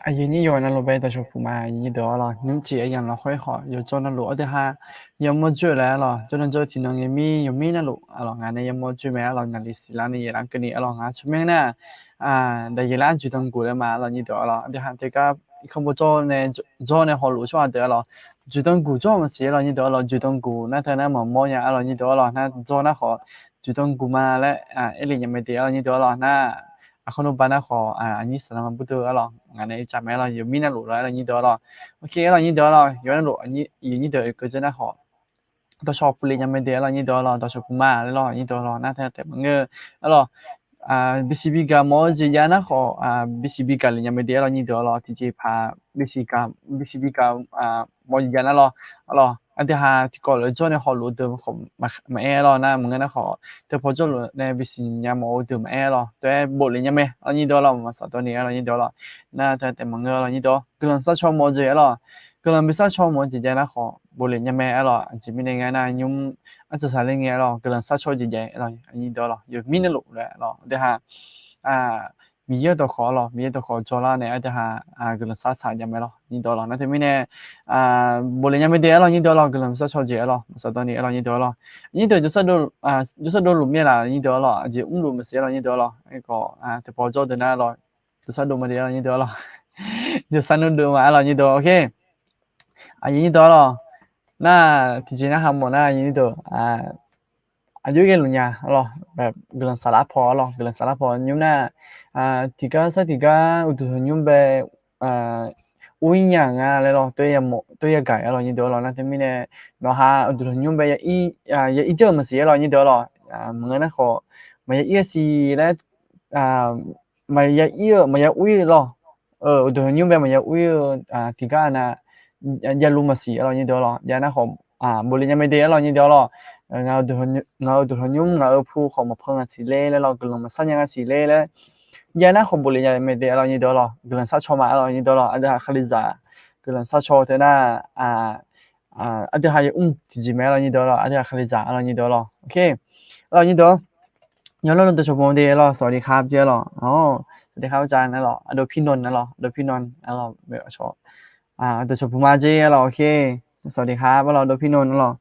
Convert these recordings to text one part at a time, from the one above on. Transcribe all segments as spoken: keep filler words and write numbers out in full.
Aqyuif nyir yawqghaq navluf bae dawqshawq puq ma, aqyuif nyir deuq-awr lawq, nymrcif aqyamq lafkhoer khawf yawjawr navluf-awr deuq ha, yamawr joer-eu laer-awr lawq, jawrnan jawr tiqnan ngae mir yawmir navluf-awr lawq, ngaq nae yamawr joer mae-awr lawq, naqli siqlar ni yaeqlar keuvni-awr lawq, ngaq tsawrmyanr nar, daqyaeq lar joeqdan guq laer ma-awr lawq, nyir deuq-awr lawq, aqdui ha teukar irkanr bawjawr nae, jawr nae hawluf-eu tsawrhaq deuq-awr lawq, joeqdan guq jawr-eu maqsiq-awr lawq, nyir deuq-awr lawq, joeqdan guq nar teu nar maqmawr nya-awr lawq, nyir deuq-awr lawq, nar jawr nar khawf joeqdan guq ma laer aer lef nya mae de-awr lawq, nyir deuq-awr lawq, nar aqkar nmr ba nar khawf aqnyir saqlaq ma bur deuq-awr lawq, ngaq nae cav mae-awr lawq, yawmir navluf-awr lawq, nyir deuq-awr lawq. Ok-awr lawq, nyir deuq-awr lawq, yawmir navluf aqyuif nyir deuq-eu keuv dzeur nar khawf dawqshawq puq lef nya mae de-awr lawq, nyir deuq-awr lawq, dawqshawq puq ma laer lawq, nyir deuq-awr lawq, nar taef taef maqngeur-awr lawq, bisiq bigaq mawf-eu jeq jav nar khawf, bisiq bigaq lef nya mae de-awr lawq, nyir deuq-awr lawq, tiqjeqpaq bisiq bisiq bigaq mawf-eu jeq jav nar lawq, awr lawq, aqdui ha tiqkawv lof-aer jawr nae hawluf-eu deuq khawf maqaer-awr lawq, nar maqngeur nar khawf teu paw jawrluf nae bisiq nya mawf-eu deuq maqaer-awr lawq, teu-aer bof lef nya mae-awr, nyir deuq-awr lawq, maqsaq dawr ni-awr lawq, nyir deuq-awr lawq, nar taef taef maqngeur-awr lawq, nyir deuq-awr guiqlanq sharcaw mawf-eu jeq-awr lawq, guiqlanq bi sharcaw mawf-eu jeq jav nar khawf bof lef nya mae-awr lawq, aqjeq mirnae ngar nar nymr artsaq saqler ngae-awr lawq, guiqlanq sharcaw jeq jav-awr lawq, nyir deuq-awr lawq, yawmir navluf laer lawq, aqdui ha Miqyaer-eu dawqkawq-awr lawq, Miqyaer dawqkawq jawrlar nae aqdui ha guiqlanq sharcaw nya mae lawq, nyir deuq-awr lawq, nar teumirnae bof lef nya mae de-awr lawq, nyir deuq-awr lawq, guiqlanq sharcaw jeq-awr lawq, maqsaq dawr ni-awr lawq, nyir deuq-awr lawq, nyir deuq jawrsar dov luf myaer laf, nyir deuq-awr lawq, aqjeq mrluf maqsiq-awr lawq, nyir deuq-awr lawq, aerkhawf teu paw jawr deuq nar lawq, jawrsar dov ma de-awr lawq, nyir deuq-awr lawq, jawrsar nmr dov ma-awr lawq, nyir deuq-awr lawq, ok, aqyuif nyir deuq-awr lawq, nar tiqjeq nar ha mawf nar aqyuif nyir deuq aqjox ghae luf nya-awr lawq, guiqlanq saflar paw-awr lawq, guiqlanq saflar paw nymr nar tiqgar sar tiqgar uqduq tanqnymr bae ur-ir nya nga laer lawq, tov yagaq-awr lawq, nyir deuq-awr lawq, nar teumirnae nawqha uqduq tanqnymr bae ya ir dzeur-euq maqsiq-awr lawq, nyir deuq-awr lawq, maqngeur nar khawf maqya ir-a siq laer, maqya ir-eu maqya ur-ir lawq, uqduq tanqnymr bae maqya ur-ir-eu tiqgar nav javluf maqsiq-awr lawq, nyir deuq-awr lawq, jav nar khawf bof lef nya mae de-awr lawq, nyir deuq-awr lawq, ngaq-euq uqduq tanqnymr ngaq-euq pu khawf maqpan ngasiq ler laer lawq, guiqlanq maqsar nya ngasiq ler laer, jav nar khawf bof lef nya mae de-awr lawq, nyir deuq-awr lawq, guiqlanq sharcaw ma-awr lawq, nyir deuq-awr lawq, aqdui ha kalizaq guiqlanq sharcaw teu nar aqdui ha yamr tiqjeq mae-awr lawq, nyir deuq-awr lawq, aqdui ha kalizaq-awr lawq, nyir deuq-awr lawq, ok, awr lawq, nyir deuq-awr, yawqlawr dawqshawq puq ma de-awr lawq, สวัสดีครับ jeq-awr lawq, สวัสดีครับ อาจารย์ awr lawq, aqdui pirnan-awr lawq, aqdui pirnan-awr lawq, dawqshawq puq ma jeq-awr lawq, ok, สวัสดีครับ awr lawq, aqdui pirnan-awr lawq,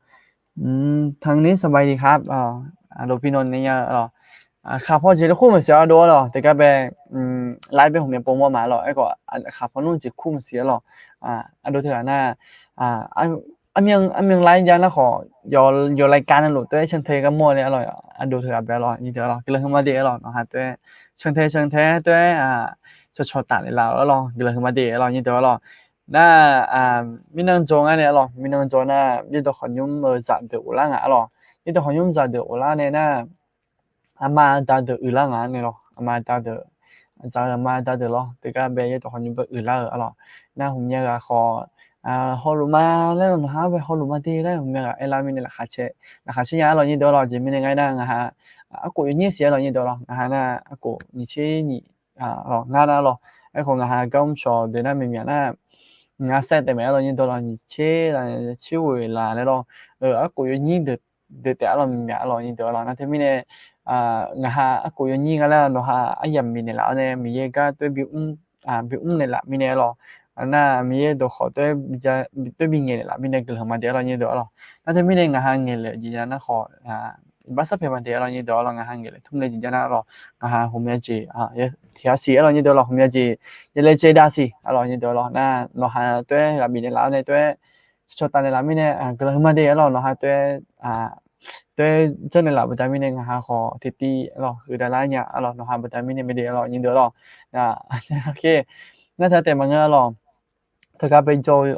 ทางนี้สบายดีครับ aqdui pirnan nae nya-eu lawq, khaq paw jeq lawr kur maqsiq-awr dov-awr lawq, tiqgar bae laer bae hmq mya pov mawr ma-awr lawq, aerkhawf khaq paw nmr jeq kur maqsiq-awr lawq, aqdui teughaq nar armyan armyan laer jav nar khawf yawqlai kav navluf tov-aer cantae gar mawr laer-awr lawq, aqdui teughaq bae-awr lawq, nyir deuq-awr lawq, guiqlanq huiqma de-awr lawq, nawqha tov-aer cantae cantae tov-aer cawqcawq taf lef laf-awr lawq, guiqlanq huiqma de-awr lawq, nyir deuq-awr lawq, nar mirnan jawr ngar nae-awr lawq, mirnan jawr nar yaerdawq khawqnymr-eu zaqdeuq ghoflar ngaq-awr lawq, yaerdawq khawqnymr zaqdeuq ghoflar nae nar aqma aqda deuq uiqlar ngaq-anr nae lawq, aqma aqda deuq, zaq-eu aqma aqda deuq lawr, tiqgar bae yaerdawq khawqnymr bae uiqlar-euq-awr lawq, nar ghawqmya ghaq khawf hawluf ma laer-awr, nawqha-anr bae hawluf ma de laer ghawqmya ghaq aerlar mirnae laqkhaq caer, laqkhaq caer nya-awr lawq, nyir deuq-awr lawq, jeq mirnae ngar nar ngaq ha aqkof yawnyir siq-awr lawq, nyir deuq-awr lawq, ngaq ha nar aqkof nyiq tser nyiq lawq, ngar nar lawq, aerkhawf ngaq ha gar mrshawq deuq nar maqmyaq nar, ngaq saev taef maeq-awr lawq, nyir deuq-awr lawq, nyiq tser la tser ghoeq laf laer lawr, aqkof yawnyir deuq taef-awr lawq, maqmyaq-awr lawq, nyir deuq-awr lawq, nar teumirnae ngaq ha aqkof yawnyir nga laer nawqha aryamq bifnaeq laf-awr nae Miqyaer gar tov-aer bimr naeq laf mirnae-awr lawq, nar Miqyaer dawqkhawf tov-aer bi ngaeq naeq laf mirnae guiqlanq huiqma de-awr lawq, nyir deuq-awr lawq, nar teumirnae ngaq ha ngaeqlaeq jeq jav nar khawf iqbax sarpaeq ma de-awr lawq, nyir deuq-awr lawq, ngaq ha ngaeqlaeq tmr le jeq jav nar-awr lawq, ngaq ha ghawqmya jeq tiqghaq siq-awr lawq, nyir deuq-awr lawq, ghawqmya jeq yaelae caev dav siq-awr lawq, nyir deuq-awr lawq, nar nawqha tov-aer ghaq bifnaeq laf-awr nae tov-aer cawqcawq taf naeq laf mirnae guiqlanq huiqma de-awr lawq, nawqha tov-aer tov-aer janrnaeq laf baqda mirnae ngaq ha khawf tiqtiv lawq, huiqdav lar nya-awr lawq, nawqha baqda mirnae mae de-awr lawq, nyir deuq-awr lawq, nar teu taef maqngeur-awr lawq, teugar bae jawr-eu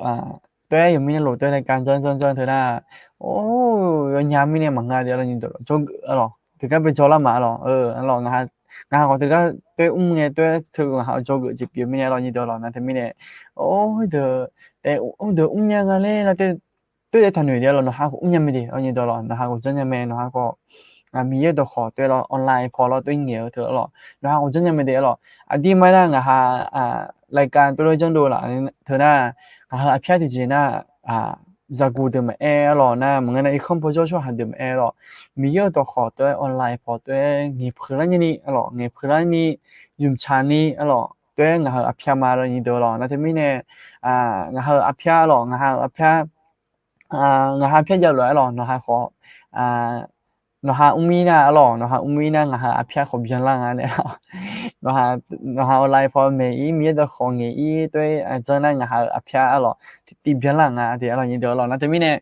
tov-aer yawqmir nar lof tov-aer nae ka janr janr janr teu nar, or, yawnya mirnae maqngeur de-awr lawq, nyir deuq-awr lawq, jawrgeuf-awr lawq, teugar bae jawrlar ma-awr lawq, ngaq ha khawf teugar tov-aer mr ngae tov-aer teu ngaq ha jawrgeuf jeq pyeuf mirnae-awr lawq, nyir deuq-awr lawq, nar teumirnae or, deuq, deuq mrnya nga laer nar tov-aer taqnoeq de-awr lawq, nawqha khawf mrnya mae de-awr lawq, nyir deuq-awr lawq, nawqha khawf janrnya mae, nawqha khawf Miqyaer dawqkhawf tov-aer lawq, online paw lawr tov-aer ngaeq-eu teu-awr lawq, nawqha khawf janrnya mae de-awr lawq, aqdirmar nar ngaq ha รายการ tov lof janrdov laf teu nar, ngaq ha aqpyar tiqjeq nar zaqguq deuq maqaer-awr lawq, nar maqngeur nar irkanr paw jawr tsawrhaq deuq maqaer-awr lawq, Miqyaer-euq dawqkhawf tov-aer online paw tov-aer ngaeqpeuq lar nyani-awr lawq, ngaeqpeuq lar ni, zmqcaq ni-awr lawq, Khoer ngaq ha-euq arpyar ma lawr nyir deuq-a lawq. Nar teumirnae, ngaq ha-euq arpyar lawq, ngaq ha-euq arpyar, ngaq ha arpyar jav lof-aer lawq, nawq ha khawf, nawq ha mr mir nar-a lawq, nawq ha mr mir nar ngaq ha-euq arpyar khawf byanlar nga nae lawq. Nawq ha online paw maeq-ir, Miqyaer dawqkhawq ngaeq-ir, toer janr nar ngaq ha-euq arpyar-a lawq, tiqtiv byanlar nga-a de-a lawq nyir deuq-a lawq. Nar teumirnae,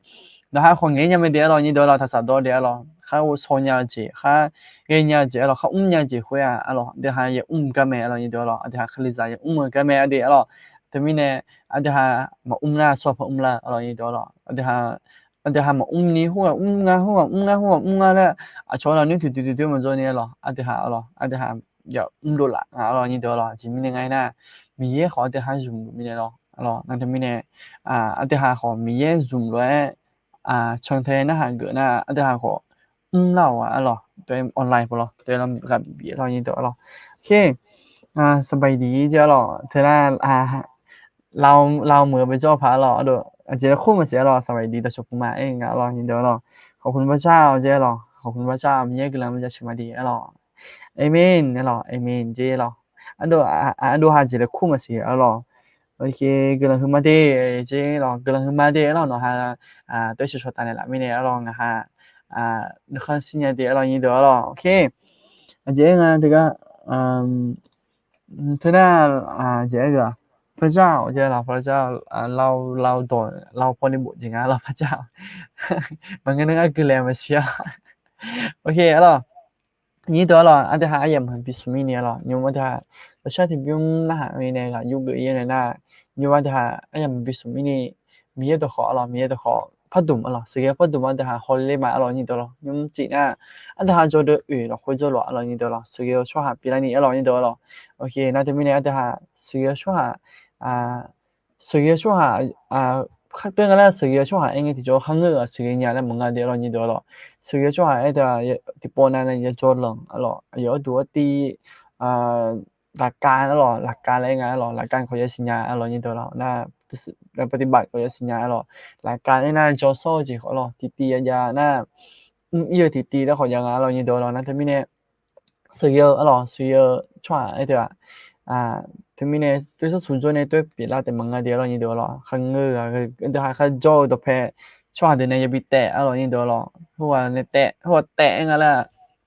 nawq ha khawf ngaeq-ir nya mae de-a lawq nyir deuq-a lawq, taqsaf dawr de-a lawq, khar ghovshaw nya-eu jeq, khar ghaenya-eu jeq-a lawq, khar mr nya-eu jeq khoer-aq-a lawq, aqdui ha yaeq mr-eu gar mae-a lawq nyir deuq-a lawq, aqdui ha Kalizaq yaeq mr-eu gar mae-a de-a lawq. Teumirnae, aqdui ha maqmr nar sawr paq mrlar-a lawq nyir deuq-a lawq, aqdui ha maqmr ni khoerghaq mr nga, khoerghaq mr nga, khoerghaq mr nga laer, aqcawq-a lawq noer toeqdui toeqdui maqjawr ni-a lawq, aqdui ha-a lawq, aqdui ha yamr dovlaf nga-a lawq nyir deuq-a lawq. Aqjeq mirnae nga aernar, Miqyaer khawf aqdui ha zmq luf mirnae lawq. Nar teumirnae, aqdui ha khawf Miqyaer zmq lof-aer cantae narhaq geuf nar aqdui ha khawf mrlar-awq-a lawq, toer online paw lawq, toer lar ghaq bif-a lawq nyir deuq-a lawq. สบายดี jeq-a lawq, teunar ลาว เหมือน baejawr paq-a lawq, aqjeq laer khoer maqsiq-a lawq, สบายดี dawqcawq puq ma aer nga-a lawq nyir deuq-a lawq. ขอบคุณพระเจ้า jeq-a lawq, ขอบคุณพระเจ้า Miqyaer guiqlanq ma jaceuq ma de-a lawq. Aqmen-a lawq, aqmen jeq-a lawq. Aqdui ha jeq laer khoer maqsiq-a lawq. Guiqlanq huiqma de jeq-a lawq, guiqlanq huiqma de-a lawq, nawq ha toer shawq shawq taf naeqlaf mirnae-a lawq, ngaq ha nuikhanr shir nya de-a lawq nyir deuq-a lawq. Aqjeq-aer nga teugar, teunar, aqjeq-aer gaq-a, พระเจ้า jeq-a lawq, พระเจ้า lao lao dawq lao paw ni bof jeq nga lawq, พระเจ้า maqngeur nar ngar guiqlanq maqsiq-a. Ok-a lawq. Nyir deuq-a lawq, aqdui ha aryamq maqbi smq mirni-a lawq, nymr aqdui ha dawqshar tiqbymr narhaq mirnae ghaq yurgeuf-ir nae nar, nymr aqdui ha aryamq maqbi smq mirni, Miqyaer dawqkhawf-a lawq, Miqyaer dawqkhawf pardmq-a lawq, sheuqghae pardmq aqdui ha hawler ma-a lawq nyir deuq-a lawq, nymr cif nar aqdui ha jawr deuq oeq lafkhoer jawrluf-a lawq nyir deuq-a lawq, sheuqghae-eu tsawrhaq pyeuflarni-a lawq nyir deuq-a lawq. Ok, nar teumirnae aqdui ha sheuqghae-eu tsawrhaq, sheuqghae-eu tsawrhaq, toer nga laer sheuqghae-eu tsawrhaq aer ngae tiqjawr kharngeur-euq-aq sheuqghae nya laer maqnga de-a lawq nyir deuq-a lawq. Sheuqghae-eu tsawrhaq aer teu-aq tiqpov nav nae yajawr lanq-a lawq, aqyawf arduq artiv laqkav-a lawq, laqkav laer nga-a lawq, laqkav khawf yasiq nya-a lawq nyir deuq-a lawq, nar ปฏิบัติ khawf yasiq nya-a lawq, laqkav aer nar jawr sawr-eu jeq khawf lawq, tiqtiv yajav nar mr ir-eu tiqtiv laer khawf jav nga-a lawq nyir deuq-a lawq. Nar teumirnae sheuqghae-eu-a lawq, sheuqghae-eu tsawrhaq aer teu-aq, teumirnae toer sar smq jawr nae toer pyeuflar taef maqnga de-a lawq nyir deuq-a lawq. Kharngeur-eu aqdui ha kharjawr-eu dawqpae tsawrhaq deuq nae yabi taef-a lawq nyir deuq-a lawq. Khoerghaq nae taef, khoerghaq taef-aer nga laer,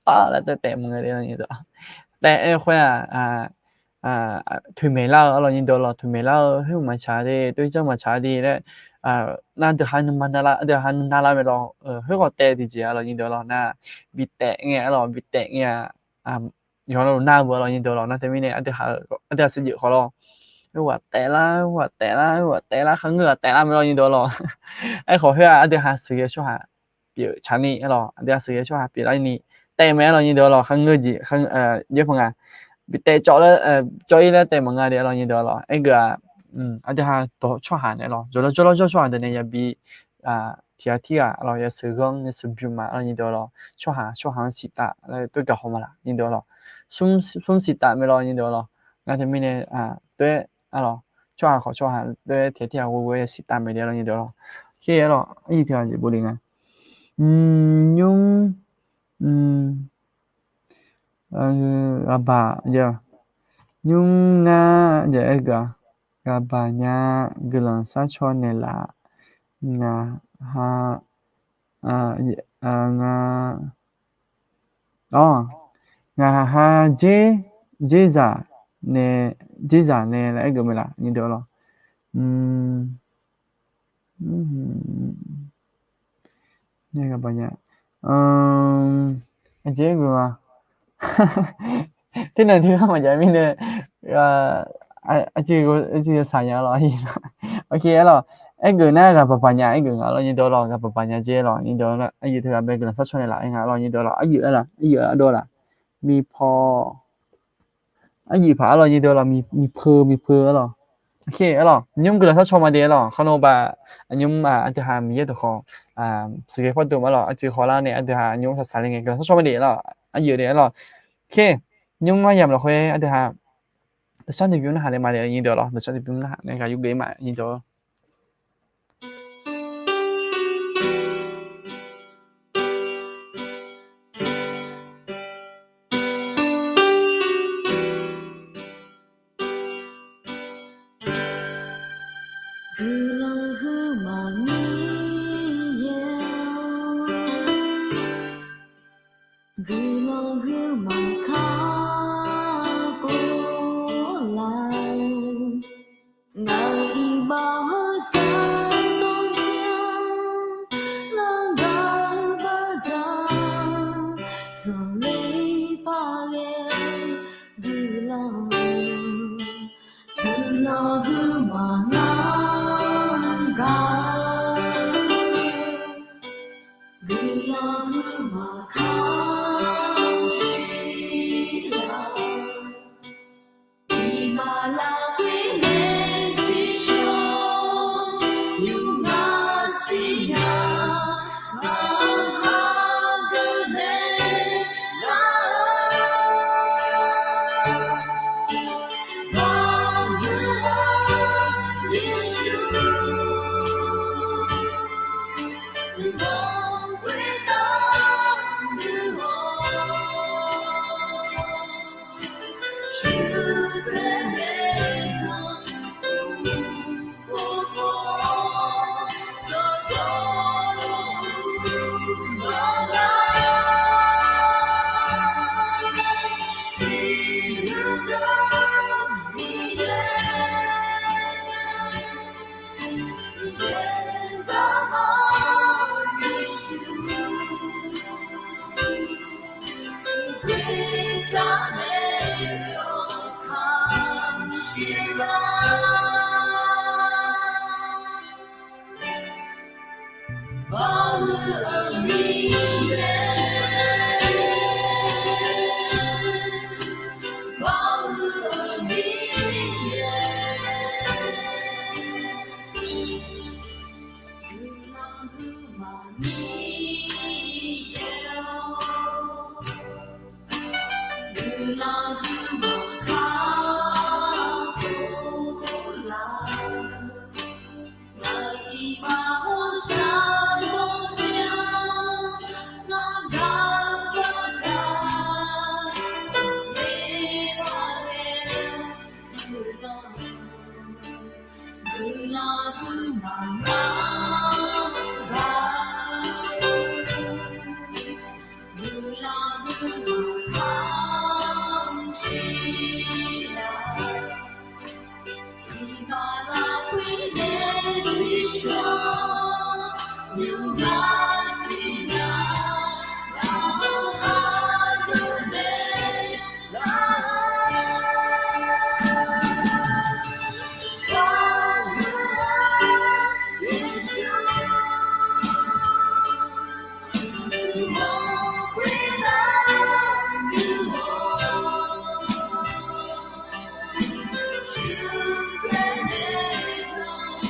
par laer taef taef maqnga de-a lawq nyir deuq-a lawq. Taef-aer khoer-aq, toeqmaeq lar-eu-a lawq nyir deuq-a lawq, toeqmaeq lar-eu khoer maqtsaq de, toer janr maqtsaq de laer, nar deuq ha nuima nar lar, deuq ha nuima nar lar mae lawq. Khoerghaq taef tiqjeq-a lawq nyir deuq-a lawq, nar bi taef ngae-a lawq, bi taef ngae-a, yawqha luf nar-eu beu-a lawq nyir deuq-a lawq. Nar teumirnae aqdui ha, aqdui ha siqjeuf khawf lawq, khoerghaq taef lar, khoerghaq taef lar, khoerghaq taef lar, kharngeur-aq taef lar mae lawq nyir deuq-a lawq. Aerkhawf khoer-aq aqdui ha sheuqghae-eu tsawrhaq pyeuf tsaqni-a lawq, aqdui ha sheuqghae-eu tsawrhaq pyeuflarni taef mae-a lawq nyir deuq-a lawq. Kharngeur jeq, yaerpanq nga, bi taef cawv lar, cawv ir laer taef maqnga de-a lawq nyir deuq-a lawq. Aergeuf-aq, aqdui ha dawq tsawrhaq nae lawq, jawrlawr jawrlawr jawr tsawrhaq deuq nae yabi tiq ghaq tirghaq-a lawq, yasheuq ghanr yasheuq bymr ma-a lawq nyir deuq-a lawq. Tsawrhaq tsawrhaq-anr siqtaf laer toer gaq haw ma laf nyir deuq-a lawq. Smr siqtaf mae lawq nyir deuq-a lawq. Nar teumirnae toer-a lawq, tsawrhaq khawf tsawrhaq toer tiq ghaq tirghaq ghoe ghoe yasiqtaf mae de-a lawq nyir deuq-a lawq. Khe-a lawq, aryiq tiq ghaq jeq bov le nga. Nymr ghaqbaq, nymr ngar aergeuf-a, ghaqbaq nya, guiqlanq sharcaw naeqlaf, ngaq ha, nga, ngaq ha dzer, dzerzaq nae, dzerzaq nae laer aergeuf mae laf nyir deuq-a lawq. Ghaqbaq nya, aqjeq aergeuf nga. Ternaq tiq ghaq maqjav mirnae, aqjeq yawsaq nya lawq. Ok-a lawq, aergeuf nar ghaqbaq baq nya aergeuf nga lawq nyir deuq-a lawq, ghaqbaq baq nya dzer lawq nyir deuq-a lawq. Aryiq teu ghaq bae guiqlanq sharcaw naeqlaf-aer nga lawq nyir deuq-a lawq. Aryiq-a lawq, aryiq-a dawr laf, miqpaw, aryiq paq-a lawq nyir deuq-a lawq, miqpeu miqpeu-a lawq. Ok-a lawq, nymr guiqlanq sharcaw ma de-a lawq. Kharnawbaq, aqnymr aqdui ha Miqyaer dawqkhawf sheuqghae pardmq-a lawq, aqjeq khawf lar nae aqdui ha aqnymr saqsaq le ngae guiqlanq sharcaw ma de-a lawq, aryiq de-a lawq. Ok, nymr aryamq lafkhoer aqdui ha dawqshar tiqbymr narhaq nae ma de nyir deuq-a lawq, dawqshar tiqbymr narhaq nae ghaq yurgeuf-ir ma nyir deuq-a lawq. Guiqlanq huiqma Miqyaer-or, guiqlanq huiqma kakhof laf-eu, ngaq-euq iqbax hawsar dawrjanr ngar gaq-eu baqda, zanqler paq ghae-eu guiqlanq, guiqlanq huiqma ngar gaq, guiqlanq huiqma kamq siq laf, iqbax lafkhoer nae tsiqshawq nymr ngar siqnya, ngaq-euq hageuf naeq lar-eu, ngaq-euq Yeqsur, nuima khoertav nuihaw, shuqsaeq naeq-eu zanq uq khof khawf, dawqtawvluf mawrlar, siqhuiq gar Miqyaer, Miqyaer zaqmar Yeqsur, khoertav naeq-awr kamq siq laf. Baoq-eu Miqyaer, baoq-eu Miqyaer, guiqlanq huiqma Miqyaer-or, guiqlanq huiqma kakhof laf-eu, ngaq-euq iqbax hawsar dawrjanr ngar gaq-eu baqda, zanqler paq ghae-eu guiqlanq, guiqlanq huiqma ngar gaq, guiqlanq huiqma kamq siq laf. Iqbax lafkhoer nae tsiqshawq nymr ngar siqnya, ngaq-euq hageuf naeq lar-eu, Yeqsur, nuima khoertav nuihaw, shuqsaeq naeq-eu zanq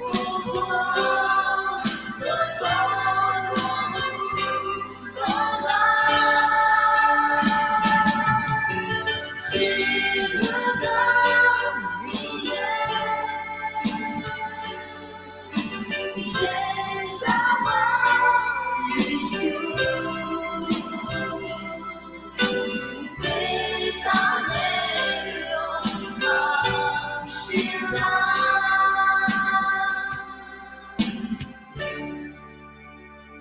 uq khof khawf, dawqtawvluf mawrlar, siqhuiq gar Miqyaer, Miqyaer zaqmar Yeqsur, khoertav naeq-awr kamq siq laf.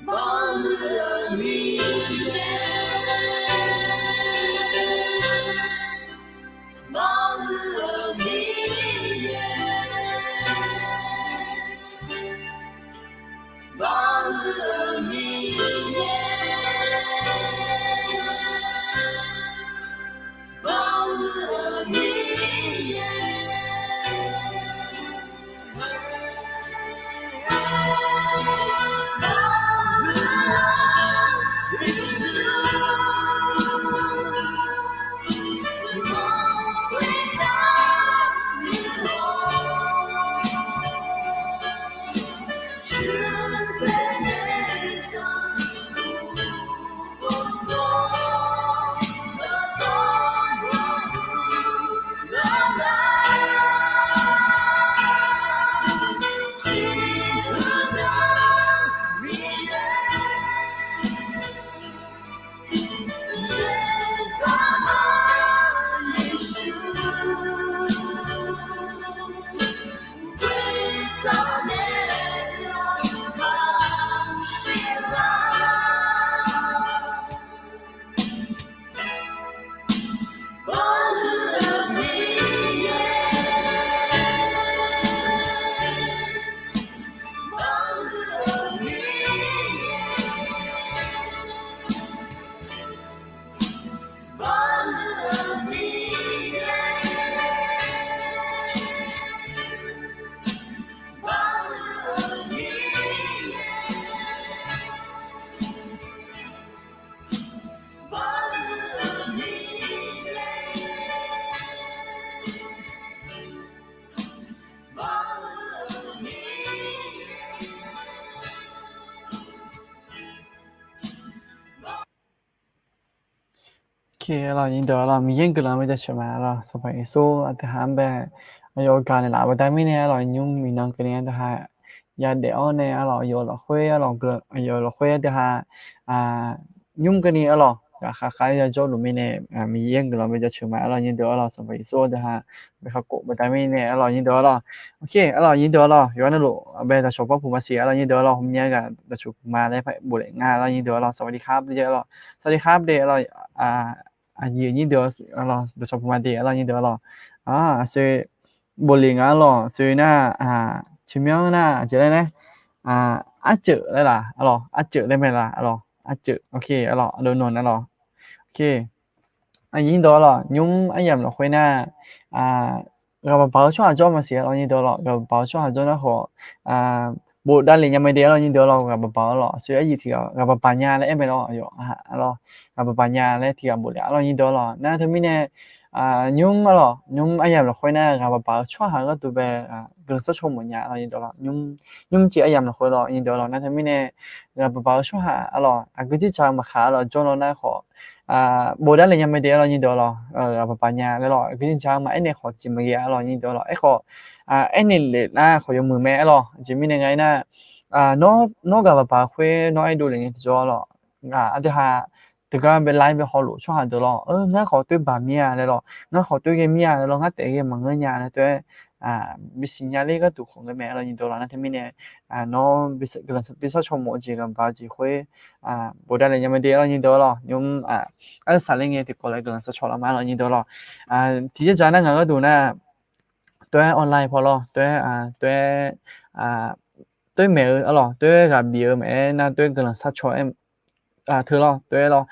Baoq-eu Miqyaer, baoq-eu Miqyaer, baoq-eu Miqyaer, baoq-eu Miqyaer. Arlawq, nyirdeuq arlawq, Miqyaer guiqlanq bae jaceuq ma arlawq. Sanqpaq Yeqsur aqdui ha-anr bae aqyawf-euq gaq naeqlaf-euq baqda mirnae arlawq, nymr miqnan keuvni aqdui ha yadaef-awr nae arlawq, aqyawf lafkhoer arlawq, aqyawf lafkhoer aqdui ha nymr keuvni arlawq, ghaqkhav khav-aer yajawr luf mirnae, Miqyaer guiqlanq bae jaceuq ma arlawq, nyirdeuq arlawq. Sanqpaq Yeqsur aqdui ha bae kakhof baqda mirnae arlawq, nyirdeuq arlawq. Arlawq, nyirdeuq arlawq, yawqha navluf bae daqcawq par puq ma siq arlawq, nyirdeuq arlawq, hmq nya ghaq daqcawq puq ma laer bof le nga arlawq, nyirdeuq arlawq. Saqbaqdi khar bde arlawq, saqbaqdi khar bde arlawq. Aqyuif nyirdeuq arlawq, daqcawq puq ma de arlawq, nyirdeuq arlawq. Aqshoe bof le nga arlawq, aqshoe nar, teumirnae nar aqjeq laer nae, arceuq laer laq arlawq, arceuq laer mae laq arlawq, arceuq, ok arlawq, aqdui nawq arlawq. Ok, nyirdeuq arlawq, nymr aryamq lafkhoer nar, ghaq baq baq-eu tsawrhaq jawr ma siq arlawq, nyirdeuq arlawq. Ghaq baq baq-eu tsawrhaq jawr nar khawf, bof davlef nya mae de arlawq, nyirdeuq arlawq. Ghaq baq baq arlawq, aqshoe aryiq tiq ghaq ghaq baq baq nya laer aer mae lawr, aqyawf arlawq, ghaq baq baq nya laer tiq ghaq bof le arlawq, nyirdeuq arlawq. Nar teumirnae, nymr arlawq, nymr aryamq lafkhoer nar ghaq baq baq-eu tsawrhaq gharduq bae guiqlanq sharcaw mawf nya arlawq, nyirdeuq arlawq. Nymr, nymr jeq aryamq lafkhoer lawr, nyirdeuq arlawq. Nar teumirnae ghaq baq baq-eu tsawrhaq arlawq, aqgeu jirjaq-eu maqkhaq arlawq, jawr lawr nar khawf, bof davlef nya mae de arlawq, nyirdeuq arlawq. Ghaq baq baq nya laer lawr, aqgeu jirjaq-eu maqaer nae khawf tiqjeq maqghae arlawq, nyirdeuq arlawq. Aerkhawf, aernaeq lef nar khawf yawmuiq mae arlawq. Aqjeq mirnae nga aernar, nawr ghaq baq baq-eu khoer nawr aerdov lef ngae tiqjawr arlawq, aqdui ha teugar bae lar-aer bae hawluf tsawrhaq deuq lawr, ngar khawf toer baq mir-a laer lawr, ngar khawf toer ghae mir-a laer lawr, ngar taef ghae maqngeur nya laer toer bisiq nya ler gharduq khawf ngeur mae arlawq, nyirdeuq arlawq. Nar teumirnae nawr guiqlanq bi sharcaw mawf-eu jeq ghaq baq-eu jeq khoer bof davlef nya mae de arlawq, nyirdeuq arlawq. Nymr arsaq ler ngae tiqkawv laer guiqlanq sharcaw lar ma arlawq, nyirdeuq arlawq. Tiqjeq dzaq nar ngaq gharduq nar, toer online paw lawr, toer, toer, toer maeq-eu arlawq, toer ghaq bif-eu maeq-aer nar toer guiqlanq sharcaw-aer teu lawr, toer lawr,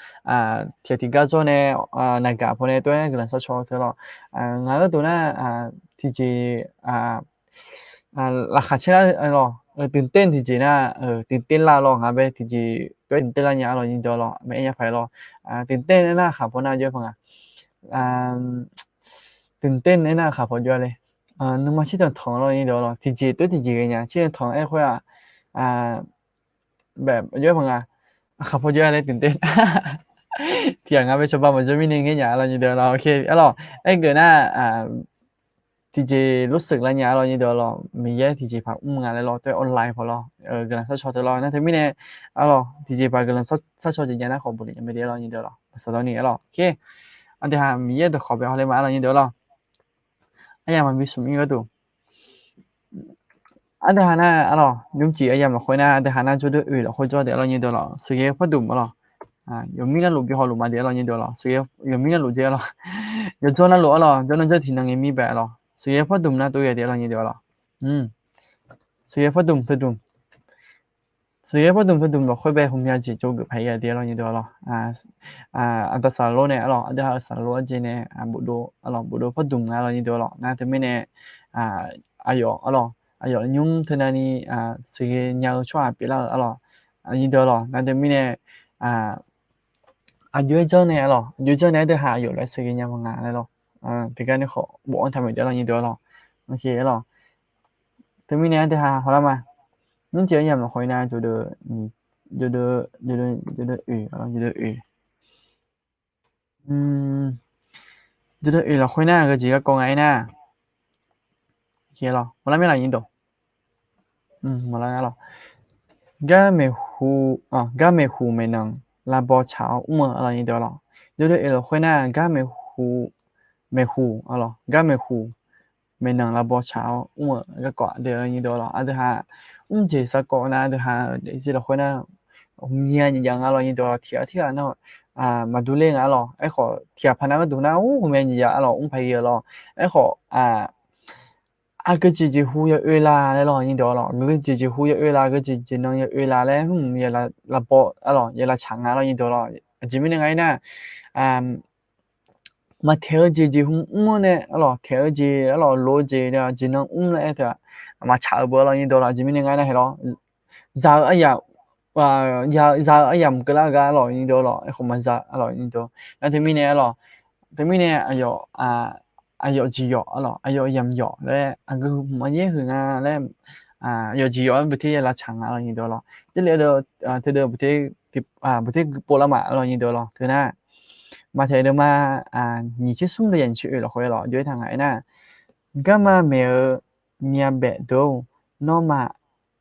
tiqghaq tiqgar jawr nae, naqgaq paw nae toer guiqlanq sharcaw teu lawr. Ngaq gharduq nar, tiqjeq laqkhaq caer lar lawr, ตื่นเต้น tiqjeq nar, ตื่นเต้น lar lawr, ngaq bae tiqjeq toer ตื่นเต้น lar nya arlawq, nyirdeuq arlawq. Maeq-aer nya paq-aer lawr, ตื่นเต้น aernar khaq paw nar jawr paq nga, ตื่นเต้น aernar khaq paw jawr le, nuima cirtanq tanq lawr, nyirdeuq arlawq. Tiqjeq toer tiqjeq ghae nya cirtanq tanq aer khoer-aq, bae jawr paq nga, khaq paw jawr laer ตื่นเต้น. Tiqghaq ngaq bae cawba maqjawr mirnae ngaer nya arlawq, nyirdeuq arlawq. Ok arlawq, aergeuf nar tiqjeq รู้สึก lar nya arlawq, nyirdeuq arlawq. Miqyaer tiqjeq paq mr nga laer lawr, toer online paw lawr, guiqlanq sharcaw teu lawr. Nar teumirnae arlawq, tiqjeq paq guiqlanq sharcaw jeq nya nar khawf bof lef nya mae de arlawq, nyirdeuq arlawq. Maqsaqdawr ni arlawq. Ok, aqdui ha Miqyaer dawqkawq bae hawler ma arlawq, nyirdeuq arlawq. Aryamq maqbi smq mir gharduq, aqdui ha nar arlawq, nymrcif aryamq lafkhoer nar aqdui ha nar jawrdeuv oeq lafkhoer jawr de arlawq, nyirdeuq arlawq. Sheuqghae pardmq arlawq, yawmir navluf bi hawluf ma de arlawq, nyirdeuq arlawq. Sheuqghae yawmir navluf de arlawq, yawjawr navluf arlawq, jawrnan jawr tiqnan ngae mir bae arlawq. Sheuqghae pardmq nar tov ghae de arlawq, nyirdeuq arlawq. Sheuqghae pardmq pardmq Sheuqghae pardmq pardmq lafkhoer bae hmqmya jeq tsov geuf paq-aer ya de arlawq, nyirdeuq arlawq. Aqda saqlaq lor nae arlawq, aqdui ha-euq saqlaq lor arjeq nae, bofdov arlawq, bofdov pardmq nga arlawq, nyirdeuq arlawq. Nar teumirnae aqyawf arlawq, aqyawf nymr teunavni sheuqghae nya-eu tsawrhaq pyeuflar-eu arlawq, nyirdeuq arlawq. Nar teumirnae aqjox-aer janr nae arlawq, aqjox janr nae aqdui ha aqyawf lof-aer sheuqghae nya ma nga laer lawr. Tiqgar nae khawf bof-anr taq maeq de arlawq, nyirdeuq arlawq. Ok arlawq. Teumirnae aqdui ha hawlar ma. Nymrcif aryamq lafkhoer nar jawrdeuv, jawrdeuv, jawrdeuv oeq, jawrdeuv oeq, jawrdeuv oeq lafkhoer nar aqgeu jeq garkawv nga-aer nar, maqlar mir laf nyirdawq. Maqlar nga lawq. Gar maeqhu, gar maeqhu maeqnan lavbaw tsaq-awr mr-eu arlawq, nyirdeuq arlawq. Jawrdeuv oeq lafkhoer nar gar maeqhu, maeqhu arlawq, gar maeqhu maeqnan lavbaw tsaq-awr mr-eu garkawv de arlawq, nyirdeuq arlawq. Aqdui ha mr jeq sarkawv nar aqdui ha daefzir lafkhoer nar hmqmya nyiq jav nga arlawq, nyirdeuq arlawq. Tiqghaq tirghaq nar maqdur ler nga arlawq. Aerkhawf tiqghaq paq nar gharduq nar ur hmqmya nyiq jav arlawq, mr paq-aer arlawq. Aerkhawf aqgeu jeq jeqhu ya oe la laer lawq, nyirdeuq arlawq. Aqgeu jeq jeqhu ya oe la, aqgeu jeq jeqnan ya oe la laer mr ya lavbaw arlawq, ya lavtsaq nga arlawq, nyirdeuq arlawq. Aqjeq mirnae nga-aer nar maqtaeq-eu jeq jeqhu mr-anr nae arlawq, taeq-eu jeq arlawq, lof-eu jeq jeqnan mr laer aer teu-aq, maqtsaq-eu beu arlawq, nyirdeuq arlawq. Aqjeq mirnae nga-aer nar hae lawr, za-eu aryamq, za-eu aryamq keuvlar-eu gar arlawq, nyirdeuq arlawq. Aerkhawf maqza arlawq, nyirdeuq. Nar teumirnae arlawq, teumirnae aqyawf, aqyawf jeq yawf arlawq, aqyawf yamq yawf laer, aqgeu hmq-anr yaer huiq nga laer, aqyawf jeq yawf-aer beuter ya lavtsaq nga arlawq, nyirdeuq arlawq. Jarlif-eu teudeuv beuter, beuter gui pov lar ma arlawq, nyirdeuq arlawq. Teu nar Maqtaeq deuvma nyiq tser smr deuq yaq nyiq tser oeq lafkhoer lawq, jov-aer taq ngaq-aer nar, garma maeq-eu myavbaef deuq-or, nawmaf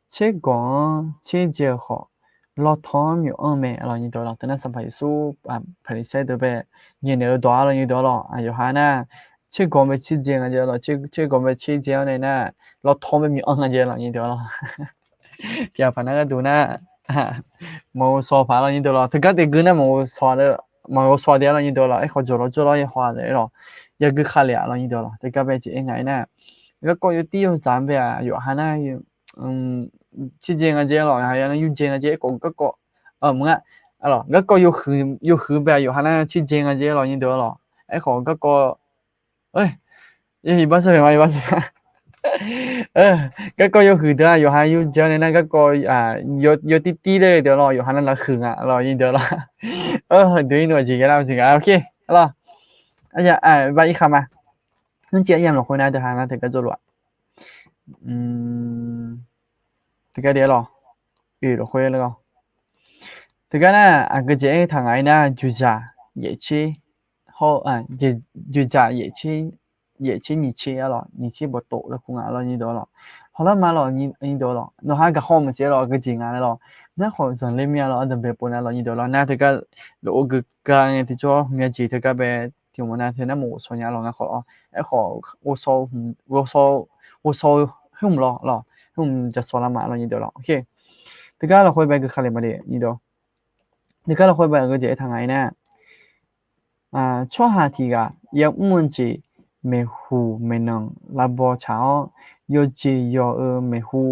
tsergawq-anr tserdzae-eu khawf, lawtaw-anr myawq anr-eu mae, aqlawq nyiq deuq lawq. Teunar Sanqpaq Yeqsur Paqliqsaer deuq bae ngaeqnaeq-eu dawq-a, aqlawq nyiq deuq lawq. Yawqha nar, tsergawq bae tserdzae nga jeq lawq, tsergawq bae tserdzae-awr nae nar, lawtaw bae myawq anr nga jeq lawq, nyiq deuq lawq. Tiqghaq paq nar gharduq nar, maqghov shaw paq, aqlawq nyiq deuq lawq. Teugar taef gui nar maqghov shaw, maqghov shaw de, aqlawq nyiq deuq lawq. Aerkhawf, jawqlawr jawrlawr yahaw-a lawq, yawguir khavlef-a, aqlawq nyiq deuq lawq. Teugar bae jeq aer ngaq-aer nar, garkawv yawtir yawzaq-anr bae-aq, yawqha nar, tserdzae nga jeq lawq, yawqha nar yurdzae nga jeq, aerkhawf garkawv, maqnga, aqlawq garkawv yawhuiq bae-aq, yawqha nar tserdzae nga jeq lawq, nyiq deuq lawq. Aerkhawf garkawv, iqbarsar ma, iqbarsar ma. Garkawv yawhuiq deuq-aq, yawqha yurdzae-awr nae nar garkawv yawtir tir le deuq lawq, yawqha nar lafhuiq nga, aqlawq nyiq deuq lawq. Dui-ir nu aqjeq ya lar jeq nga, aqlawq. Aqyaf, aqyaf, ba irkhaq ma. Nmrciv aryamq lafkhoer nar deuq ha nar teugar jawrluf-aq. Teugar de-a lawq. Oeq lafkhoer lawq. Teugar nar aqgeu jeq aertaq ngaq-aer nar, joeqdzaq yaeq tser, hawr, joeqdzaq yaeq tser nyiq tser-a lawq, nyiq tser bawqtov laer kur nga, aqlawq nyiq deuq lawq. Hawlar ma lawq, nyiq deuq lawq. Nawqha gaqhaw maqsiq-aer lawq, aqgeu jeq nga laer lawq. Narkhawf zanqler mir-a lawq, ardanqbae pov nar lawq, nyiq deuq lawq. Nar teugar lof-aer geu gar ngae tiqjawr hmq ya jeq teugar bae tiq hmq nar teunar maqghovshaw nya lawq, ngar khawf-awr. Aerkhawf, ghovshaw-eu khoerhmq lawq lawq, khoerhmq jaqshaw lar ma lawq, nyiq deuq lawq. Teugar lafkhoer bae geu khavlef ma de, nyiq deuq. Teugar lafkhoer bae aqgeu jeq aertaq ngaq-aer nar, tsawrhaq tiq ghaq yamr-eu jeq maeqhuq maeqnanq lavbaw tsaq-awr, yawqjeq yawq-euq maeqhu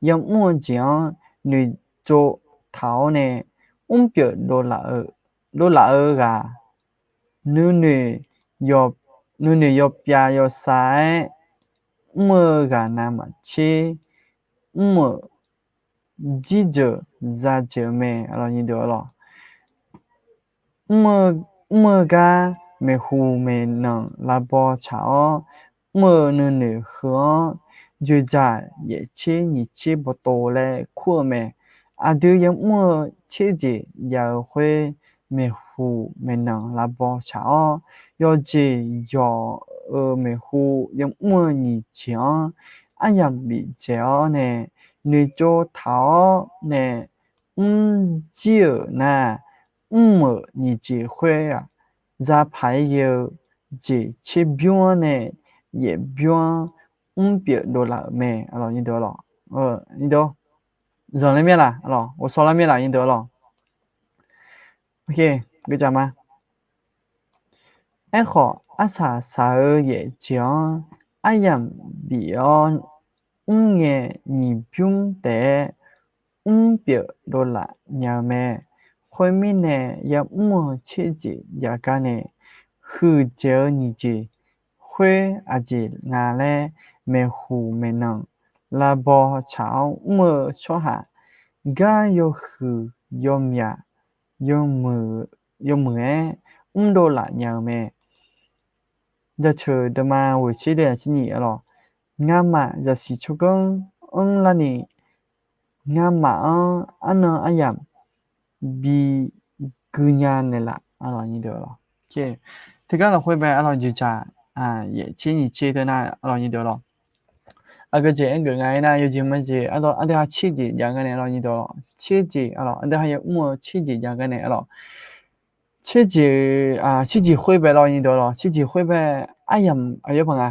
yamr-eu jeq-anr noeqtsov taq-awr nae, mrpyeuf dovlaf-eu ghaq, nuinoeq yawpyav yawsav-aer mr-eu ghaq navmaqtser mr-euq jirjeuq zadzeuq mae, aqlawq nyiq deuq-a lawq. Mr-eu gar maeqhuq maeqnanq lavbaw tsaq-awr, mr-eu nuinoeq heu-anr joeqdzaq yaeq tser nyiq tser bawqtov laer kur-eu mae. Aqdui yamr-eu tserjeq jav-eu khoer maeqhuq maeqnanq lavbaw tsaq-awr, yawqjeq yawq-euq maeqhu yamr-eu nyiq jeq-anr aryamq bifdzaeq-awr nae, noeqtsov taq-awr nae mrjir-euq nar, mr-euq nyiq jeq khoer-aq, zapaq-aer ghae-eu jeq tserbymr-anr nae yaefbymr-anr mrpyeuf dovlaf-euq mae, aqlawq nyiq deuq-a lawq. Zanqler mir-a laq, aqlawq ghovshaw lar mir-a laq, nyiq deuq-a lawq. Aerkhawf, arsaq saq-eu yaeq jeq-anr aryamq bif-awr mr ngae, nyiq bymr taef-aer mrpyeuf dovlaf nya-eu mae. Khoermirnae, yamr-eu tserjeq jav gar nae huiqdzaeq-eu nyiq jeq khoer aqjeq nga laer, maeqhuq maeqnanq lavbaw tsaq-awr mr-eu tsawrhaq gar yawhuiq yawmyaq yawmuiq-aer mrdov laf nya-eu mae. Jaceuq deuvma ghoeqtser deuq aqtser nyiq-a lawq. Ngamaf zaqsiq tsawrganr anrlar ni, ngamaf-anr arnan aryamq bi gui nya naeqlaf, aqlawq nyiq deuq-a lawq. Teugar lafkhoer bae aqlawq jeqjaq yaeq tser nyiq tser teu nar, aqlawq nyiq deuq-a lawq. Aqgeu jeq aergeuf nga-aer nar, yawjeq majeq ardui ha tserjeq jav gar nae, aqlawq nyiq deuq-a lawq. Tserjeq, aqlawq ardui ha yamr-eu tserjeq jav gar nae, aqlawq tserjeq, tserjeq khoer bae lawq nyiq deuq-a lawq. Tserjeq khoer bae aryamq aqyawf paq nga.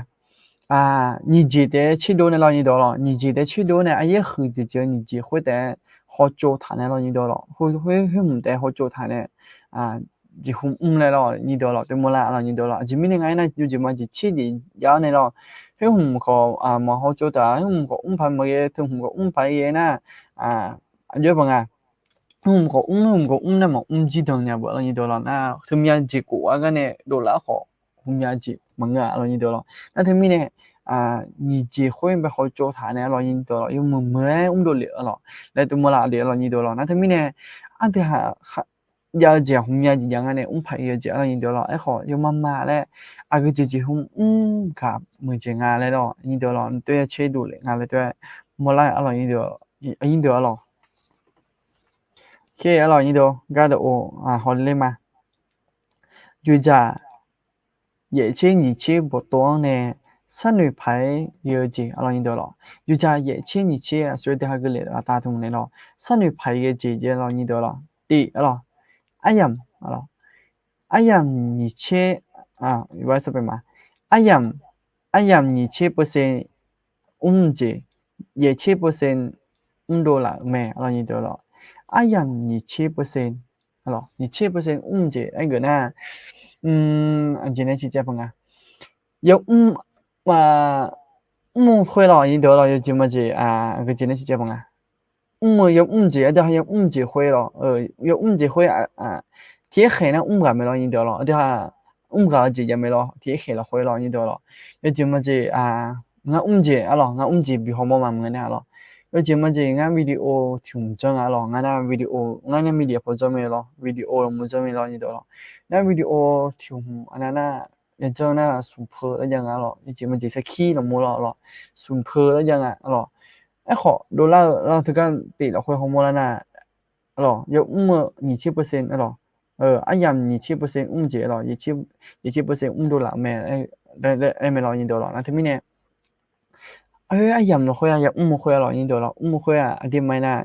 Nyiq jeq taef-aer tserdov nae lawq nyiq deuq-a lawq. Nyiq jeq taef-aer tserdov nae aryaer huiqdzaeq dzaeq-eu nyiq jeq khoer taef-aer hawtsov taq nae lawq nyiq deuq-a lawq. Khoer khoerhmq taef-aer hawtsov taq nae jeqhu mr laer lawq nyiq deuq-a lawq. Teumawr lar, aqlawq nyiq deuq-a lawq. Aqjeq mirnae nga-aer nar, yawjeq majeq tserjeq jav-awr nae lawq, khoerhmq khawf maqhaw tsov taq, khoerhmq khawf mr paq maqghae, teumq khawf mr paq-aer ghae nar, aqjox-aer paq nga. Khoerhmq khawf mr, khoerhmq khawf mr nar maqmr jir dan nya beu lawq nyiq deuq-a lawq. Nar teumya jeq kof-aer gar nae dovlar khawf, heumya jeq maqngeur-a lawq nyiq deuq-a lawq. Nar teumirnae nyiq jeq khoer bae hawtsov taq nae lawq nyiq deuq-a lawq. Yawmuiq muiq-aer mrdov lef-a lawq. Laer teumawr lar de lawq nyiq deuq-a lawq. Nar teumirnae ardui ha jav-eu jeq heumya jeq jav gar nae mr paq-ir-eu jeq-a lawq nyiq deuq-a lawq. Aerkhawf yawmar ma laer aqgeu jeq jeqhu mr gaq muiqdzaeq nga laer lawq nyiq deuq-a lawq. Tov-aer ya tser dov lef nga laer tov-aer mawrlar-a lawq nyiq deuq-a lawq. Khe-a lawq nyiq deuq-a gar deuq-a hawler ma. Yawqjaq yaeq tser nyiq tser bawqtov-anr nae sharnoeq paq-aer ghae-eu jeq arlawr nyir deuq lawq. Yawqjaq yaeq tser nyiq tser aqsur-aer deuq ha geuleq laftav tmq naeq lawq. Sharnoeq paq-aer ghae jeq jeq arlawr nyir deuq lawq. Tiq arlawq, aryamq, aryamq nyiq tser, aryamq, aryamq nyiq tser percent mr jeq, yaeq tser percent mrdov laf-euq mae arlawr nyir deuq lawq. Aryamq nyiq tser percent, nyiq tser percent mr jeq aergeuf nar, aqjeq nae ciqcaev paq nga. Yamr, mr-eu khoer lawq nyir deuq lawq, yawjeq majeq, aqgeujeq nae ciqcaev paq nga. Mr-eu yamr jeq aqdui ha yamr jeq khoer lawq, yamr jeq khoer tiqkhaeq nar mr ghaq mae lawr nyir deuq lawq, aqdui ha mr ghaq-eu jeq jav mae lawr, tiqkhaeq lafkhoer lawr nyir deuq lawq. Yawjeq majeq, ngar mr jeq arlawq, ngar mr jeq bi hawmawr ma maqngeur nar arlawq. Yawjeq majeq ngar video tiq hmq janr nga arlawq, ngar nar video, ngar nar media paw janr mae lawr, video lawq mur janr mae lawr nyir deuq lawq. Nar video tiq hmq aqnav nar yajanr nar smq peu lar jav nga arlawq, yawjeq majeq sarkir lawq mur lawr arlawq, smq peu lar jav nga arlawq. Aerkhawf dovlar-eu lar teugar tiq lafkhoer hawmawr lar nar arlawq, yamr-eu nyiq tser percent arlawq, aryamq nyiq tser percent mr jeq arlawq, yaeq tser percent mrdov laf-eu mae, aer mae lawr nyir deuq lawq. Nar teumirnae aryamq lafkhoer-aq yamr-eu khoer-aq lawq nyir deuq lawq, mr-eu khoer-aq aqdui ma-aer nar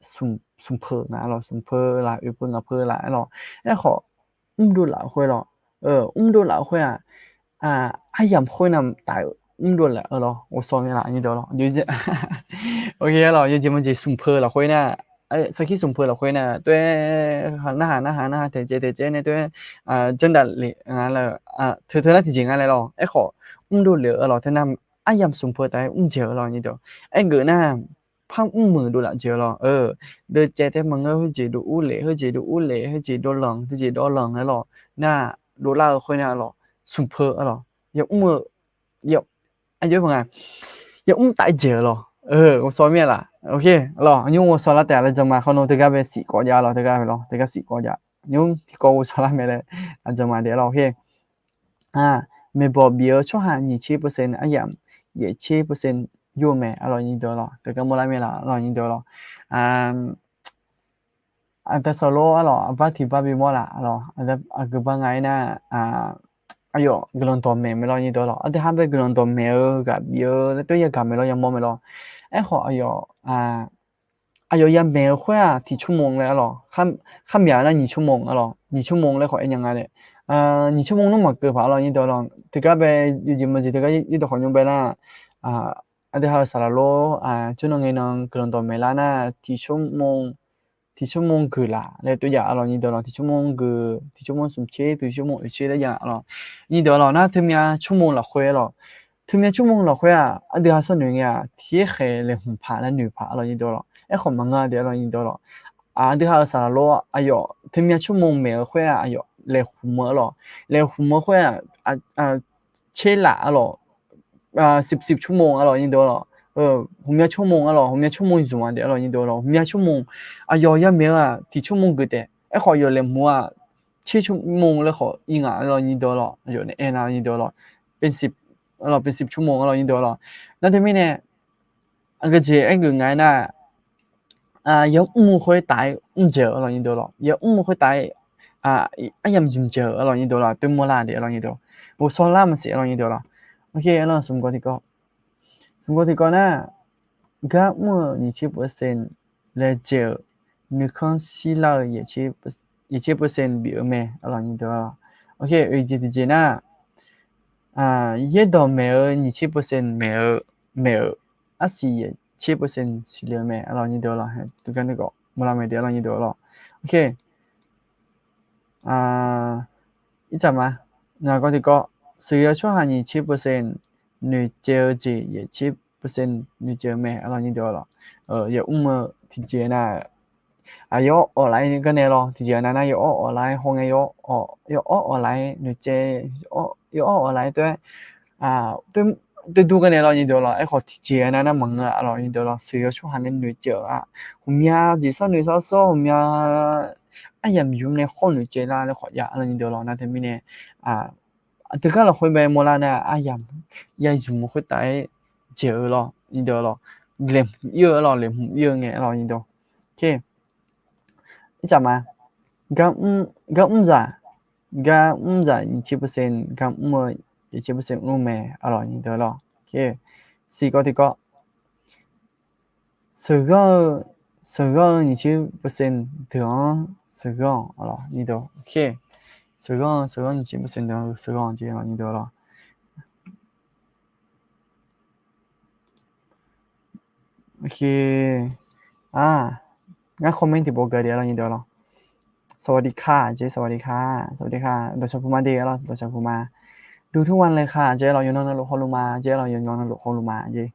smq peu nga arlawq, smq peu laf, oeq peu ngaq peu laf arlawq. Aerkhawf mrdov laf-eu khoer lawq, mrdov laf-eu khoer-aq, aryamq khoer navmaqtaf mrdov laf-eu lawr, ghovshaw mya laf nyir deuq lawq. Arlawq yawjeq majeq smq peu lafkhoer nar, sarkir smq peu lafkhoer nar toer narhaq narhaq narhaq taeqcaev taeqcaev nae toer janrdavlef nga laer, teu teu nar tiqjeq nga laer lawr. Aerkhawf mrdov lef-eu arlawq teu nar aryamq smq peu taf-aer mr jeq-eu lawr nyir deuq. Aergeuf nar par mr muiq dovlaf jeq-eu lawr. Deuvcaev tae maqngeur, heujeq dov urlef, heujeq dov urlef, heujeq dov lanq, heujeq dov lanq laer lawr. Nar dovlar-eu khoer nar lawr, smq peu arlawq, yamr-eu, aqjox-aer paq nga, yamr taf-aer jeq-eu lawr. Ghovshaw mir-a laf. Arlawq nymr ghovshaw lar taef-a laer jan ma, khawf nawr teugar bae siq kawv jav lawr, teugar bae lawr, teugar siq kawv jav. Nymr tiqkawv ghovshaw lar mae laer aqjeq ma daef lawr. Maeqbawq bif-eu tsawrhaq nyiq tser percent aryamq, yaeq tser percent yur-eu mae arlawq nyir deuq lawq. Teugar mawrlar mae laf arlawq nyir deuq lawq. Aqda saqlor arlawq, aqbar tiq bar bimawr laf arlawq, aqgeu bar nga-aer nar, aqyawf guiqlanq dawqmaeq mae lawr nyir deuq lawq. Aqdui ha bae guiqlanq dawqmaeq-eu ghaq bif-eu laer toer yagaq mae lawr, yamawr mae lawr. Aerkhawf aqyawf aqyawf yamaeq-eu khoer-aq tiq tsawrmawq laer arlawq, kharmyaq nar nyiq tsawrmawq arlawq, nyiq tsawrmawq laer khawf aer nya nga nae, nyiq tsawrmawq nar maqkeuv paq arlawq nyir deuq lawq. Teugar bae yawjeq majeq teugar yawrdawq khawf nymr bae nar, aqdui ha-euq saqlaq lor, jawrnan ngaenan guiqlanq dawqmaeq lar nar tiq tsawrmawq, tiq tsawrmawq geuf laf laer toer jav arlawq nyir deuq lawq. Tiq tsawrmawq geuf, tiq tsawrmawq smq tser, tiq tsawrmawq oeq tser laer jav arlawq nyir deuq lawq. Nar teumya tsawrmawq lafkhoer arlawq, teumya tsawrmawq lafkhoer-aq aqdui ha sharnoeq ngae-aq tiq khaeq laeqhmq paq laer noeq paq arlawq nyir deuq lawq. Aerkhawf maqngeur de arlawq nyir deuq lawq. Aqdui ha-euq saqlaq lor aqyawf teumya tsawrmawq maeq-eu khoer-aq aqyawf laeqhmq-eu arlawq, laeqhmq-eu khoer-aq tser laf arlawq, siq siq tsawrmawq arlawq nyir deuq lawq. Hmqmya tsawrmawq arlawq, hmqmya tsawrmawq zmq-a de arlawq nyir deuq lawq. Hmqmya tsawrmawq, aqyawf yamaeq-eu-aq tiq tsawrmawq geuf taef. Aerkhawf aqyawf laeqhmq-aq tser tsawrmawq laer khawf ir ngaq arlawq nyir deuq lawq. Aqyawf nae aernar nyir deuq lawq, siq, siq tsawrmawq arlawq nyir deuq lawq. Nar teumirnae aqgeujeq aergeuf nga-aer nar, yamr-eu khoertav-aer mr dzaeq-euq arlawq nyir deuq lawq. Yamr-eu khoertav-aer aryamq zmq dzaeq-euq arlawq nyir deuq lawq. Toer mawrlar de arlawq nyir deuq, ghovshaw lar maqsiq arlawq nyir deuq lawq. Arlawq smq gawr tiqkawv, smq gawr tiqkawv nar, gar mr-eu nyiq tser percent laejae-euq, nuikhanr shirlar-eu yaeq tser percent bif-eu mae arlawq nyir deuq. Oe, jeq tiqjeq nar, yaerdawq maeq-eu nyiq tser percent maeq-eu, maeq-euq, arsiq yaeq tser percent siqle-eu mae arlawq nyir deuq lawq. Teugar nuigawf mawrlar mae de arlawq nyir deuq lawq. Oe, ircaq ma, ngaq gawr tiqkawv, sheuqghae-eu tsawrhaq nyiq tser percent noeqcaev-eu jeq yaeq tser percent noeqcaev-eu mae arlawq nyir deuq lawq. Yamr-eu tiqjeq nar, aqyawf awq laf-aer garnae lawr, tiqjeq nar nar yawf awq awq laf-aer hawngae, yawf awq awq laf-aer noeqcaev, yawf awq awq laf-aer toer, toer dur garnae lawr nyir deuq lawq. Aerkhawf tiqjeq nar nar maqngeur arlawq nyir deuq lawq. Sheuqghae-eu tsawrhaq nae noeqcaev-euq-aq, hmqmya jeq sharnoeq shar sawr, hmqmya aryamq yumq nae khawr noeqcaev lar laer khawf jav arlawq nyir deuq lawq. Nar teumirnae, teugar lafkhoer bae mawrlar nar aryamq ya zmq-eu khoertav-aer dzaeq-eu lawr nyir deuq lawq. Laeqhmq ir-eu lawq, laeqhmq ir-eu ngae arlawq nyir deuq. Ircaq ma, gar mr zaq, gar mrzaq nyiq tser เปอร์เซ็นต์, gar mr-eu nyiq tser เปอร์เซ็นต์ mr mae, aqlawq nyiq deuq lawq. Siq kawv tiqkawv. Sheuqghanr-eu, sheuqghanr-eu nyiq tser เปอร์เซ็นต์ deuq-anr sheuqghanr-awq, aqlawq nyiq deuq. Sheuqghanr-eu, sheuqghanr nyiq tser เปอร์เซ็นต์ deuq-anr sheuqghanr jeq, aqlawq nyiq deuq lawq. Ngar comment tiqpov gaq de, aqlawq nyiq deuq lawq. สวัสดีค่ะ jeq, สวัสดีค่ะ สวัสดีค่ะ dawqshaq puq ma de, aqlawq dawqshaq puq ma. ดูทุกวันเลยค่ะ jeq, aqlawq yawqnan navluf hawluf ma, jeq, aqlawq yawqnan navluf hawluf ma, jeq.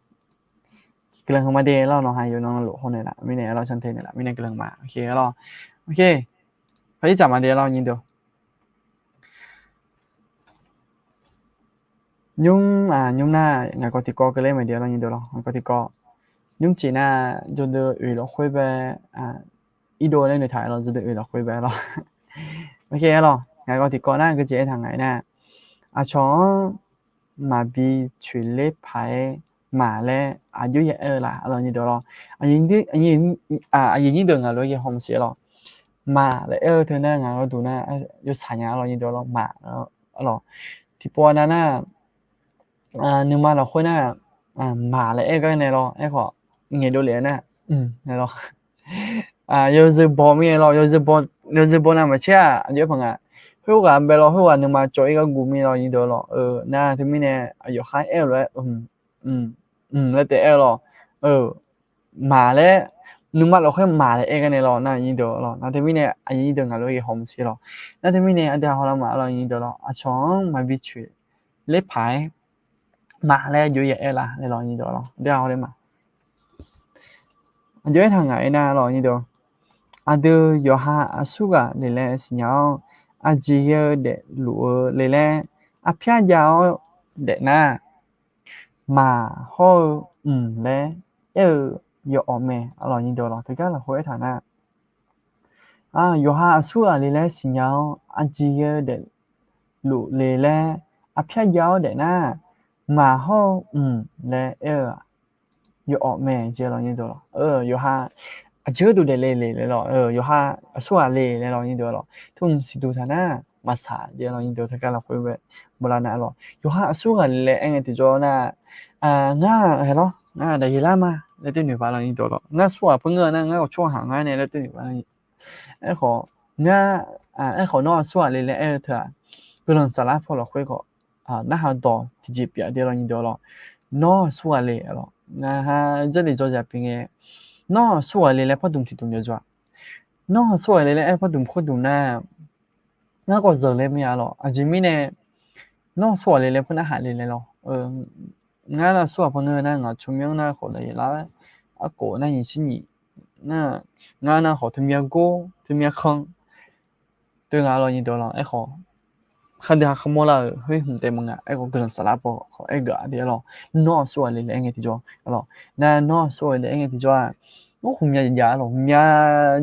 Guiqlanq heu ma de, aqlawq nawq ha yawqnan navluf hawluf naeq laf mirnae, aqlawq shantae naeq laf mirnae guiqlanq ma. Aqlawq, ok. Paq-ir tsaq ma de, aqlawq nyiq deuq. Nymr, nymr nar ngaq kawv tiqkawv keuvle mae de, aqlawq nyiq deuq lawq, ngaq kawv tiqkawv. Nymr tiq nar jawrdeuv oeq lafkhoer bae, irdov laer noeqtaq lawq, jawrdeuv oeq lafkhoer bae lawq. Ok, aqlawq ngaq kawv tiqkawv nar geujeq aertaq ngaq-aer nar, aqcawq-anr maqbi coeqler paq-aer maq laer aqjox ya aer-eu laf, aqlawq nyiq deuq lawq. Aqyuif nyir deuq ngaq lof-aer ghae hawmq siq lawq. Maq laer aer-eu teu nar ngaq gharduq nar yawtsaq nya, aqlawq nyiq deuq lawq, maq, aqlawq. Tiqpov nav nar, nuima lafkhoer nar, maq laer aer-eu gar nae lawq, aerkhawf ngaeqdov lef-eu nar, lawq. Yawzeu baw mirnae lawq, yawzeu baw nav maqcaer-aq, aqjox-aer paq nga. Khoerghaq bae lawq, khoerghaq nuima cawv-ir gar guv mir lawq, nyiq deuq lawq. Nar teumirnae aqyawf khar aer-eu lof-aer, laer taef aer-eu lawq. Maq laer, nuima lafkhoer maq laer aer gar nae lawq, nar nyiq deuq lawq. Nar teumirnae aqyuif nyir deuq ngaq lof-aer ghae hawmq siq lawq. Nar teumirnae aqdui-aq hawlar ma, aqlawq nyiq deuq lawq, aqcawq-anr maqbi coeqler paq-aer maq laer aqjox ya aer laf laer lawq, nyiq deuq lawq. Aqdui-aq hawlar ma. Aqjox aertaq ngaq-aer nar lawq, nyiq deuq. Aqdui yawqha aqsurghaq le laer siqnya-awr, aqjeq ghae-eu daefluf-eu le laer arpyar jav-awr daefnar, maq hawr-eu mq laer aer-eu yawawf mae, aqlawq nyiq deuq lawq. Teugar lafkhoer aertaq nar, yawqha aqsurghaq le laer siqnya-awr, aqjeq ghae-eu daefluf le laer arpyar jav-awr daefnar, maq hawr-eu mq laer aer-eu yawawf mae, jeq lawq, nyiq deuq lawq. Yawqha aqjeq gharduq daefle le laer lawq, yawqha aqsurghaq le laer lawq, nyiq deuq lawq. Tmr siqduq taq nar maqsaq, jeq lawq, nyiq deuq. Teugar lafkhoer bae bawlar nar lawq, yawqha aqsurghaq le laer aer ngae tiqjawr nar, ngar-aq hae lawr, ngar-aq daqyeq lar ma laer teunoeq paq lawq, nyiq deuq lawq. Ngar aqsurghaq par ngeur-eu nar, ngar ghawqtawq haq ngar nae laer teunoeq paq lawq. Aerkhawf, ngar, aerkhawf nawr aqsurghaq le laer aer-eu teu-aq, guiqlanq saflar paw lafkhoer khawf narhaq dawq tiqjeq pyeuf de lawq, nyiq deuq lawq. Nawr aqsurghaq le, aqlawq, ngar ha jarlif dzawrzaq pyeuf ngae, nawr aqsurghaq le laer pardmq tiqdmq yawdzawq-aq, nawr aqsurghaq le laer aer pardmq khoerdmq nar, ngar khawf zanqler mir-a lawq. Aqjeq mirnae nawr aqsurghaq le laer par narhaq le laer lawq. Ngar nar aqsurghaq par ngeur nar, ngaq tsawrmyanr nar khawf daqyeq lar, arkhof nar nyiq shir nyiq nar, ngar nar khawf teumya gor teumya khanr teu nga lawq, nyiq deuq lawq. Aerkhawf, khar dui ha kharmawr lar-euq khoer hmq taef maqnga. Aerkhawf guiqlanq saflar paw khawf aer geuf-a de lawq. Nawr aqsurghaq le laer aer ngae tiqjawr, aqlawq, nar nawr aqsurghaq le laer aer ngae tiqjawr-aq, ngar ghawqmya jeq jav-a lawq, ghawqmya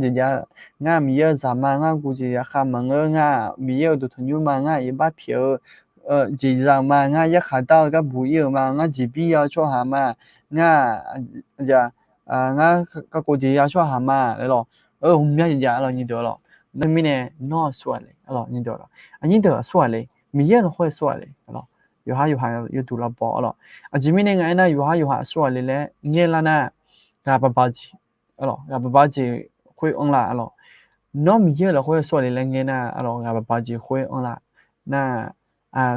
jeq jav. Ngar Miqyaer-euq zaqma, ngar guv jeq ya kharmq-anr ngeur, ngar Miqyaer-euq duqtanqnymr ma, ngar iqbax pyaeq-eu jeq zaqma, ngar yarkhaq dar-eu gar buq-ir-euq ma, ngar jeqbir ya-eu tsawrhaq ma, ngar, ngar kakhof jeq ya tsawrhaq ma laer lawq. Ghawqmya jeq jav-a lawq, nyiq deuq lawq. Nar mirnae nawr aqsurghaq le, aqlawq, nyiq deuq lawq. Aqnyir deuq aqsurghaq le, Miqyaer lafkhoer aqsurghaq le, aqlawq. Yawqhar yawqha yawduq lavbaw, aqlawq. Aqjeq mirnae nga aernar, yawqhar yawqha aqsurghaq le laer ngaer lar nar, ghaq baqba jeq, aqlawq, ghaq baqba jeq khoer anr lar, aqlawq. Nawr Miqyaer-euq lafkhoer aqsurghaq le laer ngaer nar, aqlawq, ghaq baqba jeq khoer anr lar. Nar,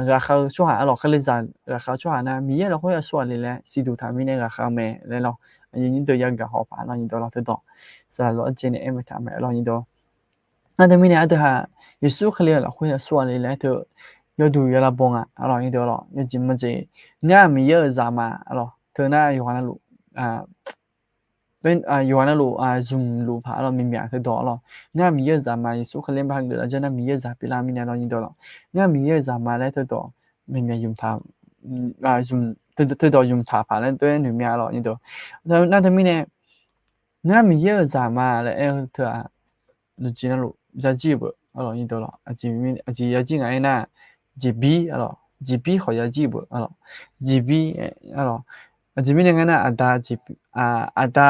ghaqkhav-eu tsawrhaq, aqlawq, kalizaq ghaqkhav-eu tsawrhaq nar, Miqyaer lafkhoer aqsurghaq le laer siqduq taq mirnae ghaqkhav mae laer lawq. Aqyuif nyir deuq yagaq haw paq lawq, nyiq deuq lawq, teudawq saqlaq lof-aer jeq nae aer mae taq mae lawq, nyiq deuq. Nar teumirnae aqdui ha Yeqsur Kali-euq lafkhoer aqsurghaq le laer teu yawduq yawlavbaw nga, aqlawq, nyiq deuq lawq. Yawjeq majeq, ngar Miqyaer-euq zaqma, aqlawq, teu nar yawqghaq navluf, yawqghaq navluf zmqluf paq, aqlawq, myaqmyaq teudawq, aqlawq. Ngar Miqyaer-euq zaqma, Yeqsur Kali-anr ba hageuf lar janr nar Miqyaer-euq zaq pyeuflar mirnae lawq, nyiq deuq lawq. Ngar Miqyaer-euq zaqma laer teudawq myaqmyaq zmq, teudawq zmqtaq paq laer teu-aer noeqmya, aqlawq, nyiq deuq. Nar teumirnae, ngar Miqyaer-euq zaqma laer aer-eu teu-aq, navjeq navluf yajir-eu beuf, aqlawq, nyiq deuq lawq. Aqjeq yajir nga aernar, jeqbir, aqlawq, jeqbir khawf yajir-eu beuf, aqlawq. Jeqbir, aqlawq. Aqjeq mirnae nga aernar, aqda, aqda,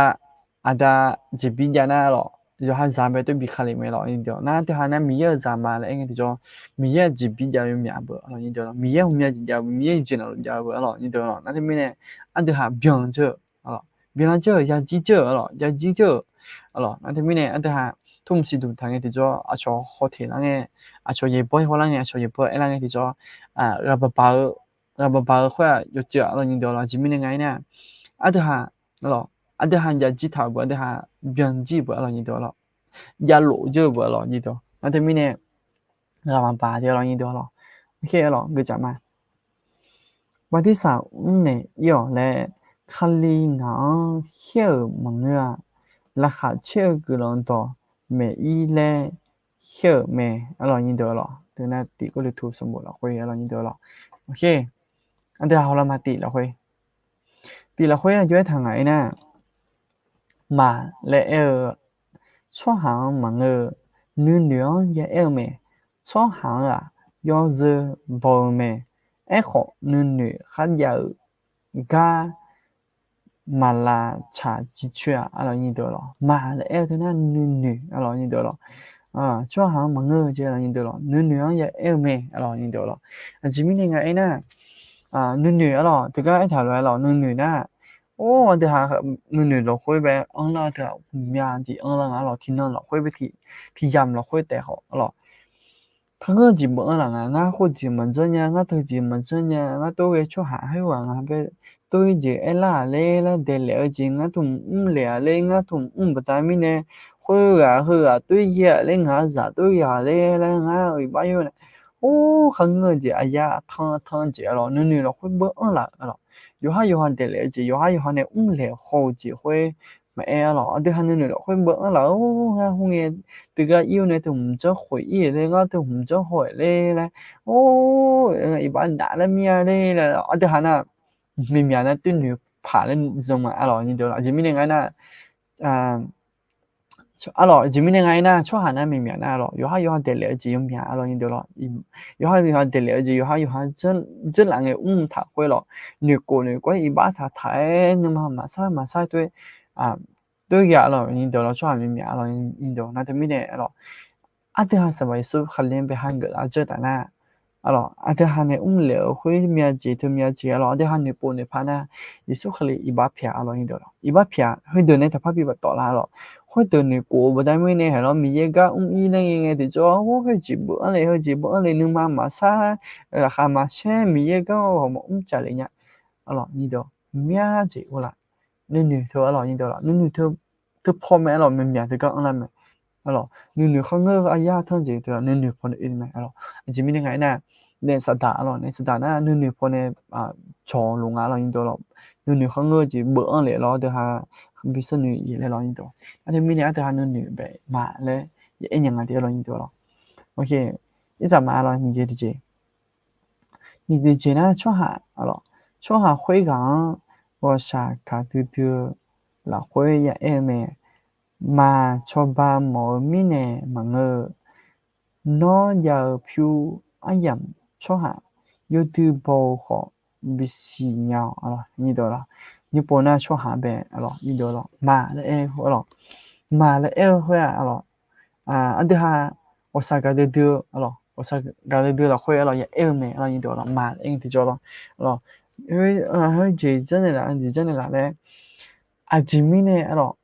aqda jeqbir jav nar, aqlawq, yawqha zaq bae tov bi ka le mae lawq nyir deuq-awr. Nar teuha nar Miqyaer-euq zaqma laer aer ngae tiqjawr, Miqyaer-euq jeqbir jav-eu myav beu-a lawq nyir deuq-awr. Miqyaer-euq myav jeq jav-eu, Miqyaer-euq jeq navluf jav-eu beu-a lawq nyir deuq-awr. Nar teumirnae aqdui haq byan dzeur-eu, byan dzeur-euq, yajir dzeur-euq, yajir dzeur-euq, nar teumirnae aqdui haq tmq siqduq taq ngae tiqjawr aqcawq hawteq lar ngae, aqcawq yaeqbawr hawlar ngae, aqcawq yaeqbawr aerlar ngae tiqjawr, ghaq baq baq-eu, ghaq baq baq-eu khoer-aq yawceuv-a lawq nyir deuq-awr. Aqjeq mirnae nga aernar, aqdui haq, aqdui haq yajir taq-euq beu, aqdui haq byan jir beu-a lawq nyir deuq-awr. Javlof dzeur-eu beu-a lawq nyir deuq. Nar teumirnae ghaq maqbaq de-a lawq nyir deuq-awr. Oke, aqlawq geucaf ma. Bartirsaq mrnaeq ir-awq laer, Kali ngaq-anr khaer-euq maqngeur-a. Laqkhaq caer-eu guiqlanq dawq maeq ir laer khaer-euq mae, aqlawq nyir deuq-awr. Teunar tiq Gawrliqtu sanqbof lafkhoer, aqlawq nyir deuq-awr. Oke, aqdui haq hawlar ma tiq lafkhoer, tiq lafkhoer aqjox-aer taq ngaq aernar, maq laer aer-eu, tsawrhaq-anr maqngeur-eu, nuinoeq-anr yaaer-eu mae. Tsawrhaq-anr-aq, yawzeu baw-eu mae. Aerkhawf, nuinoeq kharjav-euq gar maqlavtsaq jircoer-a, aqlawq nyir deuq-awr. Maq laer aer-eu teunar nuinoeq, aqlawq nyir deuq-awr. Tsawrhaq-anr maqngeur-eu jeq, aqlawq nyir deuq-awr, nuinoeq-anr yaaer-eu mae, aqlawq nyir deuq-awr. Aqjeq mirnae nga aernar, nuinoeq, aqlawq teugar aertaq lof-aer lawq, nuinoeq nar, or, aqdui haq nuinoeq lafkhoer bae anrlar-eu teu-aq, myav jeq anrlar nga, aqlawq tiqnan lafkhoer bae tiq, tiq yamq lafkhoer taef khawf, aqlawq kharngeur jeq beu anr laf nga. Ngar khoerjeq maqjanr nya, ngar teujeq maqjanr nya, ngar tov ghae tsawrhaq khoerghaq nga bae tov ir jeq aerlar-aq ler laer, daeqlaef-eu jeq ngar tmq mrlaeq-aq ler, ngar tmq mr baqda mirnae, khoerghaq heughaq tov ir-aq ler, ngaq-euq zaq tov ir-aq ler laer, ngar iqbax yawr nae, or, kharngeur-eu jeq aqya tan tan jeq, aqlawq nuinoeq lafkhoer beu anr laf-euq, aqlawq yawqhar yawqha daeqlaef-eu jeq, yawqhar yawqha nae mrlaeq haw-eu jeq khoer maqaer, aqlawq aqdui haq nuinoeq lafkhoer beu anr laf-eu, ngar khoerngae teugar ir-eu nae teu hmq janr khof ir-euq ler, ngar teu hmq janr haw-euq ler laer, or, iqbax naf lar mir-a ler laer, aqdui haq nar, miqmyaq nar toer noeq paq laer jan ma, aqlawq nyir deuq-awr. Aqjeq mirnae nga aernar, aqlawq aqjeq mirnae nga aernar, tsawrhaq nar miqmyaq nar, aqlawq yawqhar yawqha daeqlaef-eu jeq yawmyaq, aqlawq nyir deuq-awr. Yawqhar yawqha daeqlaef-eu jeq yawqhar yawqha dzeurlaf ngae mr taq khoer lawq, noeqkhof noeqkhof-aer iqbax taq taq-aer nuima maqsar maqsar toer, toer ghaq, aqlawq nyir deuq-awr, tsawrhaq miqmyaq, aqlawq nyir deuq-awr. Nar teumirnae, aqlawq aqdui haq Sanqpaq Yeqsur Kali-anr bae hageuf lar dzeur taf nar, aqlawq aqdui haq nae mrlaeq-euq khoer myav jeq teu myav jeq, aqlawq aqdui haq noeqpov noeqpav nar, Yeqsur Kali iqbax pyaq, aqlawq nyir deuq-awr. Iqbax pyaq, heudeuq nae taqpar bi baftawf lar, aqlawq khoerdeuq noeqkhof-eu baqda mirnae haqlawr Miqyaer gar mr ir laer ngae ngae tiqjawr, or, khoer jeq beu anr le, heu jeq beu anr le, nuima maqsar, laqkhaq maqsaer, Miqyaer gar ghawqmawf mr caf le nya, aqlawq nyir deuq-awr. Myav jeq ur laf, nuinoeq teu, aqlawq nyir deuq-awr, nuinoeq teu paw mae, aqlawq miqmyaq teugar anrlar mae, aqlawq nuinoeq kharngeur aqyar tanr jeq teu nuinoeq paw nae oe mae, aqlawq aqjeq mirnae nga aernar, naef saqdaq, aqlawq naef saqdaq nar nuinoeq paw nae cawq luf nga, aqlawq nyir deuq-awr. Nuinoeq kharngeur jeq beu anr le lawr, aqdui haq bi sar noeq ir laer, aqlawq nyir deuq-awr. Aqjeq mirnae aqdui haq nuinoeq bae maq laer yaaer nya nga de, aqlawq nyir deuq-awr. Oke, irsaq ma, aqlawq nyiq jeq tiqjeq, nyiq jeq nar tsawrhaq, aqlawq tsawrhaq khoerghaq-anr ghawqshaq gaqdui dui-eu lafkhoer yaaer-eu mae. Maq cawba mawf-eu mirnae maqngeur-eu, nawr jav-eu pyur aryamq tsawrhaq yawdui baw-eu khawf bisiq nya-awq, aqlawq nyir deuq-awr. Nymr pov nar tsawrhaq bae, aqlawq nyir deuq-awr, maq laer aer-eu, aqlawq maq laer aer-eu khoer-aq, aqlawq aqdui haq ghawqshaq gaqdui dui-eu, aqlawq ghawqshaq gaqdui dui lafkhoer, aqlawq yaaer-eu mae, aqlawq nyir deuq-awr. Maq laer aer-eu tiqjawr lawr, aqlawq khoer jeq janrnaeq laf, jeq janrnaeq laf laer, aqjeq mirnae, aqlawq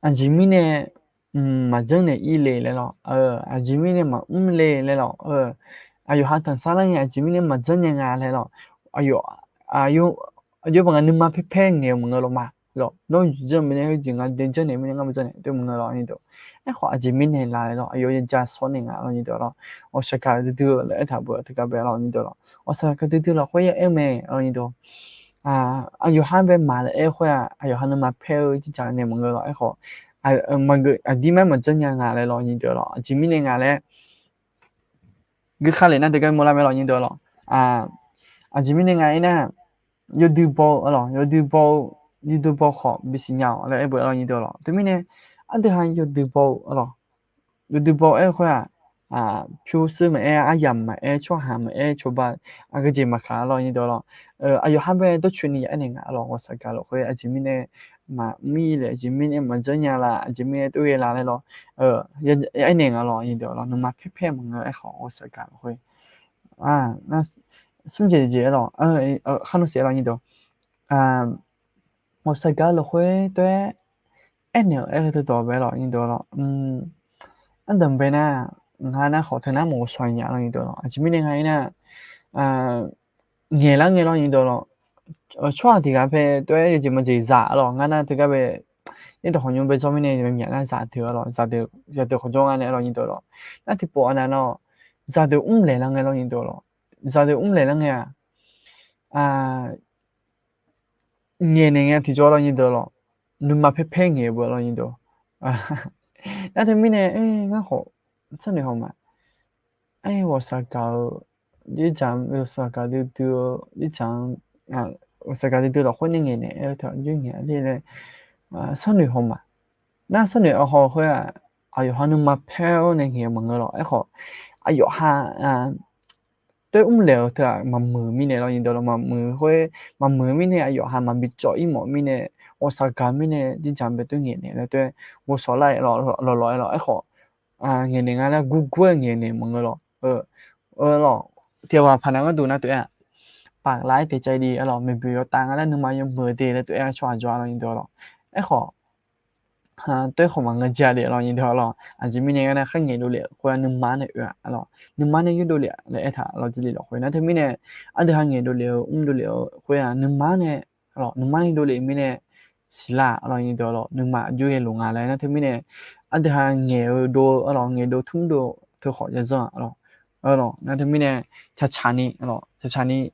aqjeq mirnae maqjanr naeq ir le laer lawr, aqjeq mirnae maqmr le laer lawr, aqyawf ha tanqsar lar ngae aqjeq mirnae maqjanr nya nga laer lawr, aqyawf baq nga nuima paer paer ngaeq-eu maqngeur lawr ma. Lawr, nawr janr mirnae khoer jeq nga de janrnaeq mirnae ngar maqjanr naeq teu maqngeur lawr, nyir deuq. Aerkhawf aqjeq mirnae la laer lawr, aqyawf ya ja sawr naeq nga, aqlawq nyir deuq-awr. Ghawqshaq gaqdui dui-eu laer aertaq beu teugar bae, aqlawq nyir deuq-awr. Ghawqshaq gaqdui dui lafkhoer yaaer-eu mae, aqlawq nyir deuq. Aqyawf ha bae maq laer aer khoer-aq, aqyawf ha nuima paer-eu jirjaq nae maqngeur lawr. Aerkhawf aqdir mar maqjanr nya nga laer lawr, nyir deuq-awr. Aqjeq mirnae nga laer gui ka le nar teugar mawrlar mae, aqlawq nyir deuq-awr. Aqjeq mirnae nga aernar, yawdui baw-eu, aqlawq yawdui baw-eu, yawdui baw khawf bisiq nya-awq laer aer beu, aqlawq nyir deuq-awr. Teumirnae aqdui haq yawdui baw-eu, aqlawq yawdui baw-eu aer-eu khoer-aq, pyurshuir maqaer, aryamq maqaer, tsawrhaq maqaer, cawba aqgeujeq maqkaq, aqlawq nyir deuq-awr. Aqyawf ha bae dawrcoeni yaaer naeq nga, aqlawq ghawqshaq gaq lafkhoer aqjeq mirnae maqmr-ir laer, aqjeq mirnae maqjanr nya la, aqjeq mirnae tov ghae la laer lawr, aernaeq nga lawr, nyiq deuq lawr, nuima paerpaer maqngeur. Aerkhawf ghawqshaq gaq lafkhoer, smr jeq jeq-aer lawr, khar nmr saef lawr, nyiq deuq, ghawqshaq gaq lafkhoer tov-aer aernaeq-eu aer-eu teudawq bae lawr, nyiq deuq lawr, ardanq bae nar, ngar nar khawf teu nar maqghawqshaq nya lawr, nyiq deuq lawr, aqjeq mirnae nga-ir nar, ngaeqlar ngae lawr, nyiq deuq lawr, tsawrhaq tiq ghaq pae tov-aer yawjeq maqjeq zaq lawr, ngar nar teugar bae, yaerdawq khawqnymr bae jawr mirnae myaq nar zaqdeuq lawr, zaqdeuq khawf jawr nga nae lawr, nyiq deuq lawr, nar tiqpawf aqnav lawr, zaqdeuq mrlaeq lar ngae lawr, nyiq deuq lawr, zaqdeuq mrlaeq lar ngae-aq, ngaeqnaeq ngae tiqjawr lawr, nyiq deuq lawr, nuima paerpaer ngaeq beu lawr, nyiq deuq. Nar teumirnae, ngar khawf, tsawrnoeq haw ma, ghawqshaq gaq-eu, ghawqshaq gaq duidui-eu, ghawqshaq gaq duidui lafkhoer nae ngaeqnaeq-aer teu aqjox ngaeq laer, tsawrnoeq haw ma. Nar tsawrnoeq haw khoer-aq, aqyawf ha nuima paer-awr nae ngaeq-eu maqngeur lawr. Aerkhawf, aqyawf ha tov-aer mrlaeq-eu teu-aq maqmuiq mirnae lawr, nyiq deuq lawr, maqmuiq khoer, maqmuiq mirnae aqyawf ha maqbi cawv-ir mawf mirnae, ghawqshaq gaq mirnae jirjaq bae tov ngaeqnaeq laer tov-aer, ghawqshaq lar-aer lawr, lawqlawq-aer lawr. Aerkhawf, ngaeqnaeq nga laer gurgur-aer ngaeqnaeq maqngeur lawr. Lawr, tiqghaq paqnav gharduq nar tov-aer-aq, paqlav-aer taecaev de-aer lawr, maeqboeq yawtav nga laer nuima yawmuiq de laer tov-aer tsawrhaq jawr-a lawr, nyiq deuq lawr. Aerkhawf, tov-aer khawf maqngeur ja de lawr, nyiq deuq lawr. Aqjeq mirnae ngar nar kharngaeq dovlef khoer-aq nuima nae oe-a lawr, nuima nae yurdov lef laer aertaq lawr, jir lef lawr khoer nar teumirnae, aqdui ha ngaeq dovlef-eu mr dovlef-eu khoer-aq nuima nae, nuima nae dovlef mirnae siqlar-a lawr, nyiq deuq lawr, nuima aqjox ghae luf nga laer nar teumirnae, aqdui ha ngaeq-eu dov-eu lawr, ngaeqdov tmr dov teu khawf yadzanr-a lawr. Nar teumirnae, caqcaq ni, caqcaq ni,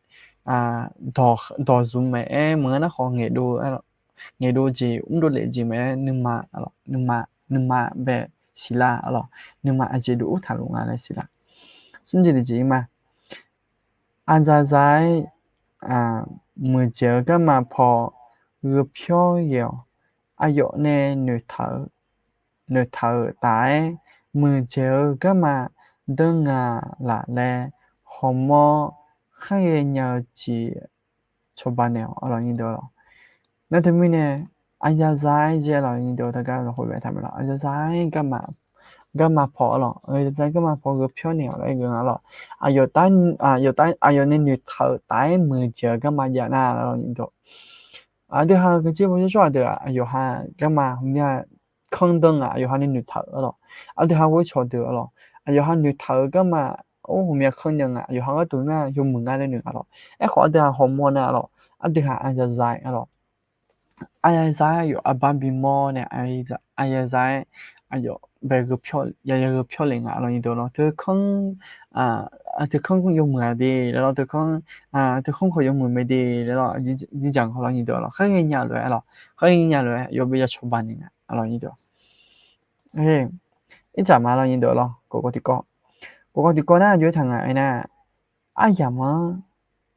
dawq zmq maeq-aer maqngeur nar khawf ngaeqdov, ngaeqdov jeq mr dovlef jeq maeq-aer nuima, nuima, nuima bae siqlar-a lawr, nuima aqjeq dov ur taqluf nga laer siqlar. Smr jeq tiqjeq-ir ma. Aqzaqzaq-aer muiqdzaeq-eu garma paw gheu pyawr ghae-awq. Aqyawf nae noeqtaq-euq taf-aer muiqdzaeq-eu garma danr nga laf laer, hawmawr kharghae nya-eu jeq cawba naeq-awq lawr, nyiq deuq lawr. Nar teumirnae, aqzaqzaq-aer jaer lawr, nyiq deuq taqgar lafkhoer bae taq mae lawr, aqzaqzaq-aer garma paw lawr, aqzaqzaq-aer garma paw gheu pyawr naeq-awq laer geu nga lawr. Aqyawf nae noeqtaq-euq taf-aer muiqdzaeq-eu garma jav nar lawr, nyiq deuq. Aqdui ha-eu gaqjir paw yawr tsawrhaq deuq-aq, aqyawf ha garma hmq mya kanr danr nga, aqyawf ha nae noeqtaq-euq-a lawr. Aqdui ha ghoer cawq deuq-a lawr, aqyawf ha noeqtaq-euq garma or hmq mya kanr nya nga, aqyawf ha gharduq nar yawmuiq nga laer noeq nga lawr. Aerkhawf aqdui ha hawmawr nar-a lawr, aqdui ha aqzaqzaq-aer lawr, aqzaqzaq-aer aqyawf arbar bimawr nae, aqzaqzaq-aer aqyawf bae gheu pyawr lef nga lawr, nyiq deuq lawr. Teukanr, teukanr yawmuiq-aq de laer lawr, teukanr, teukanr khawf yawmuiq mae de laer lawr, jirjaq nga lawr, nyiq deuq lawr. Kharghae nya lof-aer lawr, kharghae nya lof-aer yawbae ya cawba naeq nga lawr, nyiq deuq. Irdzaq ma lawr, nyiq deuq lawr, kawv kawv tiqkawv. Kawv kawv tiqkawv nar aqjox-aer taq nga aernar, aryamq-anr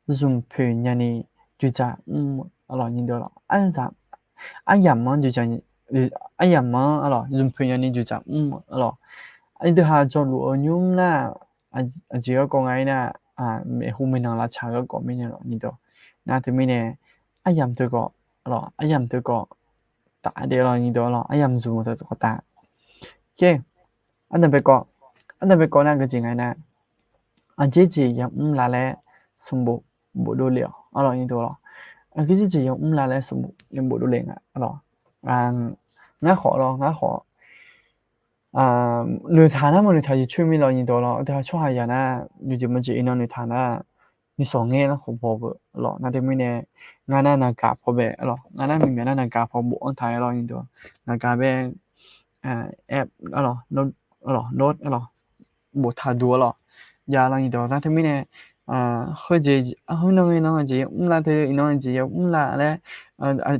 zmqpoeq nyani dzoeqdzaq mr-eu lawr, nyiq deuq lawr. Aryamq-anr dzoeqdzaq, aryamq-anr-a lawr zmqpoeq nyani dzoeqdzaq mr-eu lawr. Aqdui ha jawrluf-eu nymr nar, aqjeq garkawv nga aernar, maeqhu maeqnan lavtsaq garkawv mirnae lawr, nyiq deuq. Nar teumirnae, aryamq teu kawv, aryamq teu kawv taf de lawr, nyiq deuq lawr, aryamq zmq-eu teu kawv taf. Ardanq bae kawv, ardanq bae kawv nar geujeq nga aernar, aqjeq jeq yamr la laer sanqbof bofdov lef-awq, a lawr, nyiq deuq lawr. Aqjeq jeq yamr la laer sanqbof bofdov lef nga, a lawr. Ngar khawf lawr, ngar khawf noeqtaq nar maqnoeqtaq jeq coer mir lawr, nyiq deuq lawr. Aqdui ha tsawrhaq yaq nar, yawjeq maqjeq iqnan noeqtaq nar, nuisawq ngaer lar khawf baw beu lawr. Nar teumirnae, ngar nar naqgaq paw bae, a lawr, ngar nar mimyaq nar naqgaq paw bofanr taq-aer lawr, nyiq deuq. Naqgaq bae, app, a lawr, note, a lawr, boftaq duq, a lawr, jav lawr, nyiq deuq. Nar teumirnae, heujeq, heunan nan jeq yamr la, teu iqnan jeq yamr la laer,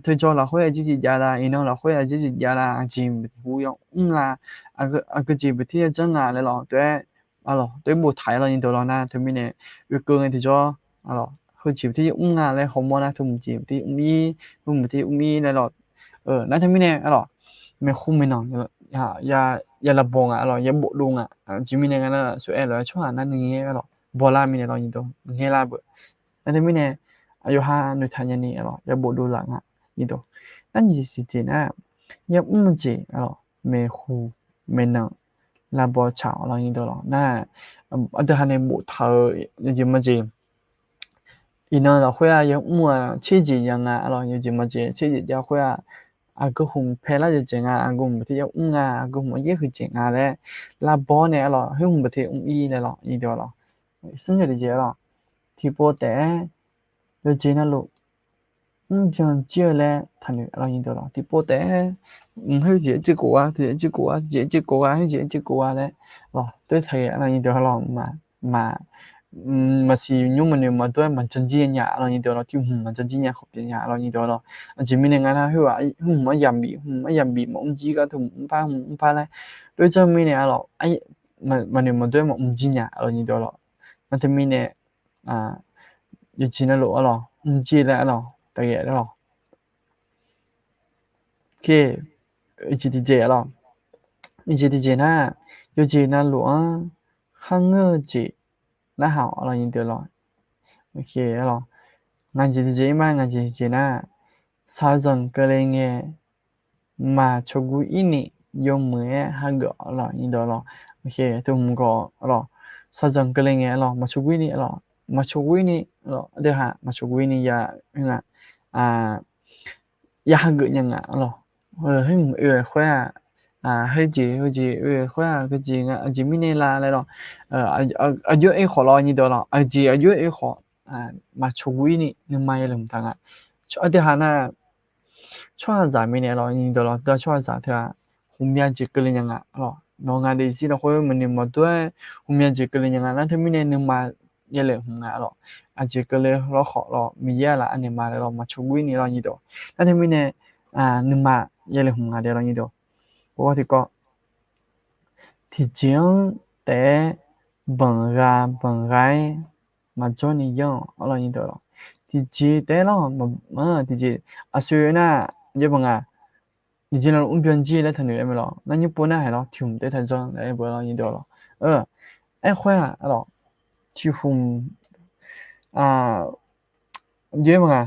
teu jawr lafkhoer aqjeq jeq jav la, iqnan lafkhoer aqjeq jeq jav la, aqjeq hu yamr la, aqgeujeq baqtir ya janr nga laer lawr, tov-aer, a lawr, tov-aer boftaq-aer lawr, nyiq deuq lawr. Nar teumirnae, oekeuv ngae tiqjawr, a lawr, heujeq baqtir mr nga laer hawmawr nar, teu mq jeq baqtir mr-ir, teu mq baqtir mr-ir laer lawr. Nar teumirnae, a lawr, maeqhu maeqnan ya lavbaw nga, a lawr, ya bofdov nga. Aqjeq mirnae nga nar, suf-aer lof-aer tsawrhaq nar nuingaer, a lawr, bawlar mirnae lawr, nyiq deuq, ngaer lar beu. Nar teumirnae, aqyawf ha noeqtaq nyani, a lawr, ya bofdov laf nga, nyiq deuq. Arnyiq jeq tiqjeq nar, yamr-eu jeq, maeqhu, maeqnan, lavbaw tsaq-awq lawr nyiq deuq lawq. Nar, aqdui ha nae boftaq-euq yawjeq majeq, iqnan lafkhoer-aq yamr-aq tser jeq ya nga lawr, yawjeq majeq tser jeq jav khoer-aq, aqgeu hmq paelar jeq jeq nga, aqgeu hmq baqtir yamr nga, aqgeu hmq yaer huiq jeq nga laer, lavbaw nae lawr, khoer hmq baqtir mr-ir laer lawr nyiq deuq lawq. Smr jeq tiqjeq lawq, tiqpov taef-aer yawqjeq navluf mrbyan jir-eu laer taqnoeq lawr nyiq deuq lawq. Tiqpov taef-aer mq khoerjeq-aer jirkov-a, tiqjeq jirkov-a, tiqjeq jirkov-a, khoerjeq-aer jirkov-a laer lawq, doer taqghae lawr nyiq deuq lawq. Maqsiq nymr maqnoeq maqdov-aer maqjan jir nya lawr nyiq deuq lawq. Tiq hmq maqjan jir nya khawf pyeuf nya lawr nyiq deuq lawq. Aqjeq mirnae nga nar khoer-aq, hmq aryamq bif, hmq aryamq bif maqmr jir gar teu hmq mr par, hmq mr par laer doer janr mirnae lawq, maqnoeq maqdov-aer maqmr jir nya lawr nyiq deuq lawq. Nar teumirnae yawqjeq navluf-a lawq, mr jir laer-a lawq, taqghae-a lawq. Oe, jeq tiqjeq lawq, jeq tiqjeq nar, yawqjeq navluf-anr kharngeur-eu jeq narhaq-awq lawr nyiq deuq lawq. Oe, ngaq jeq tiqjeq ir ma, ngaq jeq tiqjeq nar, shaqzanq keuvle ngae maqcawq guv ir ni yawmuiq-aer hageuf-awq lawr nyiq deuq lawq. Oe, teu hmq gawq lawq, shaqzanq keuvle ngae lawq maqcawq guv ir ni lawq, maqcawq guv ir ni lawq, aqdui ha maqcawq guv ir ni ya, nga ya hageuf nya nga lawq. Khoer hmq oe-euq khoer-aq, khoerjeq heujeq oe-euq khoer-aq, heujeq nga, aqjeq mirnae la laer lawq. Aqjox-aer khawf lawr nyiq deuq lawq, aqjeq aqjox-aer oe khawf maqcawq guv ir ni nuima ya laeqhmq taq nga. Aqdui ha nar, tsawrhaqzaq mirnae lawr nyiq deuq lawq, dawr tsawrhaqzaq teu-aq, hmqmya jeq keuvle nya nga lawq. Nawq nga deuq zir lafkhoer maqnoeq maqdov-aer hmqmya jeq keuvle nya nga. Nar teumirnae nuima ya laeqhmq nga lawq. Aqjeq keuvle lawr khawf lawr, Miqyaer aqlaf anaeq ma laer lawr maqcawq guv ir ni lawr nyiq deuq. Nar teumirnae nuima ya laeqhmq nga dae lawr nyiq deuq. Tiqkawv tiqjeq-anr taef-aer banq gha banq gha-aer maqjawr ni yanr-awq lawr nyiq deuq lawq. Tiqjeq taef-aer lawr, tiqjeq aqsur nar, aqjox banq nga, yawqjeq navluf mrbyan jir laer taqnoeq-aer mae lawq. Nar nymr pov nar haiq lawr, tiq hmq taef-aer taqjanr laer aer beu lawr nyiq deuq lawq. Aerkhawf-aq lawq, tiq hmq, aqjox-aer banq nga,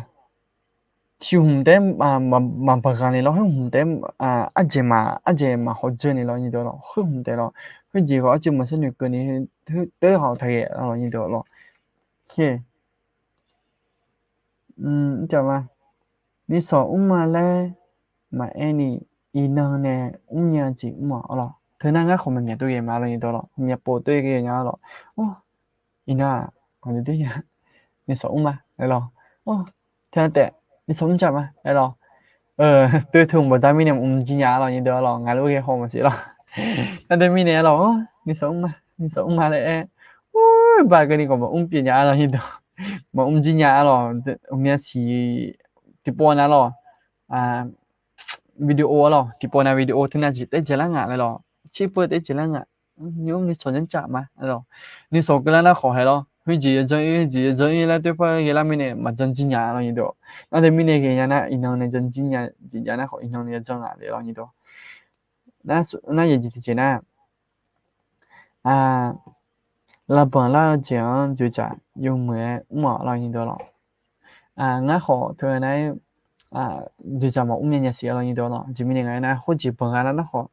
tiq hmq taef-aer maqbanq gha ni lawr, khoer hmq taef-aer arjeq maq, arjeq maq hawdzeur ni lawr nyiq deuq lawq. Khoer hmq taef lawr, khoerjeq khawf arjeq maqsar noeqkeuv ni, teu hawq taqghae lawr nyiq deuq lawq. Ni sawq mr ma laer maqaer ni, iqnan nae mrnya jeq mr-awq lawq. Teu nar ngar khawf maqmyaq tov ghae ma lawr nyiq deuq lawq, maqmyaq pov tov ghae nya lawq. Iqnan-aq, ni sawq mr ma aer lawq. Teu nar taef ni sawq mr jaq ma aer lawq. Teu teu baqda mirnae maqmr jir nya lawr nyiq deuq lawq, ngaq lof ghae haw maqsiq lawr. Nar teumirnae aer lawq, ni sawq mr ma, ni sawq mr ma laer aer, ur, baq keuvni khawf maqmr pyeuf nya lawr nyiq deuq, maqmr jir nya lawq. Mya siq tiqpov nav lawq, video lawq, tiqpov nav video teu nav jeq taef-aer jeq lar ngaq laer lawq, tserpov taef-aer jeq lar ngaq. Nymr ni sawq janr caf ma aer lawq. Ni sawq keuvlar nar khawf haiq lawr, khoerjeq ya janr-ir, khoerjeq ya janr-ir laer toer par ghae lar mirnae maqjan jir nya lawr nyiq deuq. Nar teumirnae ghae nya nar iqnan nae jan jir nya jeq jav nar khawf iqnan nae ya janr ngaq laer lawr nyiq deuq. Nar yawqjeq tiqjeq nar, lavbanq lar-eu jeq-anr dzoeqdzaq yawmuiq-aer mr-awq lawr nyiq deuq lawq. Ngar khawf teu nar-aer dzoeqdzaq maqmr nya nya siq-a lawr nyiq deuq lawq. Aqjeq mirnae nga aernar, khoerjeq banq gha lar nar khawf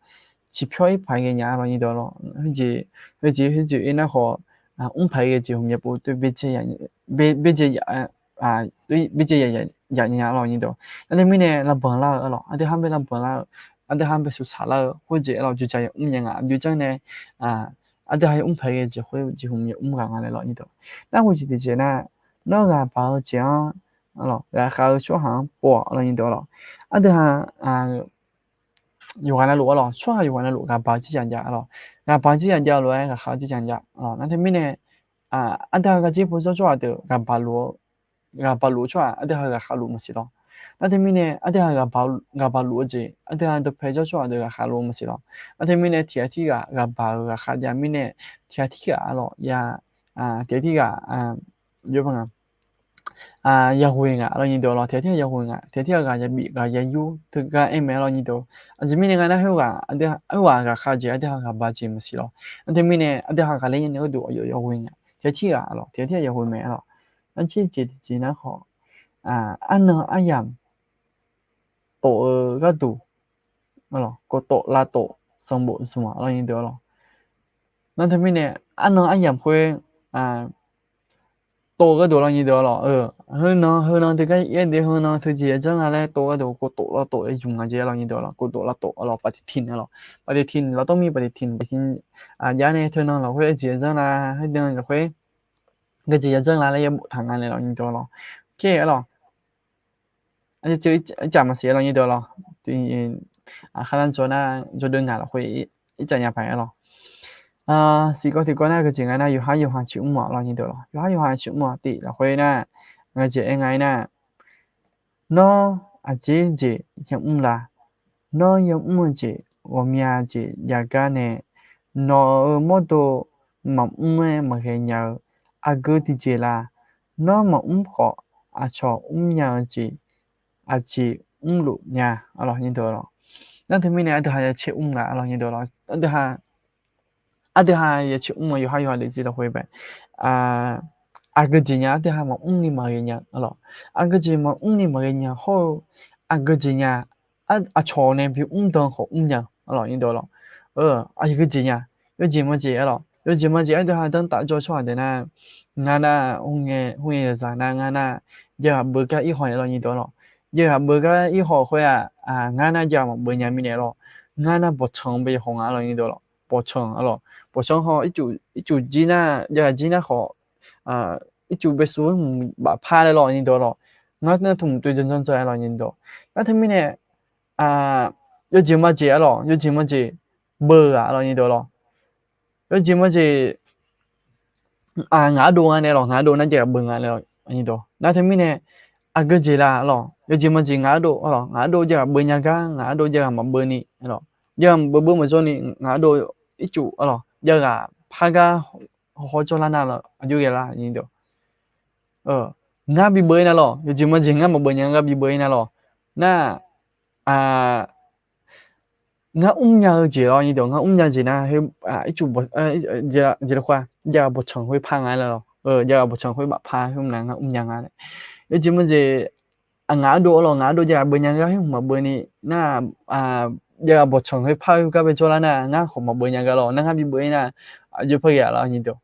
ciqpyawr ir paq ghae nya lawr nyiq deuq lawq. Khoerjeq, khoerjeq khoerjeq ir nar khawf, mr paq ghae jeq hmq ya pov toer byaerdzae yaf nya lawr nyiq deuq. Nar teumirnae lavbanq lar-eu lawq, aqdui ha bae lavbanq lar-eu, aqdui ha bae suqsaq lar-eu khoerjeq lawq, dzoeqdzaq yamr nya nga. Aqdui janr nae aqdui ha yamr paq ghae jeq khoer jeq hmq yamr gaq nga laer lawr nyiq deuq. Nar khoerjeq tiqjeq nar, nawr ghaq baq-eu jeq-anr lawq, ghaqkhav-eu tsawrhaq-anr pov-awq lawr nyiq deuq lawq. Aqdui ha yawqghaq navluf-a lawq, tsawrhaq yawqghaq navluf ghaqbaq-eu jirjaq jav-a lawq. Ghaqbaq-eu jirjaq jav lof-aer ghaqkhav-eu jirjaq jav lawq. Nar teumirnae aqdui ha gaq jir pov jawr tsawrhaq deuq ghaqbaq luf-eu tsawrhaq aqdui ha ghaqkhav luf maqsiq lawq. Nar teumirnae aqdui ha ghaqbaq luf-eu jeq aqdui ha dawqpae jawr tsawrhaq deuq ghaqkhav luf maqsiq lawq. Nar teumirnae tiq ghaq tirghaq ghaqbaq-euq ghaqkhav jav mirnae tiq ghaq tirghaq-a lawq, ya, tiq ghaq tirghaq yaghoe ngaq lawr nyiq deuq lawq. Tiq ghaq tirghaq yaghoe ngaq, tiq ghaq tirghaq ghaq yabif ghaq yayur teugar aer mae lawr nyiq deuq. Aqjeq mirnae nga nar khoerghaq, khoerghaq ghaqkhav jeq aqdui ha ghaqbaq jeq maqsiq lawq. Nar teumirnae aqdui ha ghaqler nya nae gharduq aqyawf yaghoe ngaq, tiq ghaq tirghaq lawq, tiq ghaq tirghaq yaghoe mae lawq. Nar tser jeq tiqjeq nar khawf, arnan aryamq tov-eu gharduq, kawv tov lavtov sanqbof zmq-a lawr nyir deuq-a lawr. Nar teumirnae arnan aryamq khoer tov-eu gharduq lawr nyir deuq-a lawr. Heunan heunan teugar yaer de heunan teujeq yadzanr nga laer tov-eu gharduq kawv tov lavtov-aer zmq nga jeq-a lawr nyir deuq-a lawr. Kawv tov lavtov-a lawr, paqtiqtiq-a lawr. Paqtiqtiq lawr tov mir paqtiqtiq jav nae teunan lafkhoer jeq yadzanr la, heunan lafkhoer geujeq yadzanr la laer yaerbof taq nga nae lawr nyir deuq-a lawr. Ker-a lawr. Aqceuq ircaf maqsiq-a lawr nyir deuq-a lawr. Kharnar jawr nar jawrdeuv ngaq lafkhoer ircaf nya paq-a lawr. Siqkawv tiqkawv nar geujeq nga nar yawqhar yawqha ciqmr-a lawr nyir deuq-a lawr. Yawqhar yawqha ciqmr-a tif lafkhoer nar, geujeq aer nga-aer nar, nawr aqjeq jeq yamr la? Nawr yamr-eu jeq ghawqmya jeq jav gar nae, nawq-euq mawrdo maqmr-aer maqghae nya-eu aqgeu tiqjeq la? Nawr maqmr khawf, aqcawq mrnya-eu jeq aqjeq mrluf nya-a lawr nyir deuq-a lawr. Nar teumirnae aqdui ha yacaer mr nga-a lawr nyir deuq-a lawr. Aqdui ha yacaer mr-eu yawqhar yawqha daefzir lafkhoer bae, aqgeu jeq nya aqdui ha maqmr ni maqghae nya-a lawr. Aqgeu jeq maqmr ni maqghae nya hawr-eu aqgeu jeq nya aqcawq nae bimr dan khawf mrnya-a lawr nyir deuq-a lawr. Aqgeu jeq nya, yawjeq majeq-a lawr. Yawjeq majeq aqdui ha danrtaf jawr tsawrhaq deuq nar, ngar nar, herngae zaqzaq nar ngar nar, jav ghaq beugar ir haw-a lawr nyir deuq-a lawr. Jav ghaq beugar ir haw khoer-aq, ngar nar jav ghaq maqbeuv nya mirnae lawr. Ngar nar bawqtsanq bae haw nga-a lawr nyir deuq-a lawr. Bawqtsanq-a lawr. Bawqtsanq haw ircuf jir nar, jav ghaq jir nar khawf, ircuf baesuv hmq bafpar laer lawr nyir deuq-a lawr. Ngar nar tmq toeq janrjanr ja-a lawr nyir deuq. Nar teumirnae yawjeq majeq-a lawr, yawjeq majeq beuv-a lawr nyir deuq-a lawr. Yawjeq majeq ngaq ardov nga nae lawr, ngaq ardov nar jav ghaq beuv nga nae lawr. Nar teumirnae aqgeu jeq la lawr, yawjeq majeq ngaq ardov-a lawr, ngaq ardov jav ghaq beuv nya gar, ngaq ardov jav ghaq maqbeuv ni lawr, jav ghaq maqbeuv beuv maqjawr ni ngaq ardov ircuf-a lawr, jav ghaq par gar hawhaw jawrlar nar lawr, aqjox ghae lar nyir deuq. Ngar bibeuv-ir nar lawr, yawjeq majeq ngar maqbeuv nya ngar bibeuv-ir nar lawr. Nar ngar mrnya-eu jeq lawr nyir deuq, ngar mrnya jeq nar, ircuf, jeq lafkhoer jav ghaq bawqtsanq khoer par nga lawr, jav ghaq bawqtsanq khoer bafpar khoer mr nar ngar mrnya nga nae. Yawjeq majeq ngaq ardov-a lawr, ngaq ardov jav ghaq beuv nya gar khoer hmq maqbeuv ni nar, jav ghaq bawqtsanq khoer par khoer gar bae jawrlar nar ngar khawf maqbeuv nya gar lawr, nar ngar bibeuv-ir nar, aqjox par ghae-a lawr nyir deuq.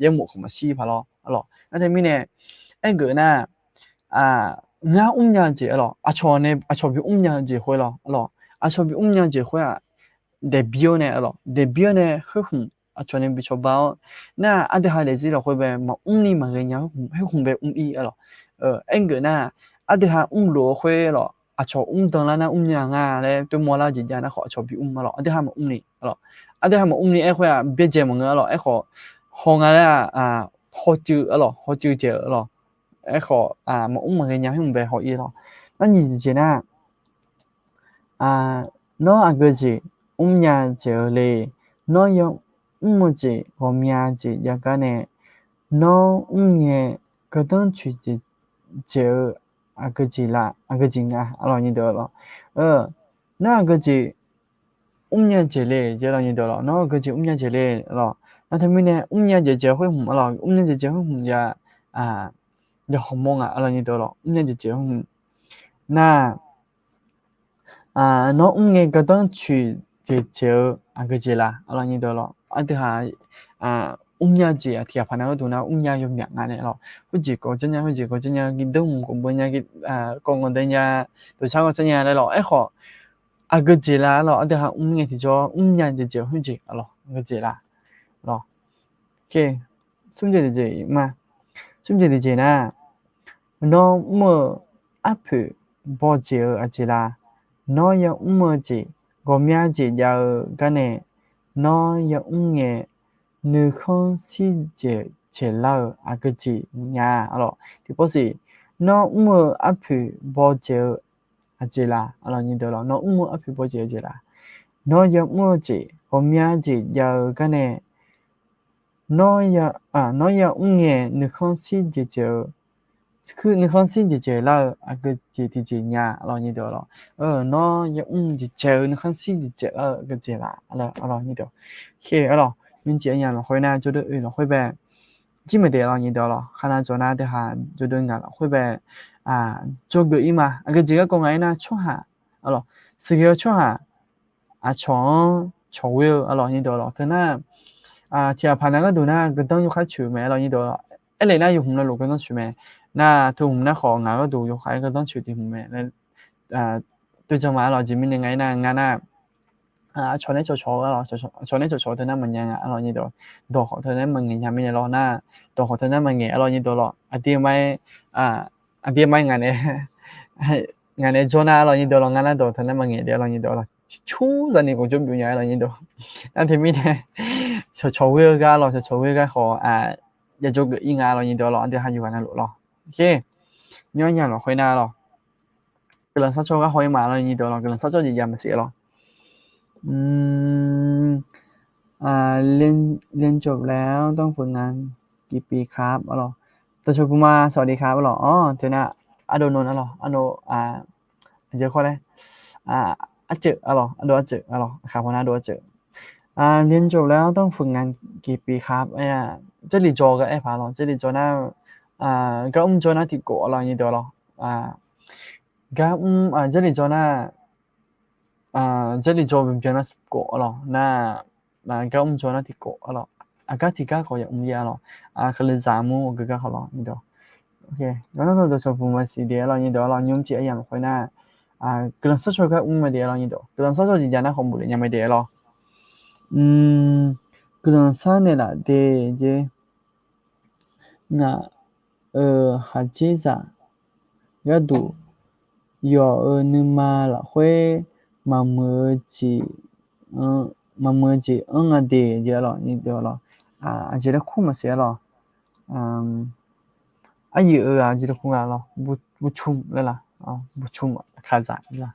Yaermof khawf maqshir paq lawr-a lawr. Nar teumirnae aergeuf nar, ngar mrnya-eu jeq-a lawr, aqcawq nae aqcawq bimr nya-eu jeq khoer lawr-a lawr, aqcawq bimr nya-eu jeq khoer-aq, daeqbir-awr nae-a lawr, daeqbir-awr nae khoer hmq aqcawq nae bi cawba-awr nar, aqdui ha daefzir lafkhoer bae maqmr ni maqghae nya khoer hmq bae mr-ir-a lawr. Aergeuf nar, aqdui ha mrluf-eu khoer lawr, aqcawq mr dan lar nar mrnya nga laer toermawr lar jeq jav nar khawf aqcawq bimr-a lawr, aqdui ha maqmr ni-a lawr. Aqdui ha maqmr ni aerkhoer-aq byaerdzae maqngeur-a lawr, aerkhawf haw nga laer-aq, hawcuiv-a lawr, hawcuiv jaeq-a lawr. Aerkhawf maqmr maqghae nya khoer hmq bae haw-ir lawr. Nar nyiq jeq nar, nawr aqgeu jeq mrnya jaeq-eu le? Nawr yamr-eu jeq ghawqmya jeq jav gar nae, nawr mrngae gardanr coeq jeq jaeq-eu aqgeu jeq la, aqgeu jeq nga-a lawr nyir deuq-a lawr. Nawr aqgeu jeq mrnya jaeq le, jaeq lawr nyir deuq-a lawr, nawr aqgeu jeq mrnya jaeq le lawr. Nar teumirnae mrnya jaeq jaeq khoer hmq-a lawr, mrnya jaeq jaeq khoer hmq ya, yawhawq mawr nga-a lawr nyir deuq-a lawr, mrnya jaeq jaeq khoer hmq. Nar nawr mrngae gardanr coeq jeq jaeq-eu aqgeu jeq la-a lawr nyir deuq-a lawr. Aqdui ha mrnya jeq aqtiq ghaq paq nav gharduq nar mrnya yawmyaq nga nae lawr. Khoerjeq kawv janrnya, khoerjeq kawv janrnya, gideur hmq kawv beuv nya, kawv ngawq dae nya, dawqshar kawv shar nya laer lawr. Aerkhawf aqgeu jeq la-a lawr, aqdui ha mrngae tiqjawr mrnya jeq jaeq khoerjeq-a lawr, aqgeu jeq la lawr. Smr jeq tiqjeq ma, smr jeq tiqjeq nar, nawr mr-eu arpoeq baw jeq-eu aqjeq la? Nawr yamr-eu jeq ghawqmya jeq jav-eu gar nae, nawr yamr ngae nuikhanr shir jeq jaeqlar-eu aqgeu jeq nya-a lawr. Tiqpov siq, nawr mr-eu arpoeq baw jeq-eu aqjeq la-a lawr nyir deuq-a lawr, nawr mr-eu arpoeq baw jeq-eu jeq la? Nawr yamr-eu jeq ghawqmya jeq jav-eu gar nae, nawr ya, nawr yamr ngae nuikhanr shir jeq jaeq-eu, nuikhanr shir jeq jaeqlar-eu aqgeu jeq tiqjeq nya-a lawr nyir deuq-a lawr. Nawr yamr jeq jaeq-eu nuikhanr shir jeq jaeqlar-eu aqgeu jeq la-a lawr nyir deuq. Khe-a lawr, nymrjeq aqnyaf lafkhoer nar jawrdeuv oeq lafkhoer bae jir maeq daef lawr nyir deuq-a lawr. Kharnar jawr nar deuq ha jawrdeuv ngaq lafkhoer bae jawrgeuf-ir ma. Aqgeu jeq garkawv ngaq-aer nar tsawrhaq Arlawq, sheuqghae-eu tsawrhaq aqcawq-anr cawq ghoer-eu arlawq nyirdeuq arlawq. Teunar tiqghaq paq nav gharduq nar geudanr yawkhaer coeq-eu mae arlawq nyirdeuq arlawq. Aerlef nar yawhmq navluf geudanr coeq mae. Nar teu hmq nar khawf ngaq gharduq yawkhaer geudanr coeq tiq hmq mae. Toeqdzanq ma arlawq. Aqjeq mirnae nga aernar, ngar nar aqcawq nae cawqcawq-eu arlawq, aqcawq nae cawqcawq-eu teunar maqnya nga arlawq nyirdeuq. Dawq khawf teunar maqngaeq nya mirnae lawr nar, dawq khawf teunar maqngaeq arlawq nyirdeuq arlawq. Aqdui aqmar, aqdui aqmar ngaq nae, ngaq nae jawr nar arlawq nyirdeuq arlawq. Ngar nar dawq teunar maqngaeq de arlawq nyirdeuq arlawq. Cur zaqni ghofjawr byov nya arlawq nyirdeuq. Nar teumirnae cawqcawq ghoer-eu gar arlawq, cawqcawq ghoer-eu gar khawf, ya jawrgeuf ir nga arlawq nyirdeuq arlawq. Aqdui ha yawqghaq navluf lawr. Nymr nya lafkhoer nar arlawq, guiqlanq sharcaw gar haw-ir ma arlawq nyirdeuq arlawq. Guiqlanq sharcaw jeq jav maqsiq arlawq. เรียนจบแล้วต้องฝึกงานกี่ปีครับ arlawq. ตช ภูมิมา สวัสดีครับ arlawq. Awr, teunar ardov no arlawq, ardov, aqjeq khawr laer, arceuf arlawq, ardov arceuf arlawq. Aqkaq paw nar ardov arceuf. เรียนจบแล้วต้องฝึกงานกี่ปีครับ Jarlif jawr gar aer paq arlawq. Jarlif jawr nar gar mr jawr nar tiqkawv arlawq nyirdeuq arlawq. Gar mr, jarlif jawr nar, jarlif jawr byanbyan nar smq kawv arlawq. Nar gar mr jawr nar tiqkawv arlawq. Aqgar tiqgar khawf yamr ya arlawq. Kalizaq mur aqgeu gar khawf lawr nyirdeuq. Yawnar dawqcawq ภูมิมา siq de arlawq nyirdeuq arlawq. Nymr tiq aryamq khoer nar guiqlanq sharcaw gar mr mae de arlawq nyirdeuq. Guiqlanq sharcaw jeq jav nar khawf muf le nya mae de arlawq. Guiqlanq sharnaeq laf de jeq. Ngaq-euq khaqdzerzaq gharduq yawf-euq nuima lafkhoer maqmuiq-eu jeq, maqmuiq-eu jeq anr nga de jeq arlawq nyirdeuq arlawq. Aqjeq laer kur maqsiq arlawq. Aryuif-eu ghaq aqjeq laer kur nga arlawq. Buqcmq laer laq, buqcmq kaqzaq laq.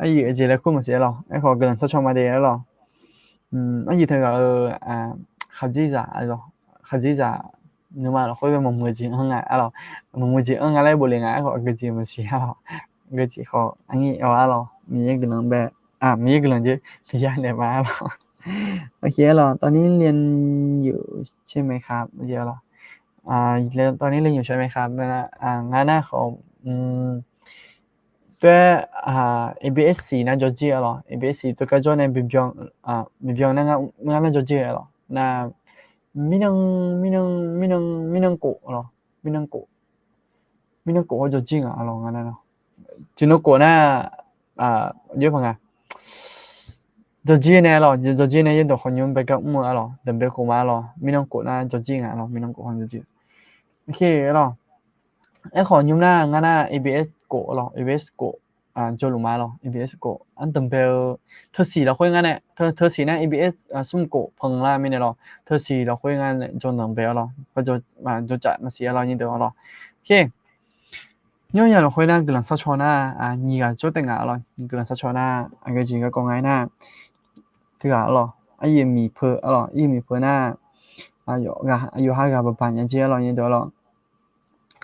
Aryuif aqjeq laer kur maqsiq arlawq. Aerkhawf guiqlanq sharcaw ma de arlawq. Aryuif teughaq-euq khaqdzerzaq, khaqdzerzaq nuima lafkhoer bae maqmuiq-eu jeq anr nga arlawq. Maqmuiq-eu jeq anr nga laer bof le nga. Aerkhawf aqgeu jeq maqsiq arlawq. Aqgeu jeq khawf aqnyir arlawq. Miqyaer guiqlanq bae, Miqyaer guiqlanq jeq Miqyaer naeq ma arlawq. ตอนนี้เรียนอยู่ใช่ไหมครับ arlawq. ตอนนี้เรียนอยู่ใช่ไหมครับ ngar nar khawf 对 ABS siq nar jawrjir arlawq. ABS siq tov gar jawr nae bibyan, bibyan nar ngar nar jawrjir arlawq. Nar mirnan, mirnan, mirnan, mirnan kof arlawq. Mirnan kof, mirnan kof hawr jawrjir ngaq arlawq ngar nar. Tiqnan kof nar, jawr paq nga. Jawrjir nae arlawq, jawrjir nae yaerdawq khawf nymr bae gar mr-eu arlawq, danqbae khof ma arlawq. Mirnan kof nar jawrjir ngaq arlawq, mirnan kof hawr jawrjir. Arlawq, aerkhawf nymr nar ngar nar ABS kof arlawq, ABS kof jawrluf ma arlawq, ABS kof. Ardanqbae-eu teusiq lafkhoer ngar nae, teusiq nar ABS smr kof panq lar mirnae lawq, teusiq lafkhoer ngar nae jawrdanqbae arlawq, jawrcaf maqsiq arlawq nyirdeuq arlawq. Nymr ya lafkhoer nar guiqlanq sharcaw nar nyiq ghaq jawr taef nga arlawq. Guiqlanq sharcaw nar aqgeu jeq garkawv nga aernar, teughaq arlawq, aryuif miqpeu arlawq, aryuif miqpeu nar, yawqha ghaq baqbaq nya jer arlawq nyirdeuq arlawq.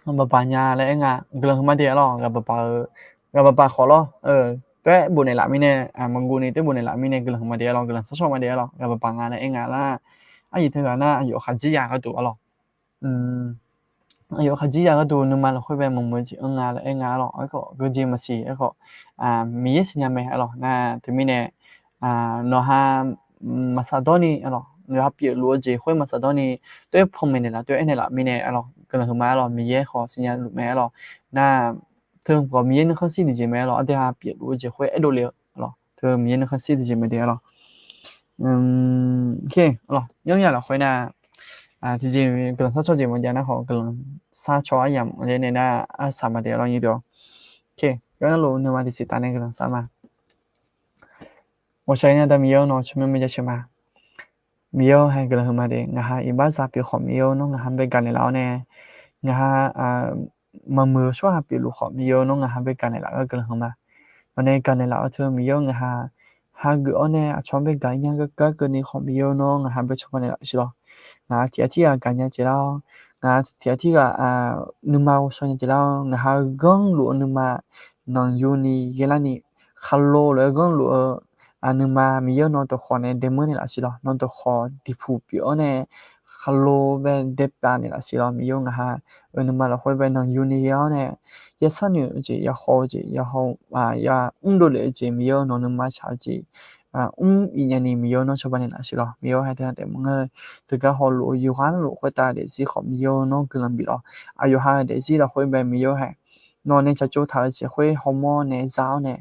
Baqbaq nya laer aer nga, guiqlanq heu ma de arlawq. Ghaq baqbaq-eu, ghaq baqbaq khawf lawr, toer bofnaeq laf mirnae, maqguv ni toer bofnaeq laf mirnae guiqlanq heu ma de arlawq, guiqlanq sharcaw ma de arlawq. Ghaq baqbaq nga laer aer nga lar, aryuif teughaq nar aqyawf khaqdzerzaq gharduq arlawq. Aqyawf khaqdzerzaq gharduq nuima lafkhoer bae maqmuiq-eu jeq anr nga laer aer nga arlawq. Aerkhawf geujeq maqsiq, aerkhawf Miqyaer siqnya mae arlawq. Nar teumirnae nawqha maqsaq dawrni arlawq, nawqha pyeufluf-eu jeq khoer maqsaq dawrni, toer panmaeq naeqlaf toer aernaeq laf mirnae arlawq, guiqlanq heu ma arlawq. Miqyaer khawf siqnya luf mae arlawq. Nar teu khawf Miqyaer nuikhanr shir tiqjeq mae arlawq. Aqdui ha pyeufluf-eu jeq khoer aerdov le-eu arlawq, teu Miqyaer nuikhanr shir tiqjeq mae de arlawq. Nymr ya lafkhoer nar, tiqjeq guiqlanq sharcaw jeq maqjav nar khawf guiqlanq sharcaw aryamq laer nae nar arsaq ma de arlawq nyirdeuq. Yawnar luf nuima tiqsiq taf nae guiqlanq shar ma. Ghawqshaq nya da Miqyaer-or, nawq-eu tsawrmyanr mae jaceuq ma. Miqyaer-or, hae guiqlanq heu ma de. Ngaq ha iqbaxzaq pyeuf khawf Miqyaer-or, nawr ngaq ha bae gaqnaeq laf-awr nae, ngaq ha maqmuiq-eu tsawrhaq pyeufluf khawf Miqyaer-or, nawr ngaq ha bae gaqnaeq laf-eu guiqlanq heu ma. Nawq nae gaqnaeq laf-eu teu Miqyaer-or, ngaq ha hageuf-awr nae aqcawq-anr bae gaq-ir nya gar keuvni khawf Miqyaer-or, nawr ngaq ha bae cawba naeq laf siq lawq. Ngaq ha tiq ghaq tirghaq gaqnya jeq lar-awr, ngaq ha tiq ghaq tirghaq nuima ghovshaw nya jeq lar-awr, ngaq ha ghanrluf-eu nuima nanqyuni ghaelarni, khaqlo lof-aer ghanrluf-eu nuima Miqyaer-or, nawr dawqkhawq nae daeqmeur naeq laf siq lawq. Nawr dawqkhawq diqpuq pyeuf-awr nae khaqlo bae daepyav naeqlaf siq lawr. Miqyaer-or, ngaqha-euq nuima lafkhoer bae nanqyu ni ghae-awr nae, yasar noeq-eu jeq, yahaw-eu jeq, yahaw, ya mrdov lef-eu jeq, Miqyaer-or, nawq nuima tsaq-eu jeq mr bif nyani, Miqyaer-or, nawr cawba naeqlaf siq lawr. Miqyaer-or, hae teunav taef maqngeur-eu, teugar hawluf-eu yawqghaq luf khoertav daefzir khawf, Miqyaer-or, nawr guiqlanq bif lawr. Aqyawf ha-eu daefzir lafkhoer bae Miqyaer-or hae, nawq nae tsaqtsov taq-eu jeq khoer hawmawr nae za-awr nae,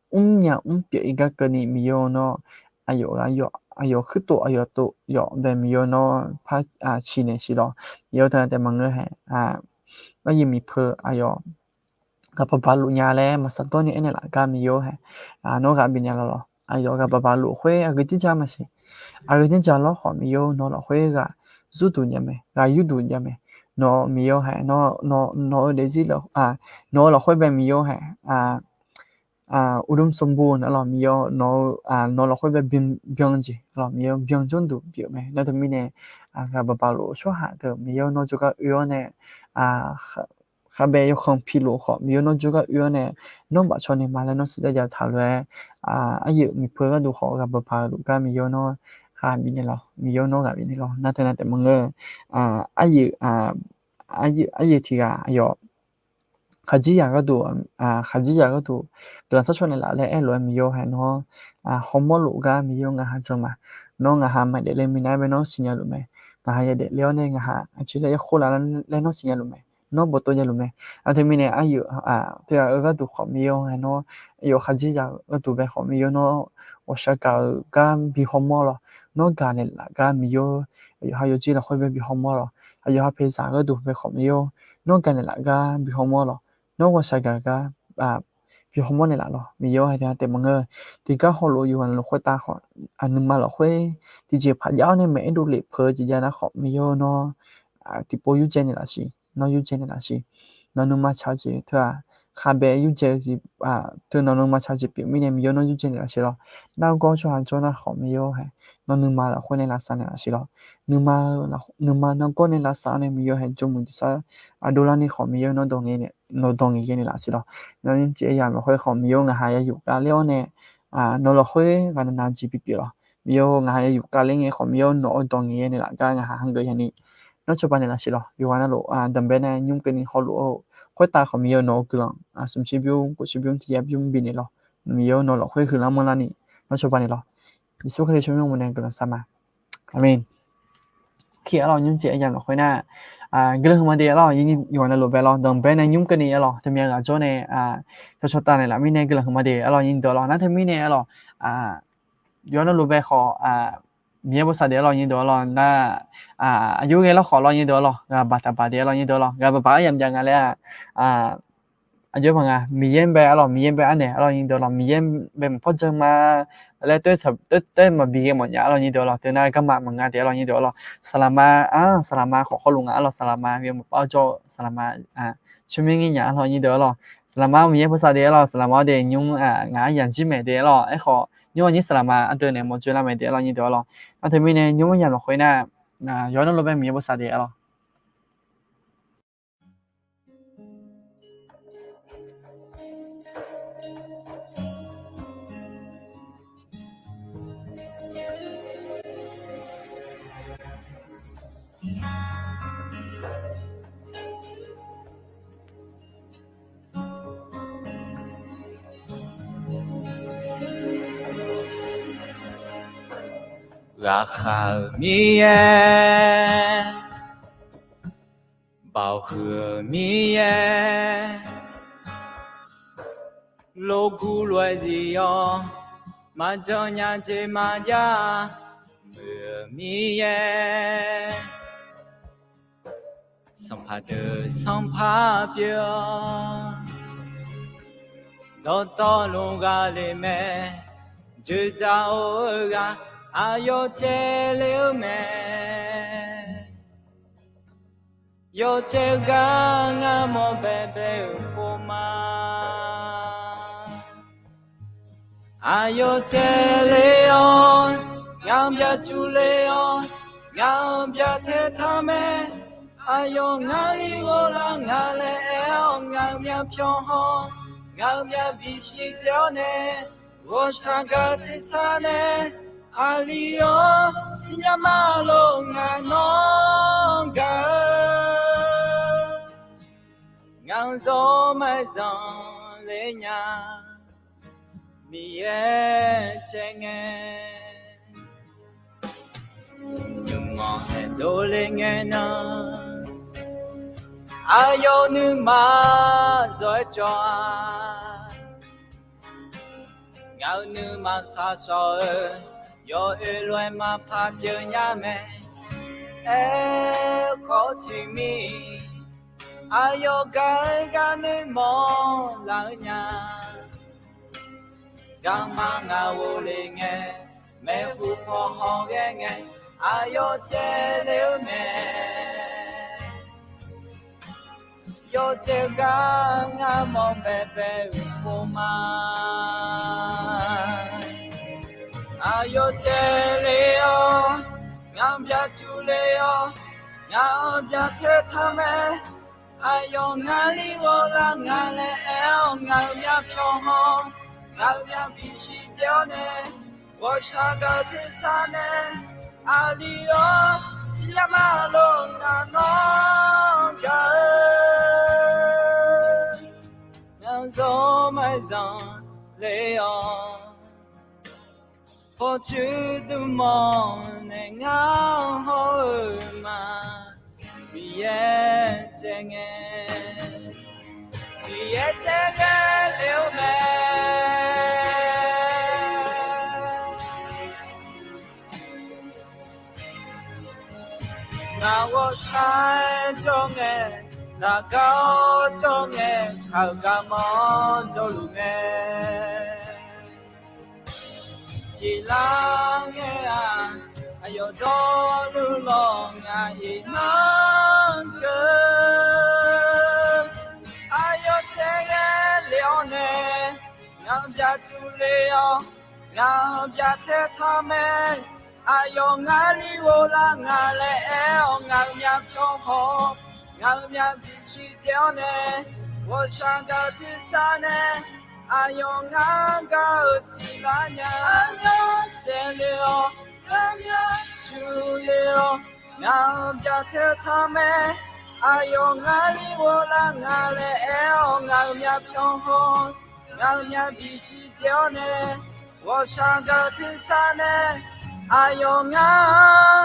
mrnya mrpyeuf-ir gar keuvni Miqyaer-or, nawr aqyawf ghaq yawf, aqyawf khuirtov aqyawf tov yawf bae Miqyaer-or, nawr par ciqnaeq siq lawr. Miqyaer-or, teunav taef maqngeur hae, aqyuif miqpeu aqyawf ghaq baq baq luf nya laer maqsaq dawr ni aernaeq laf gar Miqyaer-or hae, nawr ghaq bifnaeq laf lawr. Aqyawf ghaq baq baq luf khoer aqgeu dirja maqsiq. Aqgeu dirja lawr khawf Miqyaer-or, nawq lafkhoer ghaq zurduq nya mae, ghaq yurduq nya mae. Nawq Miqyaer-or hae, nawq-eu daefzir, nawq-eu lafkhoer bae Miqyaer-or hae, uqdmr sanqbof na lawr Miqyaer-or, nawq-eu, nawq lafkhoer bae byan jeq lawr Miqyaer-or, byan jawrduq pyeuf mae. Nar teumirnae ghaq baq baq luf-eu tsawrhaq deuq Miqyaer-or, nawr jawrgar oe-awr nae, khabae yawkhanq piluf khawf Miqyaer-or, nawr jawrgar oe-awr nae, nawr bafcaw naeqma laer nawr siqdav jav taq lof-aer, aqyuif miqpeu gharduq khawf ghaq baq baq luf gar Miqyaer-or, nawr ghaq bifnaeq lawr. Miqyaer-or, nawr ghaq bifnaeq lawr. Nar teunav taef maqngeur-eu, aqyuif, aqyuif tiq ghaq aqyawf khaqdzerzaq gharduq, khaqdzerzaq gharduq guiqlanq sharcaw naeqlaf laer aerlof-aer Miqyaer-or hae, nawr hawmawr luf gar Miqyaer-or, ngaqha jan ma. Nawr ngaqha maqdaef le minav-aer bae nawr siqnya luf mae. Ngaqha yadaef le-awr nae ngaqha aqjeq laer ya khoerlaf laer nawr siqnya luf mae. Nawr bawqtov nya luf mae. Nar teumirnae aqyuif teughaq-eu gharduq khawf Miqyaer-or hae, nawr aqyawf khaqdzerzaq gharduq bae khawf Miqyaer-or, nawr ghawqshaq gaq-eu gar bi hawmawr lawr. Nawr gaq naeqlaf gar Miqyaer-or, aqyawf ha yawdzer lafkhoer bae bi hawmawr lawr. Aqyawf ha paeqzaq gharduq bae khawf Miqyaer-or, nawr gaq naeqlaf gar bi hawmawr lawr. Nawr ghawqshaq gaq gar bi hawmawr naeqlaf lawr. Miqyaer-or, hae teunav taef maqngeur-eu, tiqgar hawluf-eu yawqghaq luf khoertav khawf, aqnuima lafkhoer tiqjeq paq jav-awr nae maeq-aer dovlef peuq-eu jeq jav nar khawf Miqyaer-or, nawr tiqpov yurdzae naeqlaf siq. Nawr yurdzae naeqlaf siq. Nawq nuima tsaq-eu jeq teu-aq, khabae yurdzae-eu jeq, teu nawq nuima tsaq-eu jeq pyeuf mirnae Miqyaer-or, nawr yurdzae naeqlaf siq lawr. Nargawr tsawrhaq jawr nar khawf Miqyaer-or hae, nawq nuima lafkhoer nae lavsav naeqlaf siq lawr. Nuima, nuima nargawr nae lavsav-awr nae Miqyaer-or hae, jawrmuiq jawrsar aqdov larni khawf Miqyaer-or, nawr dawq ngaeq ghae naeqlaf siq lawr. Nawr nymrcif aryamq lafkhoer khawf Miqyaer-or, ngaqha ya yuf kavler-awr nae, nawq lafkhoer ghaqnav nav jeq bipyeuf lawr. Miqyaer-or, ngaqha ya yuf kavler ngae khawf Miqyaer-or, nawq-eu dawq ngaeq ghae naeqlaf gar ngaqha hanggeuf yani nawr cawba naeqlaf siq lawr. Yawqghaq navluf danqbae nae nymr keuvni hawluf-eu khoertav khawf Miqyaer-or, nawq-eu guiqlanq smq tser bymr, kof tser bymr, tiq yar bymr bifnaeq lawr. Miqyaer-or, nawq lafkhoer huiqlar manrlar ni nawr cawba naeq lawr. Yeqsur Kali tsawrmyanr mawr nae guiqlanq sar ma. Aqmeq. Ki arlawr, nymrcif aryamq lafkhoer nar, guiqlanq huiqma de arlawr, yawqghaq navluf bae lawr, danqbae nae nymr keuvni arlawr, teumya ghaq jawr nae cawqcawq taf naeqlaf mirnae guiqlanq huiqma de arlawr, nyir deuq arlawr. Nar teumirnae arlawr, yawqghaq navluf bae khawf, Miqyaer bosav de arlawr, nyir deuq arlawr. Nar aqjox ghae lawr khawf arlawr, nyir deuq arlawr, ghaq baq taq baq de arlawr, nyir deuq arlawr. Ghaq baq baq aryamq jav nga laer-aq, aqjox baq nga, Miqyaer bae arlawr, Miqyaer bae arnaeq arlawr, nyir deuq arlawr. Miqyaer bae maqpawr dzeur ma laer toer maqbi ghae mawf nya arlawr, nyir deuq arlawr. Teunar garma maqnga de arlawr, nyir deuq arlawr. Saqlaqma, saqlaqma khawf hawluf nga arlawr, saqlaqma, Miqyaer maqpar jawr-eu saqlaqma, tsawrmyanr ngir nya arlawr, nyir deuq arlawr. Saqlaqma-awr, Miqyaer bosav de arlawr, saqlaqma-awr de nymr, ngaq aryamq jir maeq de arlawr. Aerkhawf nymr-awr nyir saqlaqma aqdui naeq mawrjoe lar mae de arlawr, nyir deuq arlawr. Nar teumirnae nymr aryamq lafkhoer nar, yawqghaq navluf bae Miqyaer bosav de arlawr. Ghaqkhav-euq Miqyaer, baoq huiq-euq Miqyaer, logur lof-aer zif-awr, maqjan nya jeq maqjav, muiq-euq Miqyaer, sanqpaq deuq sanqpaq pyeuf-awr, dawqtawvluf ghaq le mae, dzoeqdzaq or-eu ghaq aqyawf caev le-eu mae. Yawcaev gar ngar mawr baebae-euq pov ma. Aqyawf caev le-awr, ngaq byaq cuf le-awr, ngaq-anr byaq tae taq mae. Aqyawf ngar li ghoflar nga laer aer-awr, ngaq-euq myavpyawq haw, ngaq-euq myavbif siq taeq-awr nae, ghawqshaq gaq tersar nae, aqli-awr Siqnya ma lor ngaq nawr gaq-eu, ngaq-euq zawr maqzanq le nya, Miqyaer caev ngae. Nymq-anr aerdov le ngae nan, aqyawf nuima zawr-aer cawv-a. Ngaq-euq nuima shaqshawq-eu, yawoer lof-aer maqpar pyeuf nya mae. Aerkhawf tiqmir, aqyawf gaq-eu gar noeqmawr laf-eu nya. Garma ngaq ghofle ngae, maeqhu paw hawghae ngae, aqyawf caev le-eu mae. Yawcaev gar ngar mawr baebae-euq pov ma. Aqyawf caev le-awr, ngaq byaqcuf le-awr, ngaq-anr byaqtae taq mae. Aqyawf ngar li ghoflar nga laer aer-awr, ngaq-euq myavpyawq haw-awr, ngaq-euq myavbif siqdzae-awr nae, ghawqshaq gaq-eu tersar nae, aqli-awr siqnya ma lor ngaq nawr gaq-eu, ngaq-euq zawr maqzanq le-awr, pawqtsuif dmqmawr nae ngar hawr-eu ma. Miqyaer caev ngae, Miqyaer caev ghae le-eu mae. Ngaq ghawqshaq jawr ngae, ngaq gar-awr jawr ngae, aqgar manr jawrluf mae. Siqlar ngae-aq, aqyawf dawrluf lawq ngaq iqnan keuv. Aqyawf caev ghae le-awr nae, ngaq-anr byaqcuf le-awr, ngaq-anr byaqtae taq mae. Aqyawf ngar li ghoflar nga laer aer-awr, ngaq-euq myavpyawq haw-awr, ngaq-euq myavbif siqdzae-awr nae, ghawqshaq gaq-eu tersar nae, aqyawf ngar gaq-eu siqlar nya. Aqyawf caev le-awr, ngar myavcuf le-awr, ngaq-anr byaqtae taq mae. Aqyawf ngar li ghoflar nga laer aer-awr, ngaq-euq myavpyawq haw-awr, ngaq-euq myavbif siqdzae-awr nae, ghawqshaq gaq-eu tersar nae, aqyawf ngar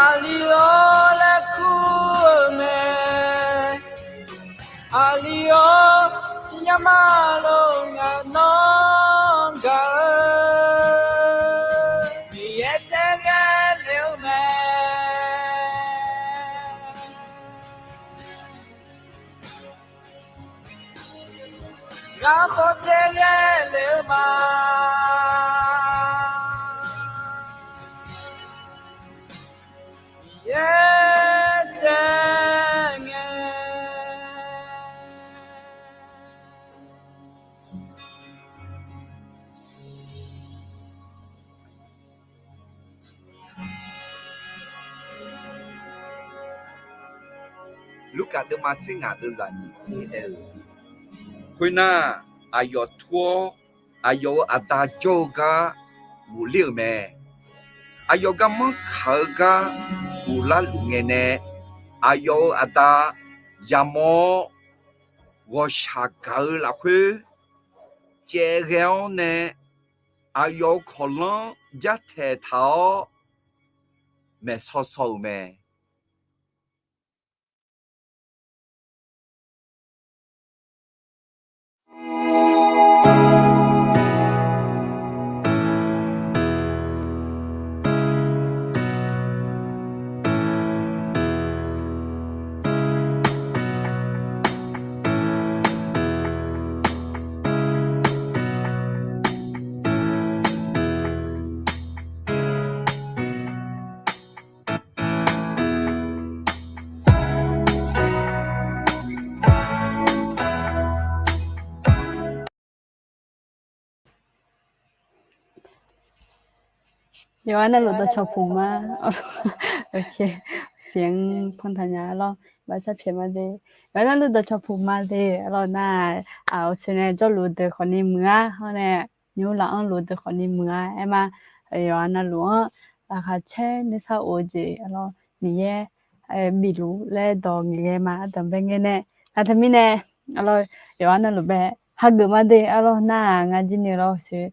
aqli-awr laer kur-eu mae. Aqli-awr siqnya ma lor ngaq nawr gaq-eu, Miqyaer caev ghae le-eu mae. Ngar khawf caev ghae le-eu ma. Miqyaer caev ngae. Lurkaf deuvma tser ngaq deuvzaq nyiq tser aer-eu, khoernar, aqyawf tur-awr, aqyawf-euq aqda jawr-eu gar ghofler-euq mae. Aqyawf garmanr kaq-eu gar ghoflar luf ngae nae, aqyawf-euq aqda yamawr-awr, ghawqshaq gaq-eu lafkhoer caev ghae-awr nae, aqyawf-euq kawqlanr byartaeq taq-awr maeqsaw saw-euq mae. Yawqghaq navluf dawqcawq puq ma. เสียงพอนทางเนี้ย lawr, บาซ่าเพียนมาเลย. Yawqghaq navluf dawqcawq puq ma le. Arlawr nar, aqsoeq nae jawrluf deuq khawfni muiq-ar, hawr nae nymr laf-anr luf deuq khawfni muiq-ar, aer ma. yawqha navluf-anr laqkhaq caer nuisar of-eu jeq arlawr, Miqyaer bifluf laer dawq ngaeqghae ma. Ardanqbae ngae nae, nar teumirnae arlawr, yawqha navluf bae hageuf ma de arlawr. Nar-aq ngar jir ni lawr sher,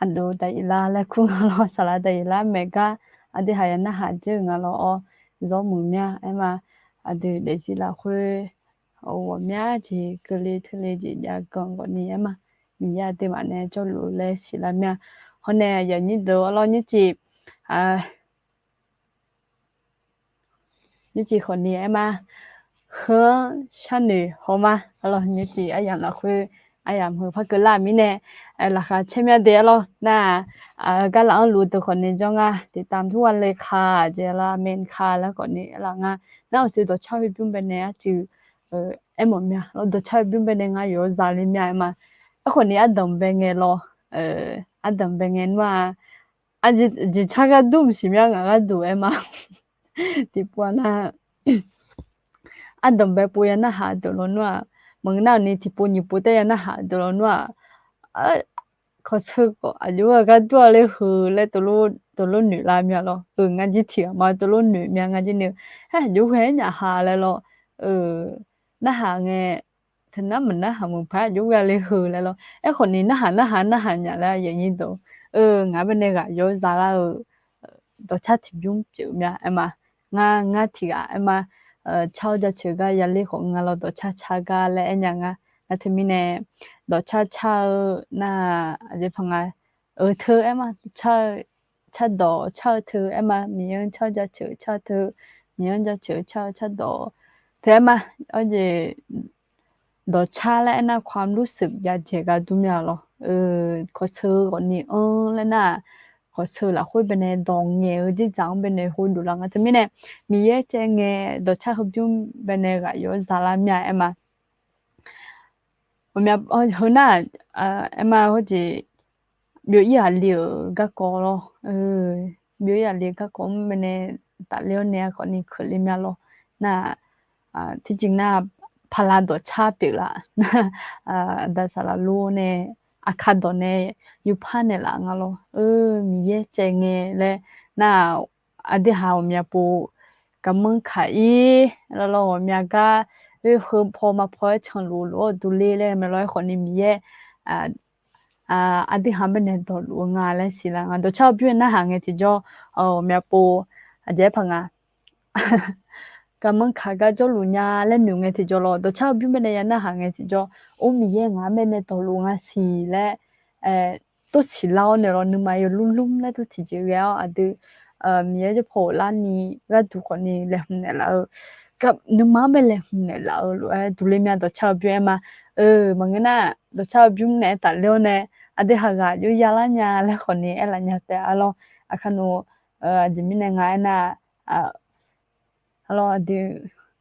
aqdov daqyif lar laer kur nga lawr, saqlaq daqyif lar maeq gar, aqdui haq ya narhaq dzeur-euq nga lawr-awr, zawr muiq mya aer ma. Aqdui daefzir lafkhoer ghawqmya jeq keuvle teule jeq jav ganq ghawqni aer ma. Miqyaer aqduimaf nae jawrluf laer siqlar mya. Hawr nae aqyuif aqnyir deuq arlawr, nymrcif nymrcif khawqni aer ma. Heu-anr sharnoeq haw ma arlawr, nymrcif aryamq lafkhoer aryamq heu par keuvlar-euq mirnae, laqkhaq caer mya de arlawr. Nar-aq, garlaf-anr luf deuq khawqni jawr nga, tiqtamq tur gha le ka jeq arlawr, aqmeq ka laer khawqni aerlaf nga. Nar-aq, uqshoe dawqcar heu bymr bae nae arcuiv aermawf mya lawr, dawqcar heu bymr bae nae ngar yawq-awr zale mya aer ma. Aerkhawqni ardanqbae ngae lawr, ardanqbae ngae nmr-a, aqjeq car gar dur mqsiq mya ngaq gharduq aer ma. Tiqpov-a nar, ardanqbae pov ya narhaq deuq lawnmr-aq, maqngeur nar-aq ni tiqpov nyiq pov taef ya narhaq deuq lawnmr-aq, kawqsheu khawf aqjox-aer gar dur-a le heu laer teulof noeq lar mya lawr. Ngar jir tiq ghaq ma teulof noeq mya ngar jir ni, aqjox ghae-aer nyaf ha laer lawr. Narhaq ngae, teunar maqnar haq meuq paq aqjox ghae le heu laer lawr. Aerkhawf ni narhaq narhaq narhaq nyaf laer aqyuif aqnyir deuq, ngaq bae nae ghaq yawq-awr zalar-eu dawqcar tiqbymr pyeuf mya aer ma. Ngar ngar tiq ghaq aer ma, car-awr jaceuq gar yaler khawf nga lawr, dawqcar car gar laer aer nya nga. Nar teumirnae dawqcar car-eu nar-aq, aqjeq paq nga, eu teu aer ma, car-eu, cardawq car-eu teu aer ma, Miqyaer-anr car-awr jaceuq car-eu teu, Miqyaer-anr jaceuq car-eu cardawq teu aer ma. Awr jeq dawqcar laer aernar ความรู้สึก ya dzaeq gar dur mya lawr. Kawqsheu ghawqni anr laer nar-aq, kawqsheu lafkhoer bae nae dawq ngaeq-eu dzerdzaq-anr bae nae khoerdov lar nga. Teumirnae Miqyaer caev ngae dawqcar heubymr bae nae ghaq yawq-awr zalar mya aer ma. Ghawqmya heu nar-aq, aer ma hawr jeq byov-ir aqli-euq garkawv lawr. Byov-ir aqli-eu garkawv mr bae nae tafler-awr nae khawfni keuvle mya lawr. Nar-aq, tiqjeq nar-aq, paqlaq dawqcar pyeuflaf nar-aq, aqda saqlaq lor nae aqkar dawq nae yupar naeqlaf nga lawr. Miqyaer caev ngae laer nar-aq, aqdui haq ghawqmya pov garmanr kaq-ir lawr lawr, ghawqmya gar oer heu paw ma paw-aer canluf lof-awr duqler laer mae lawr. Aerkhawfni Miqyaer aqdui haq bae nae dawqluf-eu nga laer siqlar nga. Dawqcar heubymr narhaq ngae tiqjawr, ghawqmya pov aqjeq-aer paq nga, garmanr kaq gar jawrluf nya laer noeq ngae tiqjawr lawr. Dawqcar heubymr bae nae ya narhaq ngae tiqjawr, or Miqyaer ngaq-anr bae nae dawqluf nga siq laer tov siqlar-awr naeq lawr, nuima yawlmr lmr laer tov tiqjeq ghae-awr aqdui Miqyaer jawr paw ghoflarni gharduq khawfni laeqhmq naeqlaf-eu, nuima-anr bae laeqhmq naeqlaf-eu lof-aer duqler mya dawqcar heubymr aer ma. Maqngeur nar, dawqcar heubymr naeq-aer tafler-awr nae aqdui haq ghaq jov yalar nya laer khawfni aerlaf nya taef-a lawr. Aqkar nmr, aqjeq mirnae nga aernar, aqdui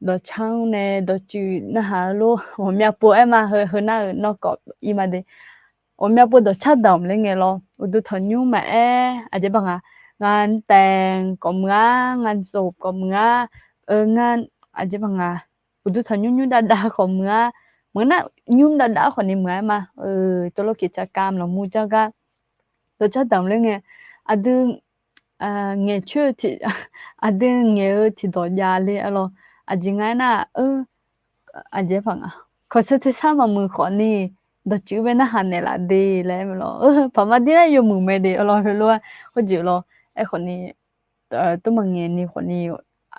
dawqcar-anr nae dawqtsuif narhaq-eu lor, ghawqmya pov aer ma. Heu nar-euq nawr kawv-ir ma de. Ghawqmya pov dawqcar damq ler ngae lawr, uqduq tanqnymr maqaer, aqjeq baq nga, ngar taeq kawv muiq-ar, ngar zof kawv muiq-ar, ngar, aqjeq baq nga, uqduq tanqnymr nymr dav dav kawv muiq-ar, maqngeur nar nymr dav dav khawfni muiq-aer ma. Tawvlawr kiqcav kamq lawqmur jar gar dawqcar damq ler ngae, aqdui ngaeqcoer-eu tiq, aqdui ngaeq-eu tiqdawq javle-a lawr. Aqjeq nga aernar, aqjeq paq nga, kawqsheu tersar maqmuiq khawfni dawqtsuif bae narhaq naeqlaf de laer mae lawr. Paqma dir nar yawmuiq mae de-a lawr, heulof-aer khoerjeq lawr. Aerkhawfni tov maqngaeq ni khawfni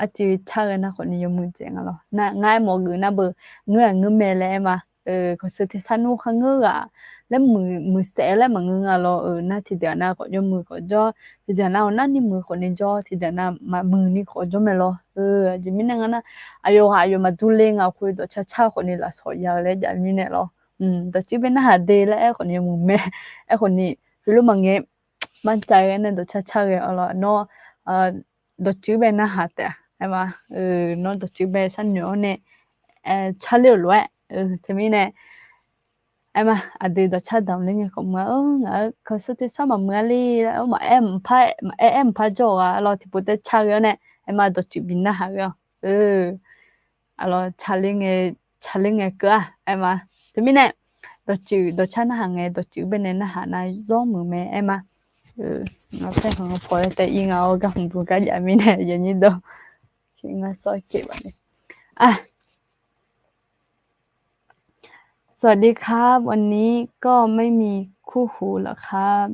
arcuiv car ghae nar khawfni yawmuiq dzaeq nga lawr. Ngar aermawf-eu geuf nar beu, ngeur-aq ngeur mae laer aer ma. Kawqsheu tersar nmr kharngeur ghaq laer muiq, muiqsaef laer maqngeur nga lawr. Nar tiqdeuq nav khawf yawmuiq khawf jawr, tiqdeuq nav-awr narni muiq khawfni jawr, tiqdeuq nav maqmuiq ni khawf jawr mae lawr. Aqjeq mirnae nga nar, aqyawf ghaq aqyawf maqdur le nga khoer dawqcar car khawfni lafsawq ya-eu laer jav mirnae lawr. Dawqtsuif bae narhaq de laer aer khawfni yawmuiq mae. Aerkhawfni heulof maqngae, marcav ghae nae dawqcar car ghae-a lawr. Nawr dawqtsuif bae narhaq taef-a aer ma. Nawr dawqtsuif bae sharnoeq-awr nae carler-euq lof-aer, teumirnae aer ma, aqdui dawqcar damq ler ngae khawf muiq-a, ngaq-eu kawqsheu tersar maqmuiq-a le, maqaer maqpar, maqaer aer maqpar jawr-a lawr, tiqpov taef car ghae-awr nae aer ma, dawqtsuif bi narhaq ghae-awr, aqlawr carler ngae, carler ngae keuv-a aer ma. Teumirnae dawqtsuif dawqcar narhaq ngae, dawqtsuif baenae narhaq nar zawr muiq mae aer ma. Paer hanq paw-aer taef ir nga-awr gar hmq bu gar jav mirnae yanyir dawr. Sawr kev baf ni. สวัสดีครับ วันนี้ก็ไม่มีคู่หูเหรอครับ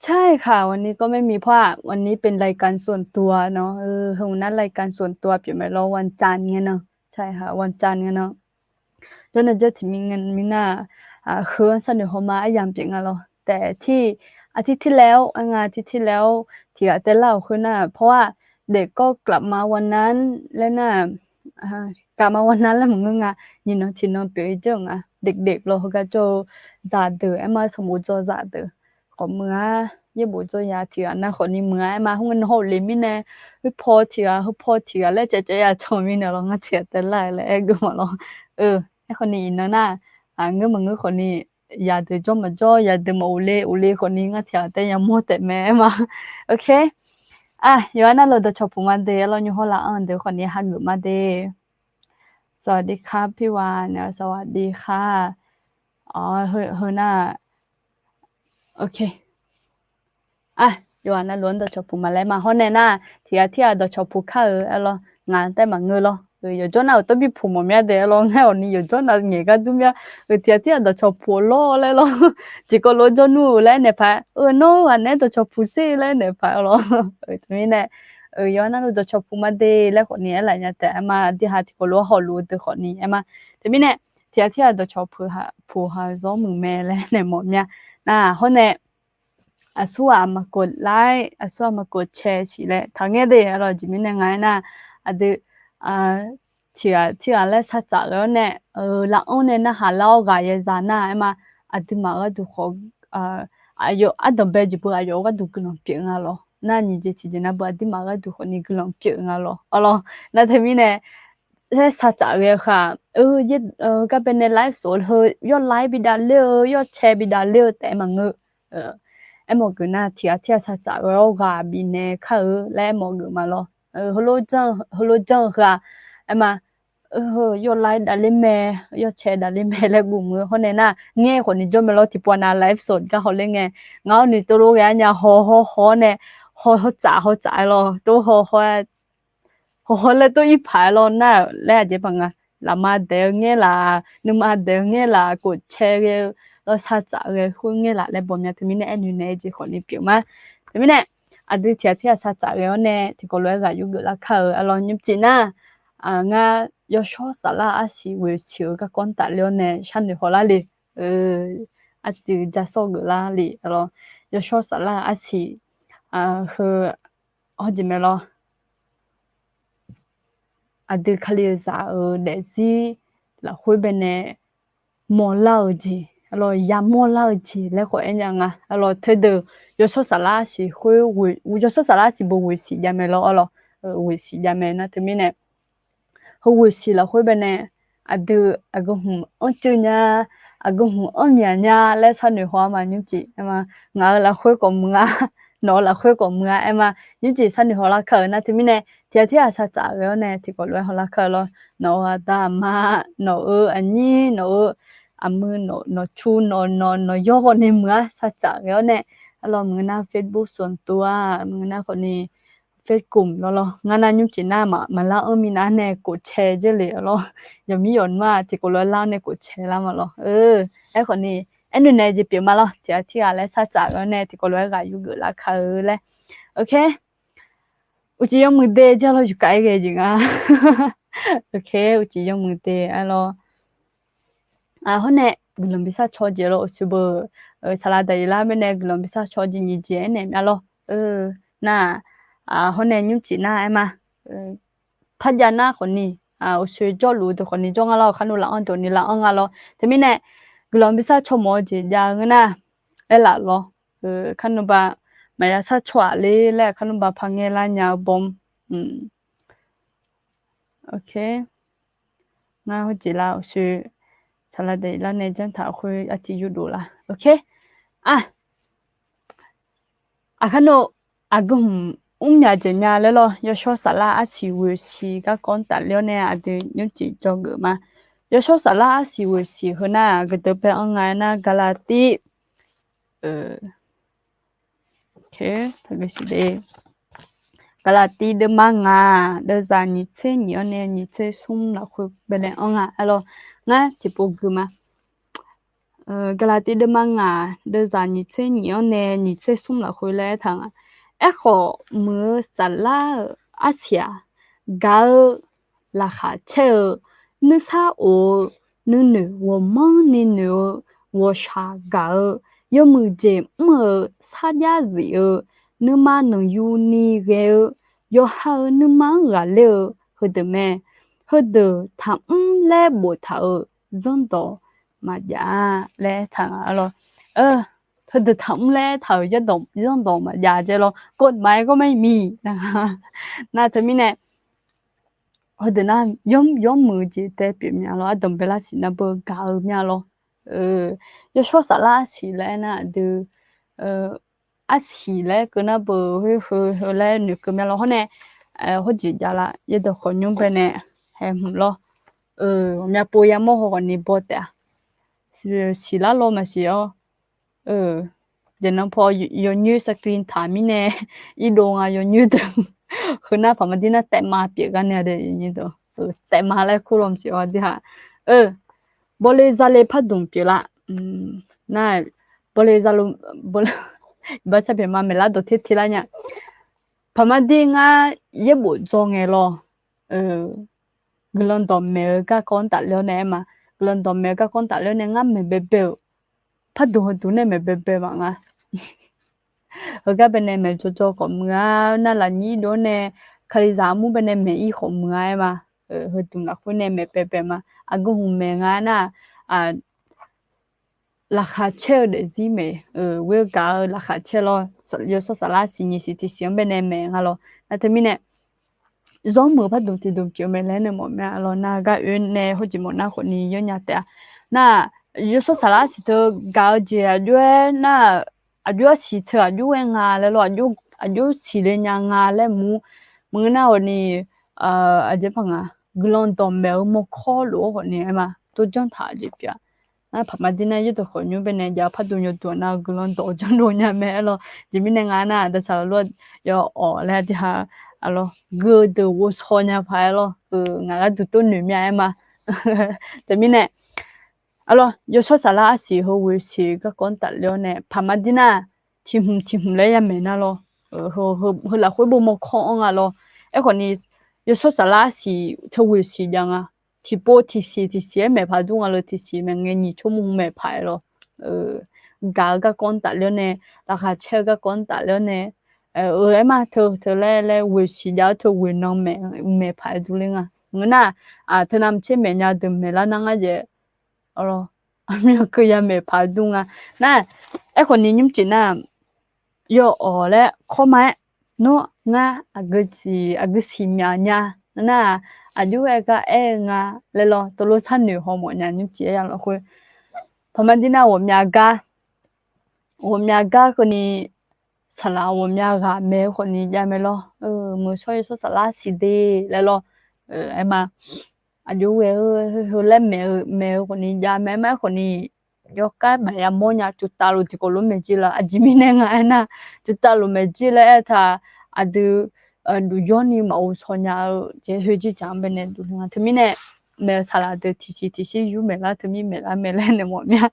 ใช่ค่ะ วันนี้ก็ไม่มี เพราะว่าวันนี้เป็นรายการส่วนตัวเนาะ เออ เหมือนนั้นรายการส่วนตัว เปรียบเหมือนเราวันจันทร์ไงเนาะ ใช่ค่ะ วันจันทร์ไงเนาะ Jawrnav jawr tiq mir nga mirnar, heu-anr sharnoeq haw ma aryamq pyeuf nga lawr. Taef tir, อาทิตย์ที่แล้ว aer nga, อาทิตย์ที่แล้ว tiq ghaq taev lar-euq khoernar, เพราะว่าเด็กก็กลับมาวันนั้น laer nar, กลับมาวันนั้น laer maqngeur nga, nyiq nan tiq nan pyeuf-ir jawr-eu nga, เด็กๆ lawr heugar jawr-eu zaqdeuq aer ma, sanqbof dzaw zaqdeuq khawf muiq-ar, yaerbof dzaw ya tiq ghaq nar khawfni muiq-ar aer ma, khoerngae nawq hawr-eu le mirnae, khoerpaw tiq ghaq, khoerpaw tiq ghaq laer caev caev ya can mirnae lawr, ngar tiq ghaq taev lar-eu laer aer geur ma lawr. Aer khawfni iqnan nar, ngeur maqngeur khawfni, yaqdeuq jawr maqjawr, yaqdeuq maqghofle ghofle khawfni ngar tiq ghaq taev yamawr taef mae aer ma. Ok. Yawqha navluf dawqcawq puq ma de, aer lawr nymr hawr laf-anr deuq khawfni hageuf ma de. สวัสดีครับพี่วาน สวัสดีค่ะ Heu nar, ok. Yawqha navluf-anr dawqcawq puq ma laer ma hawr nae nar, tiq ghaq tir ghaq dawqcawq puq kar-euq aer lawr, ngaq taef maqngeur lawr. Yawqjawr nar-euq tawr bi puq mawf mya de aer lawr, ngar awqni yawqjawr nav ngaeq gar dur mya. Tiq ghaq tir ghaq dawqcawq puq lawr laer lawr, tiqkawv lof-aer jawr nmr-euq laer naeq paq, nawr ghaq naeq-aer dawqcawq puq sher laer naeq paq-eu lawr. Teumirnae, yawqha navluf dawqcawq puq ma de laer khawfni aerlaf nya taef aer ma, aqdui ha tiqkawv lof-aer hawluf-eu deuq khawfni aer ma. Teumirnae, tiq ghaq tir ghaq dawqcawq puq ha zawr muiq mae laer naeq mawf mya. Nar hawr nae, aqsur ghaq maqkov laer, aqsur ghaq maqkov cae siq laer taqngaer de aer lawr. Jeq mirnae nga aernar, aqdui tiq ghaq tir ghaq laer sar tsaf ghae-awr nae, laf-anr nae narhaq lar-awr ghaq yaeqzaq nar aer ma, aqduimaf gharduq khawf, aqyawf ardanqbae jeq beu aqyawf-eu gharduq guiqlanq pyeuf nga lawr. Nar nyiq jeq tiq jeq nar beu aqduimaf gharduq khawfni guiqlanq pyeuf nga lawr. Aer lawr, nar teumirnae, laer sar tsaf ghae-eu khaq, gar bae nae ไลฟ์สด heu yawr ไลฟ์ bi davler-eu, yawr cae bi davler-eu taef-aer maqngeur. Aermawf geuf nar tiq ghaq tir ghaq sar tsaf ghae-awr ghaq bifnaeq kar-eu laer aermawf geuf ma lawr. Heulof janr-eu heu-aq, aer ma, yawr ไลฟ์ davler mae, yawr cae davler mae laer guv mq-eu hawr nae nar, ngaer khawfni jawr mae lawr. Tiqpov nav ไลฟ์สด gar hawler ngae, ngaq-awr noeqtov lof ghae-ar nya haw haw haw-awr nae, haw haw tsaf haw tsaf-aer lawr, tov haw haw-aer haw haw laer tov ir paq-aer lawr nar-euq laer aqjeq paq nga. Lafma daeq-eu ngaer laf, nuima daeq-eu ngaer laf, kof cae ghae-eu lawr, sar tsaf ghae khoer ngaer laf laer baw mya. Teumirnae aernoeq naeq-eu jeq khawfni pyeuf ma. Teumirnae, aqdui tiq ghaq tir ghaq sar tsaf ghae-awr nae tiqkawv lof-aer ghaq yur geuf lar kar-eu aer lawr. Nymrcif nar, ngar yawshawr saflar arsiq ghoeq siq-eu garkawv tafler-awr nae sharnoeq haw lar le. Arcuiv ja sawr geuf lar le aer lawr. Yawshawr saflar arsiq heu hawjeq mae lawr. Aqdui Kali-euq zaq-euq daefzir lafkhoer bae nae mawrlar-eu jeq aer lawr, yamawr lar-eu jeq laer khawf aer nya nga aer lawr. Teudeuq yawshawr saflar arsiq khoer, yawshawr saflar arsiq beu ghoeq siq jav mae lawr aer lawr. Ghoeq siq jav mae nar teumirnae, heu ghoeq siq lafkhoer bae nae aqdui aqgeu hmq anrcuiv nya, aqgeu hmq anrmyaq nya laer sharnoeq haw-ar ma nymrcif aer ma. Ngaq-euq lafkhoer khawf muiq-a, nawq-euq lafkhoer khawf muiq-a aer ma. Nymrcif sharnoeq haw lar kar-euq nar teumirnae, tiq ghaq tir ghaq sar tsaf ghae-awr nae tiqkawv lof-aer haw lar kar-eu lawr. Nawq-euq aqda aqma, nawq-euq aqnyir, nawq-euq aqmuiq, nawq cu, nawq nawq nawq yawr ghawv nae muiq-ar sar tsaf ghae-awr nae, aer lawr maqngeur nar Facebook ส่วนตัว-a, maqngeur nar khawfni Facebook lawr lawr. Ngar nar nymrcif nar maqlar anr minav nae kof cae jer le aer lawr. Yawqmir yawqnmr-aq tiqkawv lof-aer lar-awr nae kof cae lar ma lawr. Aerkhawfni, aernoeq naeq jeq pyeuf ma lawr. Tiq ghaq tir ghaq laer sar tsaf ghae-awr nae tiqkawv lof-aer ghaq yur geuf lar kar-eu laer. Ok. Uqcif yawmuiq de jir lawr, yufkaf-aer ghae jeq nga. Ok, uqcif yawmuiq de aer lawr. Hawr nae guiqlanq bi sar caw jeq lawr, uqcif beu, saqlaq daqyeq lar bae nae guiqlanq bi sar caw jeq nyiq jeq aernaeq mya lawr. Nar, hawr nae nymrcif nar aer ma. Parjav nar khawfni, uqcif jawrluf deuq khawfni jawr nga lawr, kharnov laf-anr deuq ni laf-anr nga lawr. Teumirnae, guiqlanq bi sar caw mawf-eu jeq jav-eu ngeur nar, aerlaf lawr. Kharnov ba maqya sar caw-aq le laer, kharnov ba par ngaer lar nya-eu bawm. Ok. Ngar hawjeq lar uqcif, saqlaq daqyeq lar nae janr taq khoer arciv yurdov lar. Ok. Aqkar nov, aqgeu hmq mr myaq dzaeq nya laer lawr, yawshawr saflar arsiq ghoeq siq garkawv tafler-awr nae aqdui nymrcif dzawgeuf ma. Yawshawr Saflar arsiq ghoeqsiq heu nar-aq, gaqdeuq bae-anr nga aernar, Gaqlaqtiv, Gaqlaqtiv deuvma ngaq deuvzaq nyiq tser nyiq-anr nae nyiq tser smr lafkhoer baenae anr nga aerlawr. Ngar tiqpov gui ma. Gaqlaqtiv deuvma ngaq deuvzaq nyiq tser nyiq-anr nae nyiq tser smr lafkhoer laer aertaq nga. Aerkhawf, muiq-eu saflar-euq arsiq-aq, gaq-eu laqkhaq caer-eu, nuisar of-eu, nuinoeq ghawqmanrni noeq-eu, ghawqshaq gaq-eu, yawmuiq jeq mr-eu, sarjax zif-eu, nuima nanqyuni ghae-eu, yawqha-euq nuima-anr ghaqler-eu heudeuq mae. Heudeuq taqmr laer boftaq-euq zanrdawq maqjav laer aertaq nga lawr. Heudeuq taqmr laer aertaq-euq zanrdawq maqjav jae lawr. กฎหมายก็ไม่มี nar teumirnae, heudeuq nar yawmuiq jeq tae pyeuf mya lawr. Ardanq baelar siq nar beu gaq-eu mya lawr. Yawshawr Saflar arsiq laer aernar aqdui arsiq laer keuv nar beu heu heu heu laer noeqkeuv mya lawr. Hawr nae, hawrjeq javlar yawdawq khawqnymr baenae haeq hmq lawr. Ghawqmya pov yamawr haw khawfni baw taef-a. Siqlar law maqsiq-awr, deuq nan paw yawnyoer สกรีน taq mirnae irdov nga yawnyoer deuq. Heu nar paqma dir nar taef ma pyeuf gar nae taef ma laer kur law maqsiq-awr aqdui ha. Bawle zale pardmq pyeuflar. Nar, bawle zale, bawle, baqsar pyeuf ma maeqlar dawq ter ter lar nya. Paqma dir ngar yaerbof dzaw ngae lawr. Guiqlanq dawqmaeq-eu garkawv-anr tafler-awr nae aer ma. Guiqlanq dawqmaeq-eu garkawv-anr tafler-awr nae ngar maeq baebae-euq pardmq heuduq nae maeq baebae maqnga. Heugar baenae maeq dzawdzaw khawf muiq-a. Nar lafnyir dov-awr nae kalizaq armur baenae maeq-ir khawf muiq-a aer ma. Heudmq lafkhoer nae maeq baebae ma. Aqgeu hmq maeq nga nar, laqkhaq caer-eu daefzir maeq, ghoer-eu gaq-eu laqkhaq caer lawr. Yawshawr Saflar siq nyiq siq tiq siq-anr baenae maeq nga lawr. Nar teumirnae, zawr meuq pardmq tiqdmq pyeuf-eu mae laer nae mawf mya lawr. Nar gar oe nae hawrjeq mawf nar khawfni yawnya taef-a. Nar, Yawshawr Saflar siq teu gaq-eu jeq aqjox-aer nar, aqjox-aer siq teu aqjox-aer nga laer lawr, aqjox siqle nya nga laer mq, mq nar khawfni, aqjeq paq nga, guiqlanq dawqmaeq-eu mawrkawr lof-aer khawfni aer ma, dov janr taq jeq pyeuf-a. Nar paqma dir nar yaerdawq khawqnymr baenae jav-eu pardmq yawduq nar guiqlanq dawq janr dov nya mae aer lawr. Jeq mirnae nga nar daqsaq lawr yaw-awq laer aqdui ha, aqlawr geu-eu deuq ghovshaw nya paq aer lawr. Ngaq gharduq tov noeq mya aer ma. Teumirnae, aqlawr Yawshawr Saflar arsiq heu ghoeqsiq garkawv-anr tafler-awr nae paqma dir nar, tiq hmq tiq hmq laer yamaeq nar lawr. Heu lafkhoer bo mawrkawr-anr nga lawr. Aerkhawfni, Yawshawr Saflar arsiq teu ghoeqsiq jav nga. Tiqpov tiqsiq tiqsiq-aer maeq paq dur nga lawr. Tiqsiq maeq ngae nyiq tsawrmr maeq paq-aer lawr. Gaq-eu garkawv-anr tafler-awr nae, laqkhaq caer-eu garkawv-anr tafler-awr nae, aer ma teu teu laer laer ghoeqsiq jav-awr teu ghoeq nan maeq paq-aer dur ler nga. Ngeur nar, teu navmaqtser maeq nya deuq maeqlar nar ngar jaeq, aqlawr, aqmyan keuv ya maeq paq-aer dur nga. Nar, aerkhawfni nymrcif nar, yaw-awq laer kawr ma-aer, nawr ngar aqgeu siq aqgeu siq myaq nya nar, aqjox-aer gar aer-eu nga laer lawr teulof sharnoeq haw mawf nya nymrcif-aer ya lafkhoer. Paqma dir nar ghawqmya gar, ghawqmya gar keuvni, saqlaq ghawqmya ghaq maeq-eu khawfni jav mae lawr. Muiq-eu shawr-eu Yawshawr Saflar siq de laer lawr. Aer ma, aqjox ghae-eu heu laer maeq-eu maeq-eu khawfni jav mae. Aer ma aerkhawfni, yawkar maqya mawrnya cuvtav lof tiqkawv lof maeq jir lar. Aqjeq mirnae nga aernar, cuvtav lof maeq jir laer aertaq, aqdui duq yawrni maqghov shaw nya-eu jeq khoerjir dzaq-anr baenae duq nga. Teumirnae, maeq-eu saqlaq deuq tiqsiq tiqsiq yur maeqlar teumir maeqlar mae laer nae mawf mya.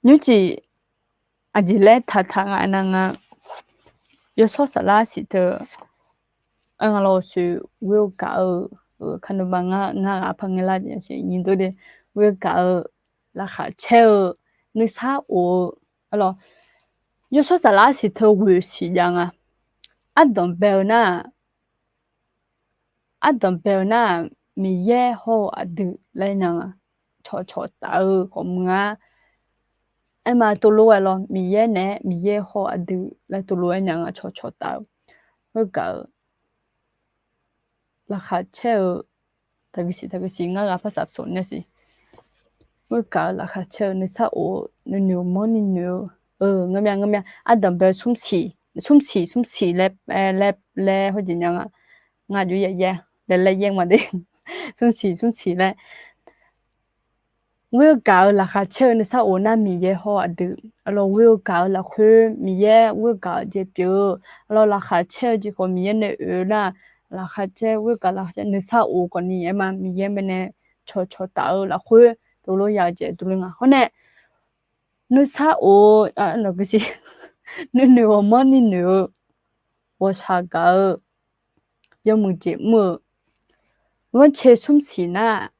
Nymrcif aqjeq laer taqtaq nga aernar nga, Yawshawr Saflar siq teu, aer nga lawr, soeq ghoer-eu gaq-eu, kaqnuma ngar ghaq par ngae lar jeq siq nyi dov de, ghoer-eu gaq-eu, laqkhaq caer-eu, nuisar of-eu, aqlawr, Yawshawr Saflar siq teu ghoeq siq jav nga. Ardanq bae-eu nar, ardanq bae-eu nar-aq, Miqyaer hawr-eu aqdui laer nya nga. Cawqcawq taf-eu khawf muiq-a. Aer ma teulof-aer lawr, Miqyaer naeq-aer Miqyaer hawr-eu aqdui laer teulof-aer nya nga cawqcawq taf-eu. Khoergaq-eu, laqkhaq caer-eu, taqguisiq taqguisiq ngar ghaq par saf psof nya siq. Khoergaq-eu laqkhaq caer-eu nuisar of-eu nuinoeq manrni noeq-eu, ngeurmya ngeurmya ardanq bae smrsiq smrsiq smrsiq laer laer laer hawjeq nya nga. Ngar aqjox yaeq yaeq laer laer yaer ma de. Smrsiq smrsiq laer. Ghoer-eu gaq-eu laqkhaq caer-eu nuisar of nar Miqyaer hawr-eu aqdui. Arlawr ghoer-eu gaq-eu lafkhoer Miqyaer ghoer-eu gaq-eu jeq pyeuf-eu. Arlawr laqkhaq caer-eu jeq khawf Miqyaer nae oe-eu nar, laqkhaq caer ghoer-eu gaq laqkhaq caer nuisar of khawfni aer ma Miqyaer baenae cawqcawq taf-eu lafkhoer dovlor ya-eu jeq dovle nga. Hawr nae nuisar of, nuinoeq ghawqmanr ni noeq-eu, ghawqshaq gaq-eu, yawmuiq jeq mr-eu, ghanrcae smrsiq nar,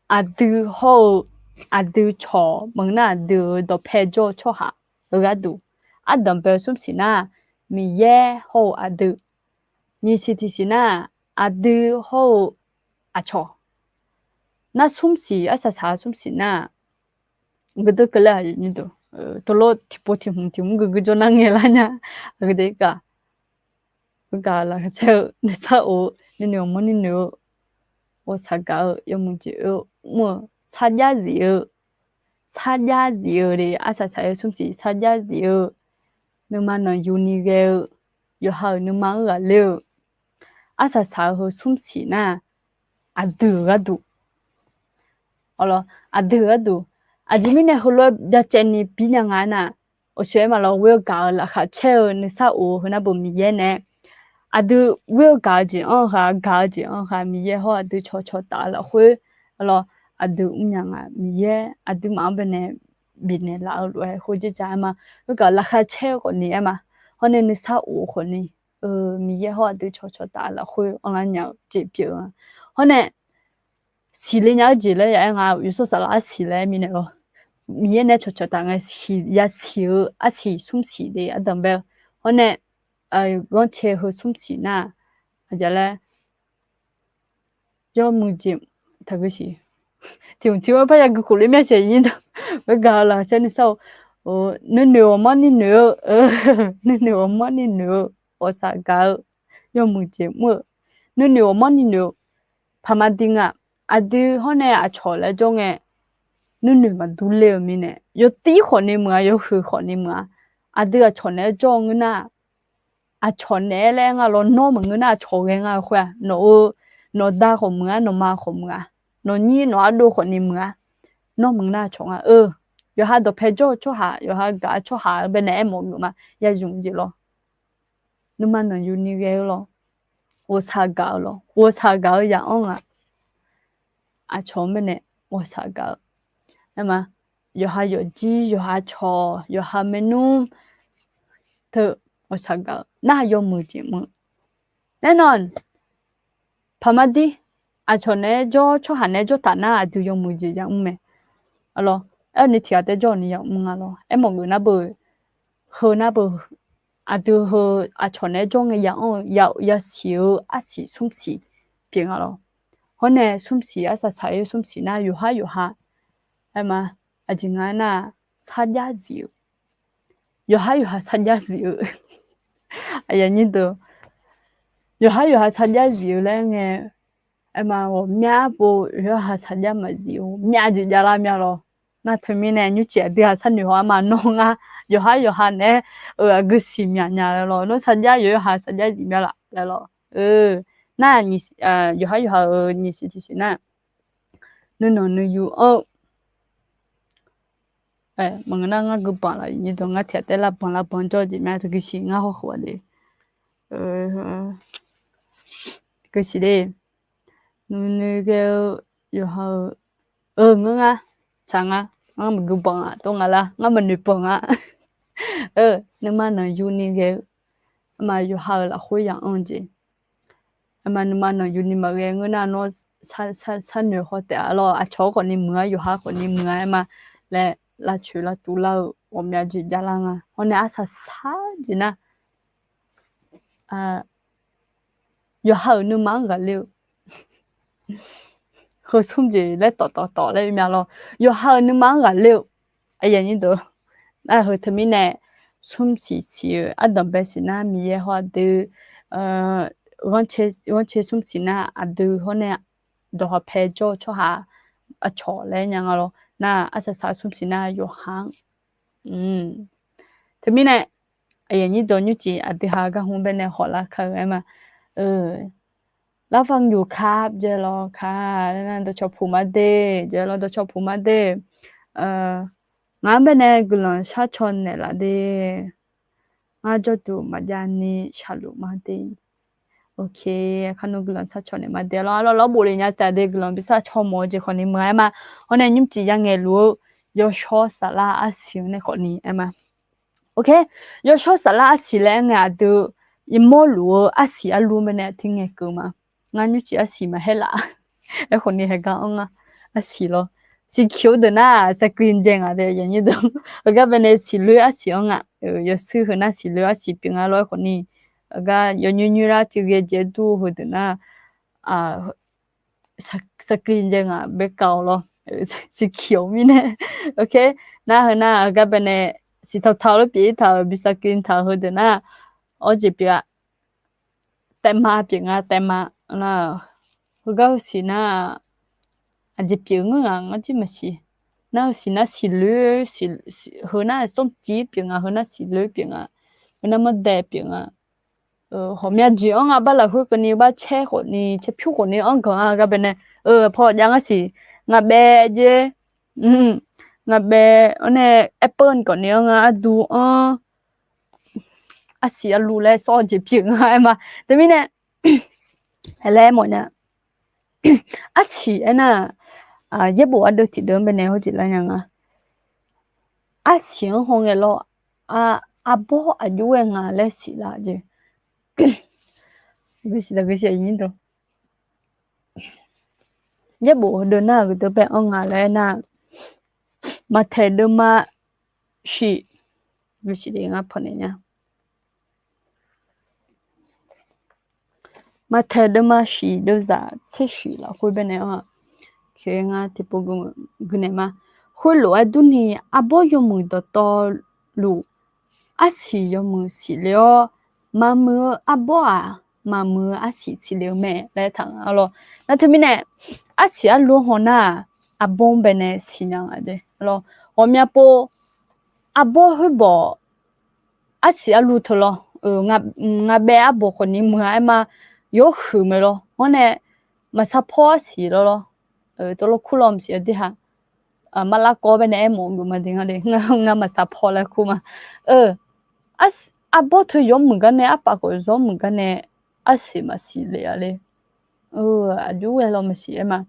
aqdui hawr-eu, aqdui cawq maqngeur nar aqdui-euq dawqpae jawr-eu tsawrhaq-eu gharduq, ardanq bae-eu smrsiq nar, Miqyaer hawr-eu aqdui, nyiqsiq tiqsiq nar, aqdui hawr-eu aqcawq. Nar smrsiq arsaq saq-eu smrsiq nar, geudoer keuvle-a, tawvlawr tiqpov tiqhmq tiqhmq geuguir jawr nar ngaelar nya. Aqgeu de gaq, gaq laqkhaq caer-eu nuisar of, nuinoeq ghawqmanr ni noeq-eu, ghawqshaq gaq-eu, yawmuiq jeq oe, mr-eu, sarjax zif-eu, sarjax zif-eu de, arsaq saq-eu smrsiq sarjax zif-eu, nuima nanqyuni ghae-eu, yawqha-euq nuima-anr ghaqler-eu, arsaq saq-eu heu smrsiq nar, aqdui-euq gharduq, arlawr aqdui-euq gharduq, aqjeq mirnae heulof-aer byacaevni bir nya nga aernar, aqcawq aer ma lawr ghoer-eu gaq-eu laqkhaq caer-eu nuisar of-eu heu nar beu Miqyaer nae aqdui ghoer-eu gaq-eu jeq-anr ghaq, gaq-eu jeq-anr ghaq Miqyaer hawr aqdui cawqcawq taf-eu lafkhoer, arlawr aqdui mrnya nga. Miqyaer aqduimaf-anr baenae bifnaeq laf-eu lof-aer khoerjeq ja aer ma. Ghoer gaq-eu laqkhaq caer-eu khawfni aer ma. Hawr nae nuisar of-eu khawfni, Miqyaer hawr aqdui cawqcawq taf-eu lafkhoer anrlar nya-eu jeq pyeuf-eu nga. Hawr nae siqle nya-eu jeq laer ya aer nga, yawshawr saflar arsiq laer mirnae lawr. Miqyaer nae cawqcawq taf ngae yasiq-eu arsiq smrsiq de ardanq bae-eu. Hawr nae ghanrcae heu smrsiq nar, aqjeq laer, yawmuiq jeq, taqgui siq, tiq hmq tiq-anr parya gui khof le myav shaq nyir dawq, ghoer gaq-eu laqkhaq caer nuisar of, nuinoeq ghawqmanr ni noeq-eu, nuinoeq ghawqmanr ni noeq-eu, ghawqshaq gaq-eu, yawmuiq jeq mr-eu, nuinoeq ghawqmanr ni noeq-eu, paqma di nga. Aqdui hawr nae aqcawq laer jawr ngae, nuinoeq maqdur ler-eu mirnae yawtir khawfni muiq-a, yawhuiq khawfni muiq-a. Aqdui aqcawq naeq-aer jawr-eu ngeur nar, aqcawq naeq-aer laer aer nga lawr, nawr maqngeur nar aqcawq ghae nga-eu khoer-aq, nawq-eu, nawqda khawf muiq-a, nawqma khawf muiq-a, nawqnyir nawq ardov khawfni muiq-a, nawr maqngeur nar aqcawq nga-eu. Yawqha dawqpae jawr-eu tsawrhaq, yawqha gaq-eu tsawrhaq-eu baenae aermawf geuf ma, ya zmq jeq lawr. Nuima nanqyuni ghae-eu lawr, ghawqshaq gaq-eu lawr, ghawqshaq gaq-eu ya'anr nga. Aqcawq-anr baenae ghawqshaq gaq-eu, aer ma, yawqha yawfjir, yawqha cawq, yawqha maernmr teu ghawqshaq gaq-eu nar yawmuiq jeq mr-eu. Nae nawq paqma dir, aqcawq naeq-aer jawr, tsawrhaq naeq-aer jawr taf nar aqdui yawmuiq jeq yamr mae. Arlawr, aer-eu ni tiq ghaq tae jawr-eu ni yamr nga lawr. Aermawf geuf nar beu, heu nar beu, aqdui heu aqcawq naeq-aer jawr ngae ya'anr-eu, yasiq-eu arsiq smrsiq pyeuf nga lawr. Hawr nae smrsiq arsaq saq-eu smrsiq nar yawqhar yawqha, aer ma, aqjeq nga nar, sarjax zif-eu, yawqhar yawqha sarjax zif-eu, aqyuif aqnyir deuq, yawqhar yawqha sarjax zif-eu laer ngae, aer ma, ghawqmya pov yawqhar sarjax maqzif-eu ghawqmya jeq javlar mya lawr. Nar teumirnae nymrcif aqdui-aq sharnoeq haw-a ma, nawr ngar yawqhar yawqha naeq-aer-eu aqgeu siqmyaq nya laer lawr, nawr sarjax yawqhar sarjax zif mya laf laer lawr. Nar, yawqhar yawqha-euq nyiq siq tiq siq nar, nuinanq nuiyu anr-eu, maqngeur nar ngar gui banq laf, ngar tiq ghaq taef lar banq lar banq jawr-eu jeq mya, teuguv siq ngar hawkhof-a de. Teuguv siq de, nuinui ghae-eu yawqha-euq, eu, ngeur ngar, tsaq ngar, ngar maqgui banq-a, tov ngaq lar, ngar maqnoeq banq-a. Eu, nuima nanqyuni ghae-eu, aerma yawqha-euq lafkhoer ya'anr-eu jeq, aerma nuima nanqyuni maqghae ngeur nar nawr sharnoeq haw taef-a lawr. Aqcawq-anr khawfni muiq-a, yawqha khawfni muiq-a, aerma laer lavcoeq lavtuv lar-eu ghawqmya jeq javlar nga. Hawr nae arsaq saq jeq nar, yawqha-euq nuima-anr ghaqler-eu, heu smr jeq laer tawf tawf tawf laer mya lawr, yawqha-euq nuima-anr ghaqler-eu, aqyuif aqnyir deuq, nar heu teumirnae smr siq siq-eu ardanq bae siq nar Miqyaer hawr aqdui, ghanrcae smr siq nar aqdui hawr nae dawqhaq pae jawr-eu tsawrhaq aqcawq laer nya nga lawr. Nar arsaq saq-eu smr siq nar yawqha-anr, teumirnae aqyuif aqnyir deuq nymrcif aqdui ha gar hmq baenae hawq lar kar-eu aer ma. Lafang yuf kar jaev lawr kar, dawqcawq puq mar de, jaev lawr dawqcawq puq mar de. Ngar baenae guiqlanq sharcaw naeqlaf de. Ngar jawrduq maqjav ni shaqluf mar de. Ok, kar nmr guiqlanq sharcaw naeq mar de lawr, arlawr lawr bof le nya taef de guiqlanq bi sharcaw mawf-eu jeq khawf ni meuq-aer ma. Hawr nae nymrcif ya ngaeqluf-eu yawshawr saflar arsiq-anr nae khawf ni aer ma. Ok, yawshawr saflar arsiq laer aer ngae aqdui, iqmawr luf-eu arsiq arlu baenae aqtui ngaeqkeuv ma. Ngar nymrcif arsiq maqhaer laf. Aerkhawf ni heugar anr nga. Arsiq lawr, siqkiq-eu deuq nar saqkli jae ngaq de yanyir deuq. Heugar baenae siqloer arsiq anr nga. Yawshuir heu nar siqloer arsiq pyeuf nga lawr. Aerkhawf ni heugar yawnyoer nyoer lar tiq ghae jaev dur heudeuq nar saqkli jae ngaq baer kav-awr lawr. Siqkiq-awr mirnae. Ok, nar heu nar heugar baenae siqtaq taq-eu lawr pyeuf-ir taq-euq bi saqkli taq-euq heudeuq nar, awr jeq pyeuf-a. Taevma pyeuf nga, taevma. Heugar heusiq nar aqjeq pyeuf ngeur ngaq ngar jir maqsiq. Nar heusiq nar siqloer, heu nar smrcif pyeuf nga, heu nar siqloer pyeuf nga, heu nar mawrdae pyeuf nga. Hawqmya jeq anr nga bar lafkhoer keuvni bar caer khawf ni caer pyur khawf ni anr ganq-a gar baenae. Paw jav ngar siq, ngaq baev jer, ngaq baev-awr nae apple khawf ni anr nga, ardu anr, arsiq arlu laer sawr-eu jeq pyeuf nga aer ma. Teumirnae laer mawfnya. Arsiq aernar, yaerbof ardeuv tiqdeuv-anr baenae hawjeq lar nya nga. Arsiq-anr hawngae lawr, arbawr aqjox ghae nga laer siqlar jeq. Yaerbof heudeuv nar-euq deuq bae-anr nga laer aernar, Maqtaeq deuvma shiq, ngar pawnaeq nya. Maqtaeq deuvma shiq deuvzaq tser shiq lafkhoer baenae-a, ngar tiqpov guinaeq ma. Khoerlof-aer durni, arbawr yawmuiq dawqtawvluf, arsiq yawmuiq siqle-awr, maqmuiq-eu arbawr-aq, maqmuiq-eu arsiq siqle-eu mae laer taq nga lawr. Nar teumirnae, arsiq arlu-anr haw nar-aq, arbawr-anr baenae siqnya nga de lawr. Ghawqmya pov, arbawr khoerbawq, arsiq arlu teu lawr. Ngaq baev arbawq khawf ni muiq-a aer ma, yawr huiq mae lawr. Hawr nae maqsar pawr arsiq lawr lawr. Tawvlawr kurlawr maqsiq-a de ha. Marlar kawv baenae aermawf-eu geuf ma de ngar de, ngar maqsar pawr laer kur ma. Arbawr teu yawmuiq gar nae, arpaf khawf yawmuiq gar nae, arsiq maqsiq le-a le. Aqjox ghae lawr maqsiq aer ma.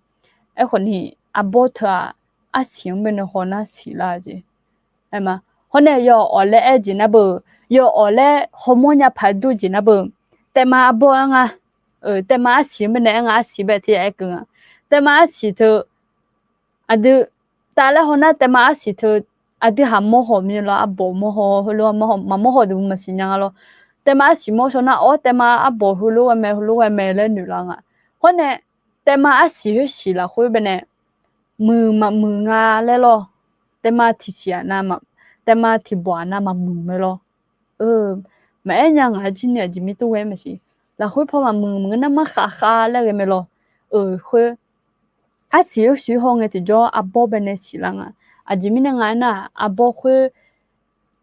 Aerkhawf ni, arbawr teu-aq, arsiq-anr baenae haw nar siqlar jeq. Aer ma. Hawr nae yawawq laer aer jeq nar beu, yawawq laer hawmawr nya paq-aer dur jeq nar beu, taevma arbawr-aer nga. Taevma arsiq-anr baenae aer nga, arsiq bae tiq ya aer keuv nga. Taevma arsiq teu, aqdui, taf laer haw nar taevma arsiq teu, aqdui haq mawr haw mir lawr, arbawq mawr haw, heulof-aer mawr haw, maqmawr haw deuq maqsiq nya nga lawr. Taevma arsiq mawr shaw nar, awr, taevma arbawq heulof ghae mae, heulof ghae mae laer noeqlar nga. Hawr nae, taevma arsiq khoersiq lafkhoer baenae, muiq maqmuiq nga laer lawr. Taevma tiqsiq-aq nav, taevma tiqbawq-aq nav maqmuiq mae lawr. Maqaer nya ngaq-a jir ni aqjeq mir tov ghae maqsiq. Lafkhoer paw maqmuiq muiq nar markhav khav laer ghae mae lawr. Khoer, arsiq khoersiq haw ngae tiqjawr arbawr baenae siqlar nga. Aqjeq mirnae nga aernar, arbawr khoer,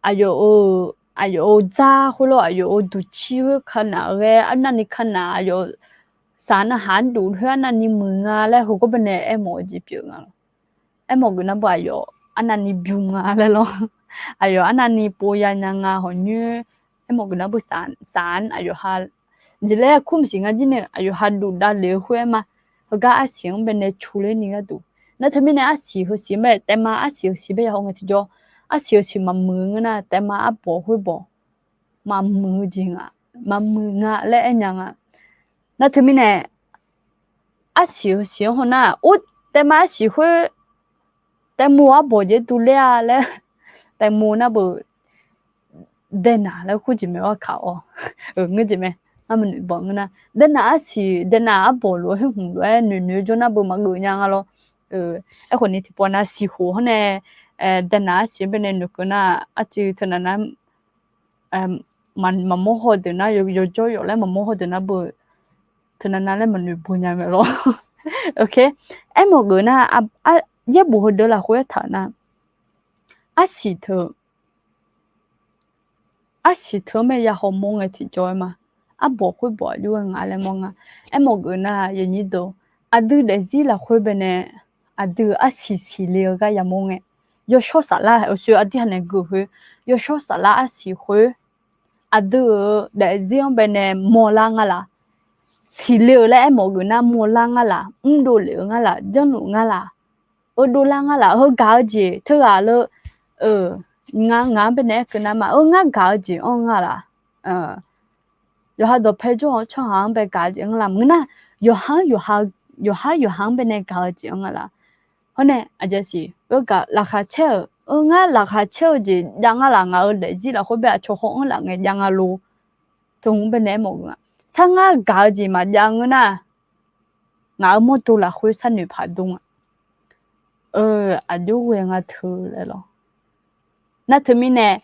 aqyawf-euq, aqyawf-euq dzar khoerlof, aqyawf-euq duqcir khoer kanaf ghae arnavni kanaf, aqyawf saq narhaq-anr duf khoer arnavni muiq nga laer heugawr baenae aermawf-eu jeq pyeuf nga lawr. Aermawf geuf nar beu aqyawf arnavni bym nga laer lawr. Aqyawf arnavni pov ya nya nga hawq nyoer. Aermawf geuf nar beu saq-anr aqyawf ha, jeq laer kur maqsiq nga jir nae aqyawf ha duf davlef-eu khoer aer ma. Heugar arsiq-anr baenae cu ler ni gharduq. Nar teumirnae arsiq heusiq mae, taevma arsiq heusiq bae ya haw ngae tiqjawr, arsiq heusiq maqmuiq ngeur nar taevma arbawq khoerbawq maqmuiq-eu jeq nga, maqmuiq nga laer aer nya nga. Nar teumirnae, arsiq heusiq-anr haw nar, or, taevma arsiq khoer, taevma arbawq jeq dovler-a laer, taevma nar beu, daenaq laer kur jeq mae, arkav-awr, ngeur jeq mae. Ngar maqnoeq bawq ngeur nar, daenaq arsiq, daenaq arbawq lof-aer hmq lof-aer noeqnoeq-eu jawr nar beu maqgeuf nya nga lawr. Aerkhawf ni tiqpov nav siqkhof hawr nae, daenaq arsiq-anr baenae noeqkeuv nar, arcuiv teunav nar maqmawr haw deuq nar, yawjawr yawf laer maqmawr haw deuq nar beu, teunav nav laer maqnoeq beu nya mae lawr. Aermawf geuf nar, yaerbof heudeuq lafkhoer aertaq-euq nar, arsiq teu, arsiq teu-anr mae ya hawmawr ngae tiqjawr aer ma. arbawq khoerbawq aqjox-aer ngaq laer mawr nga. Aermawf geuf nar, aqdui daefzir lafkhoer baenae aqdui-euq arsiq siqle-eu gar yamawr ngae, yawshawr saflar oeqsoe aqdui haq nae geuf khoer, yawshawr saflar arsiq khoer aqdui-euq daefzir-anr baenae mawrlar nga laq? Siqle-euq laer aermawf geuf nar mawrlar nga laq? Mrdov lef-eu nga laq? Janrluf nga laq? Eudovlar nga laq? Heugaq-eu jeq teughaq leu, ngar ngaq-anr baenae aerkeuv nar ma, eu ngar gaq-eu jeq anr nga laq? Yawqha dawqpae jawr-eu tsawrhaq-anr bae gaq-eu jeq anr laq? Maqngeur nar, yawqha-anr yawqha, yawqha-anr yawqha-anr baenae gaq-eu jeq anr nga laq? Hawr nae aqjeq siq, eu gaq laqkhaq caer-euq, eu ngar laqkhaq caer-eu jeq jav nga laq? Ngaq-euq daefzir lafkhoer bae aqcawq haw-anr laf ngae jav nga lor. Teu hmq baenae aermawf geuf nga. Sar ngar gaq-eu jeq maqjav ngeur nar, ngaq-euq mawrdo lafkhoer sharnoeq paq dmr-a. Aqjox ghae nga teu laer lawr. Nar teumirnae,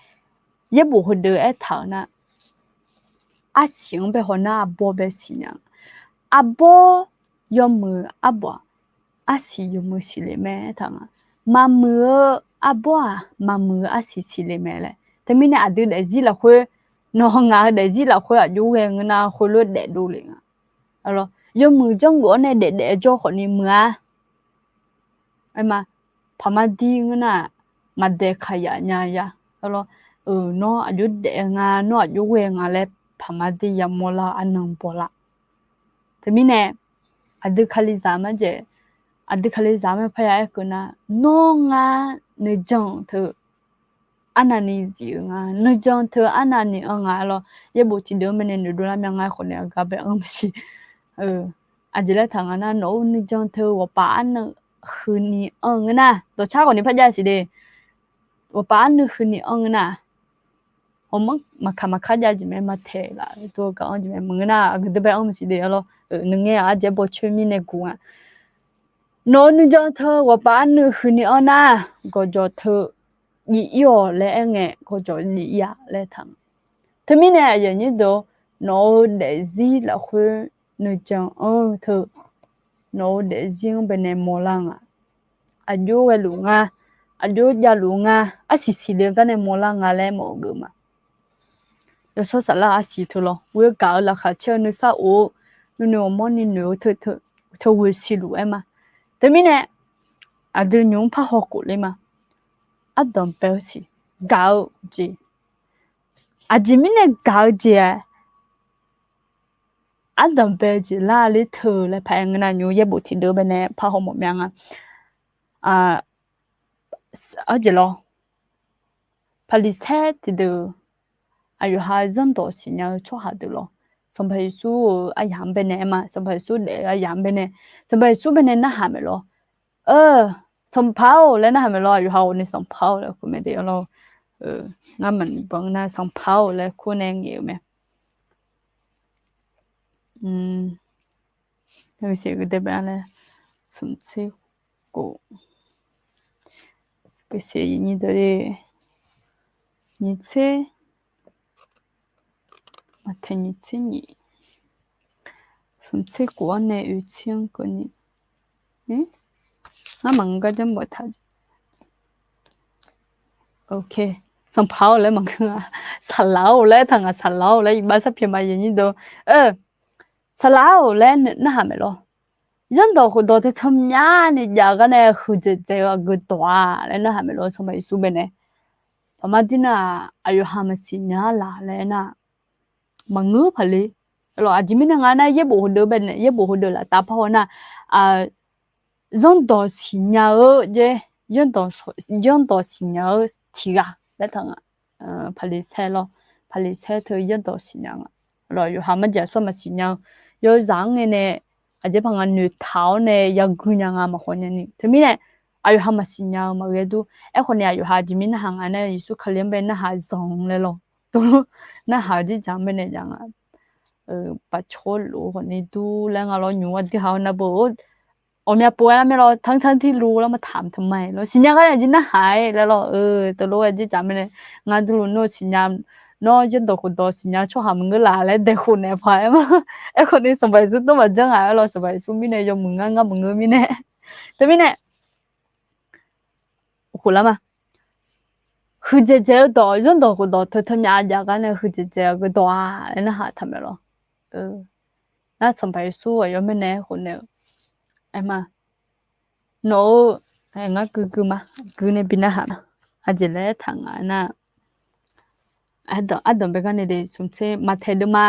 yaerbof heudeuq aertaq-euq nar, arsiq-anr bae haw nar arbawr bae siqnya. Arbawr yawmuiq arbawr, arsiq yawmuiq siqle mae aertaq nga. Maqmuiq-eu arbawr-aq maqmuiq-eu arsiq siqle mae laer. Teumirnae aqdui daefzir lafkhoer, nawq ngaq-eu daefzir lafkhoer aqjox ghae ngeur nar khoerlof daefdov le nga. Yawmuiq janrgeuf-awr nae daefdaef jawr khawfni muiq-a. Aerma, paqma dir ngeur nar, maqdaeq kaqyaf nya ya. Nawr aqjox daef nga, nawr aqjox ghae nga laer paqma dir yamawr lar-eu arnan bawlar. Teumirnae, aqdui kalizaq marjaeq, aqdui kalizaq mar parya aerkeuv nar, nawr ngar nuijan teu arnavni zif-eu nga, nuijan teu arnavni anr nga lawr. Yaerbof tiqdeuq-anr baenae noeqdov lar mya ngar khawfni aqgar bae anr maqsiq. Aqjeq laer taq nga nar, nawq-eu nuijan teu ghawqpaf arnuiv huini anr ngeur nar, dawqcar khawfni par jav siq de. Ghawqpaf arnuiv huini anr ngeur nar, hawmanr maqkaq maqkar jav jeq mae, maqtaeq laf tov-eu gar anr jeq mae. Maqngeur nar aqgeu deuq bae anr maqsiq de lawr. Nuingae-aq arjaev bawcoer mirnae guq nga. Nawq-eu nuijan teu ghawqpaf arnuiv huini anr nar, gawqjawq teu jiv ir-awq laer aerngae, gawqjawq jiv ir-a laer taq nga. Teumirnae aqyuif aqnyir deuq, nawq-eu daefzir lafkhoer nuijan anr-eu teu, nawq-eu daefzir-anr baenae mawrlar nga. Aqjox ghaeluf nga, aqjox javluf nga, arsiq siqle-eu gar nae mawrlar nga laer mawf-eu geuf ma. Yawshawr saflar arsiq teu lawr, ghoer gaq-eu laqkhaq caer-eu nuisar of-eu, nuinoeq ghawqmawrni noeq-eu teu ghoe siqluf aer ma. Teumirnae, aqdui nymq-mr parhaw khof ler ma. Ardanq bae-eu siq, gaq-eu jeq. Aqjeq mirnae gaq-eu jeq-aq, ardanq bae-eu jeq lar ler teu laer paq-aer ngeur nar, nymq yaerbof tiqdeuq baenae parhaw mawf mya nga. Arjeq lawr, Paqliqsaer tiqdeuq, aqyawf ha zanrdawq siqnya-eu tsawrhaq deuq lawr, Sanqpaq Yeqsur-euq aryaq-anr baenae aer ma, Sanqpaq Yeqsur daef-eu aryaq-anr baenae, Sanqpaq Yeqsur baenae narhaq maeq lawr. Sanqpaq-or laer narhaq maeq lawr, aqyawf ha ghawqni Sanqpaq-or laer kur mae de lawr. Ngar maqnoeq banq nar Sanqpaq-or laer kur nae ngaeq-eu mae. Aqdui bae laer, smqtser khof, smqtser, nyiq tser, maqtaeq nyiq tser nyiq, smqtser khof-anr nae oeq tser-anr keuvni, ngar maqngeur gar janrbof taq. Sanqpaq-or laer maqngeur-a, saqlaq-or laer taq nga, saqlaq-or laer iqbax sarpyaeq ma, nyiq tser, saqlaq-or laer narhaq maeq lawr. Zanrdawq khofdawq teu tsanr myani jav gar nae huiqdzaeq dzaeq-eu aqgeu dawq-a laer narhaq maeq lawr, Sanqpaq Yeqsur baenae. Paqma dir nar-aq, aqyawf ha maqsiq nya-ar laq laer aernar, maqngeur paqle. Aqjeq mirnae nga nar, yaerbof heudeuq baenae, yaerbof heudeuq laftav parhaw nar, zanrdawq siqnya-eu jeq, zanrdawq siqnya-eu tiq ghaq laer taq nga. Paqliqsaer lawr, Paqliqsaer teu zanrdawq siqnya nga. Yawqha marjaeq aqsur maqsiq nya-eu, yawzaq-anr ngae nae aqjeq paq nga noeqtaq-awr nae yagui nya nga maqkhawf nyani. Teumirnae aqyawf ha maqsiq nya-eu maqghae dur. Aerkhawf ni aqyawf ha aqjeq mirnae narhaq nga nar, Yeqsur Kali-anr bae narhaq zanq-eu laer lawr. Tov narhaq-eu jirjaq-anr baenae jav nga. Paqcawr lof-eu khawfni dur laer nga lawr, nymq aqdui ha-awr nar beu-or, ghawqmya pov-aer lar mae lawr, tanqtanq tiq luf lar maqtaq taqma-aer lawr, siqnya gar aqjeq narhaq-aer laer lawr, teulof-aer jirjaq mirnae, ngar durluf nawr siqnya, nawr zanrdawq khofdawq siqnya tsawrhaq maqngeur laf laer daeqkhof naeq paq-aer ma. Aerkhawf ni Sanqpaq Yeqsur tov maqjanr ngaq-aer lawr, Sanqpaq Yeqsur mirnae yawmuiq ngar, ngar maqngeur mirnae. Teumirnae, khof lar ma. Huiqdzaeq dzaeq-eu dawq, zanrdawq khofdawq teu tsanr myani jav gar nae huiqdzaeq dzaeq-eu dawq-a laer narhaq taq maeq lawr. Nar Sanqpaq Yeqsur aqyawf mirnae aerkhof naeq-eu, aer ma, nawq-eu, ngar guigui ma, gui nae bi narhaq ma. Aqjeq laer taq nga aernar, ardanq bae gar nae de smq tser, Maqtaeq deuvma,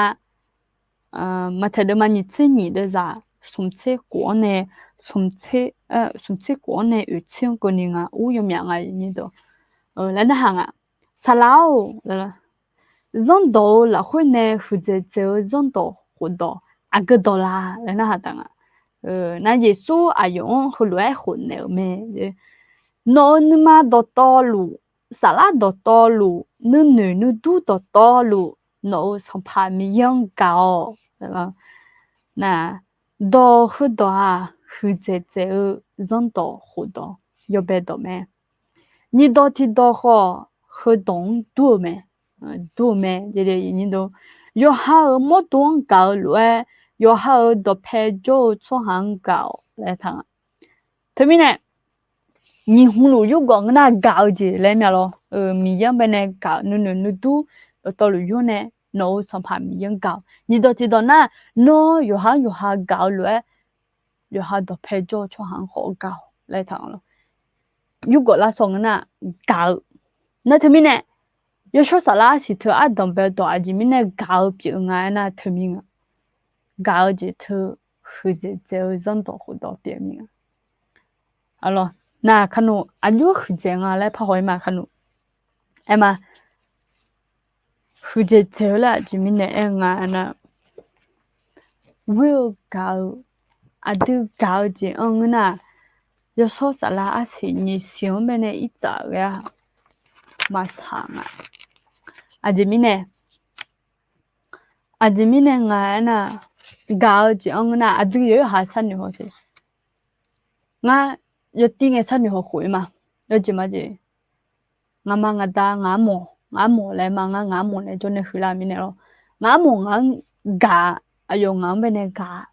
Maqtaeq deuvma nyiq tser nyiq deuvzaq smq tser khof-anr nae, smq tser khof-anr nae oeq tser-anr keuvni nga, ur yawmyaf nga nyi dawq laer narhaq nga. Saqlaq-or, zanrdawq-eu lafkhoer nae huiqdzaeq dzaeq-eu zanrdawq khofdawq aqgeu dawq la laer narhaq taq nga. Nar Yeqsur aqyawf-anr heulof-aer khof naeq-euq mae. Nawq-euq nuima dawqtawvluf, saflar dawqtawvluf, nuinoeq nuidur dawqtawvluf, nawq-euq Sanqpaq Miqyaer-anr gaq-awq. Nar, dawq heudawq-aq, huiqdzaeq dzaeq-eu zanrdawq khofdawq yawbae dawq mae. Nyiq dawq tiq dawq khawf, heudawq-anr dur-eu mae. Dur-eu mae. Yawqha-euq mawrdo-anr gaq-eu lof-aer, yawqha-euq dawqpae jawr-eu tsawrhaq-anr gaq-awq laer taq nga. Teumirnae, nyiq hmq luf yurgawf ngeur nar gaq-eu jeq laer myav lawr. Miqyaer-anr bae nae gaq-eu nuinoeq nuidur dawqtawvluf yur nae, nawq-euq Sanqpaq Miqyaer-anr gaq-awq. Nyiq dawq tiq dawq nar, nawr yawqha-anr yawqha gaq-eu lof-aer, yawqha dawqpae jawr-eu tsawrhaq-anr khawf gaq-awq laer taq nga lawr. Yurgawf lavsaw ngeur nar gaq-eu. Nar teumirnae, yawshawr saflar arsiq teu ardanq bae dawq aqjeq mirnae gaq-eu pyeuf-eu nga aernar teumir nga. Gaq-eu jeq teu huiqdzaeq dzaeq-eu zanrdawq khofdawq pyeuf-eu mir nga. Nar kanoeq aqjox huiqdzaeq nga laer parhaw-ir ma kanoeq. Aer ma, huiqdzaeq dzaeq-eu laer aqjeq mirnae aer nga aernar, ghoer-eu gaq-eu, aqdui gaq-eu jeq-anr ngeur nar, yawshawr saflar arsiq nyiq siq-anr bae nae irtsaf ghae-a maqsaq nga. Aqjeq mirnae, aqjeq mirnae nga aernar, gaq-eu jeq-anr ngeur nar aqdui yawqha sharnoeq haw jeq. Ngar yawtir ngae sharnoeq haw khof-ir ma. Yawjeq majeq, ngaqma ngaqda ngaq-anr mawq, ngaq-anr mawq laer ma, ngar ngaq-anr mawq nae jawr nae huiqlar mirnae lawr. Ngaq-anr mawq ngaq-anr gaq, aqyawf ngaq-anr bae nae gaq.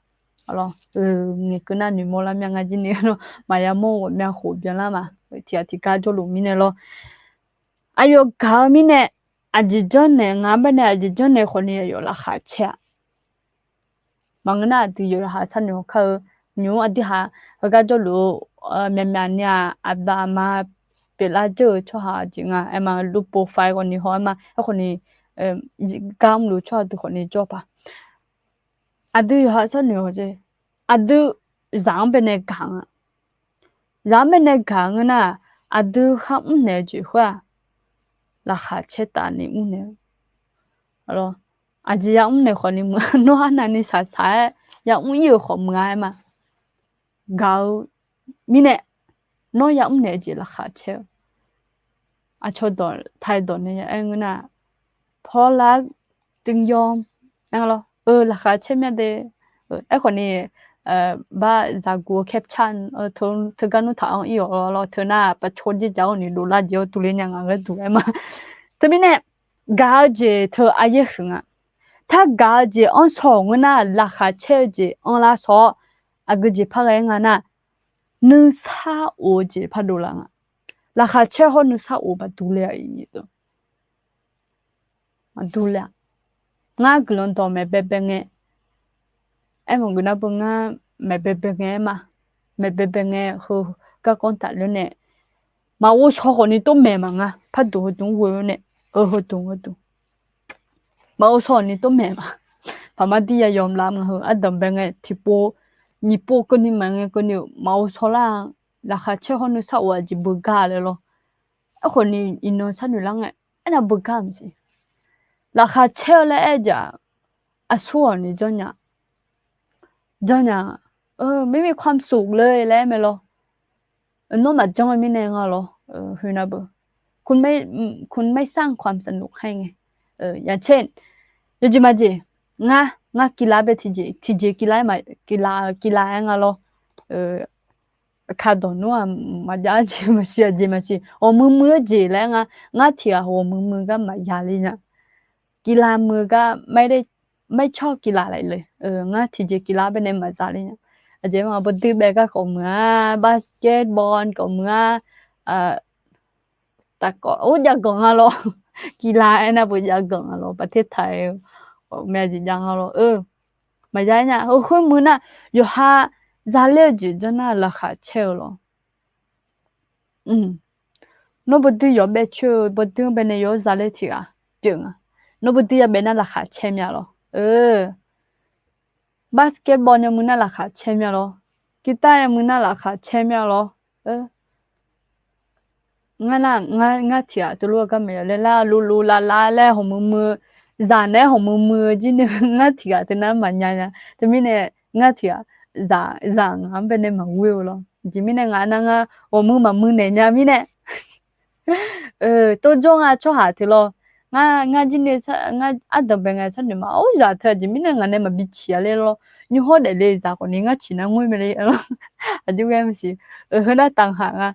Lawr, ngaeqkeuv nar noeqmawr lar myav ngar jir ni lawr, maqya mawr ghawqmya khof byanlar ma. Tiqghaq tiqgar jawrluf mirnae lawr. Aqyawf gaq-eu mirnae, aqjeq janrnaeq ngaq-anr bae nae aqjeq janrnaeq khawfni aqyawf laqkhaq caer-a. Maqngeur nar aqdui yawqha sharnoeq haw kar-eu, nymq-mr aqdui haq heugar jawrluf-eu, myaqmyaq ni-aq aqda aqma pyeuflar jawr-eu tsawrhaq jeq nga. Aer ma, low profile khawfni haw-aer ma, aerkhawfni gar mrluf tsawrhaq deuq khawfni jawr paq. Aqdui yawqha sharnoeq haw jeq, aqdui zaq-anr bae nae gaq nga. Zaq-anr bae nae gaq ngeur nar, aqdui kharmr naeq-eu jeq khoer-aq, laqkhaq caer taf ni mrnaeq-eu. Aqjeq ya mrnaeq khawfni meuq-a, nawr arnavni shaqshaq-aer ya mr ir-euq khawf meuq-a aer ma. Gaq-eu mirnae, nawr ya mrnaeq-eu jeq laqkhaq caer-eu. Aqcawq dawq taiq dawq nae ya aer ngeur nar, เพราะรักจึงยอม aer lawr. Eu, laqkhaq caer myav de. Aerkhawfni, bar zaqguq-eu caption teugar nmr taq-anr ir-awq lawr. Teu nar paqcawq jir jaq-awr ni dovlar jeq-awr tuvle nya ngaq gharduq aer ma. Teumirnae, gaq-eu jeq teu aryaer huiq nga. Targaq-eu jeq anr shaw-awq ngeur nar, laqkhaq caer-eu jeq anrlar shaw-awr, aqgeu jeq par ghae-aer nga nar, nuisar of-eu jeq par dovlaf nga. Laqkhaq caer hawr nuisar of baqduvle-a iqdui. Maqduvle-a. Ngar guiqlanq dawq maeq baebae ngae, aermawf geuf nar beu ngar maeq baebae ngae aer ma. Maeq baebae ngae heu garkawv tafler nae, maqghov shaw khawfni tov maeq ma nga. Parduq heu dmq-anr ghoe-awr nae, eu heu dmq heu dmq, maqghov shaw khawfni tov maeq ma. Paqmar dir ya yawmlaf ma heu ardanq bae ngae tiqpov nyiq pov keuvni maqngae keuvni-euq maqghov shaw lar-a. Laqkhaq caer hawr nuisar of-aq jeq beugar laer lawr. Aerkhawfni iqnan sharnoeq lar ngae, aernav beugar maqsiq. Laqkhaq caer-eu laer aer-eu jeq-aq, aqsur ghawqni janrnya, janrnya, ไม่มีความสุขเลย laer aer mae lawr. Nawr maqjanr-eu mirnae nga lawr, heu nar beu, คุณไม่สร้างความสนุกให้ไง อย่างเช่น yawjeq majeq, ngar, ngar kila bae tiqjeq tiqjeq kila-aer ma, kila, kila-aer nga lawr. Kaqdawq nmr-aq maqjav-eu jeq maqsiq, aqjeq maqsiq, ghawqmuiq muiq-eu jeq laer nga. Ngar tiq ghaq ghawqmuiq muiq gar maqya le nya. Kila muiq-eu gar ไม่ชอบกีฬาอะไรเลย ngar tiqjeq kila bae nae maqza le nya. Aqjeq ma bawdui bae gar khawf muiq-a, basketball khawf muiq-a, taqkawv or jav ganq nga lawr. Kila aernar beu jav ganq nga lawr, ประเทศไทย-eu ghawqmya jeq jav nga lawr-eu. Maqya nya. Heu khoer muiq nar, yawqha zaler-eu jeq janr nar laqkhaq caer-eu lawr. Nawr bawduir yawf bae coer-eu bawduir-anr bae nae yawf-anr zaler tiq ghaq pyeuf nga. Nawr bawduir ya bae nar laqkhaq caer myav lawr. Basketball nya muiq nar laqkhaq caer myav lawr. Guitar nya muiq nar laqkhaq caer myav lawr. Ngar nar, ngar tiq ghaq teulof-aer gar maeq-a laer lar, luvluv lavlav laer hawq muiq muiq-eu, zaq naeq-aer hawq muiq muiq-eu jir ni ngar tiq ghaq teunar maqnya nya. Teumirnae ngar tiq ghaq zaq ngaq-anr bae nae maqghoer-eu lawr. Aqjeq mirnae ngaq nar ngar ghawqmuiq maqmuiq naeq nya mirnae tov jawr nga tsawrhaq teu lawr. Ngar, ngar jir ni, ngar ardanq bae ngae sharnoeq ma. Or, zaq teu aqjeq mirnae ngaq nae maqbi ciq-a ler lawr. Nymr hawr daefle zaq khawf ni ngar ciq nar ngoer mae le lawr. Aqjox ghae maqsiq. Heu nar taqhaq nga.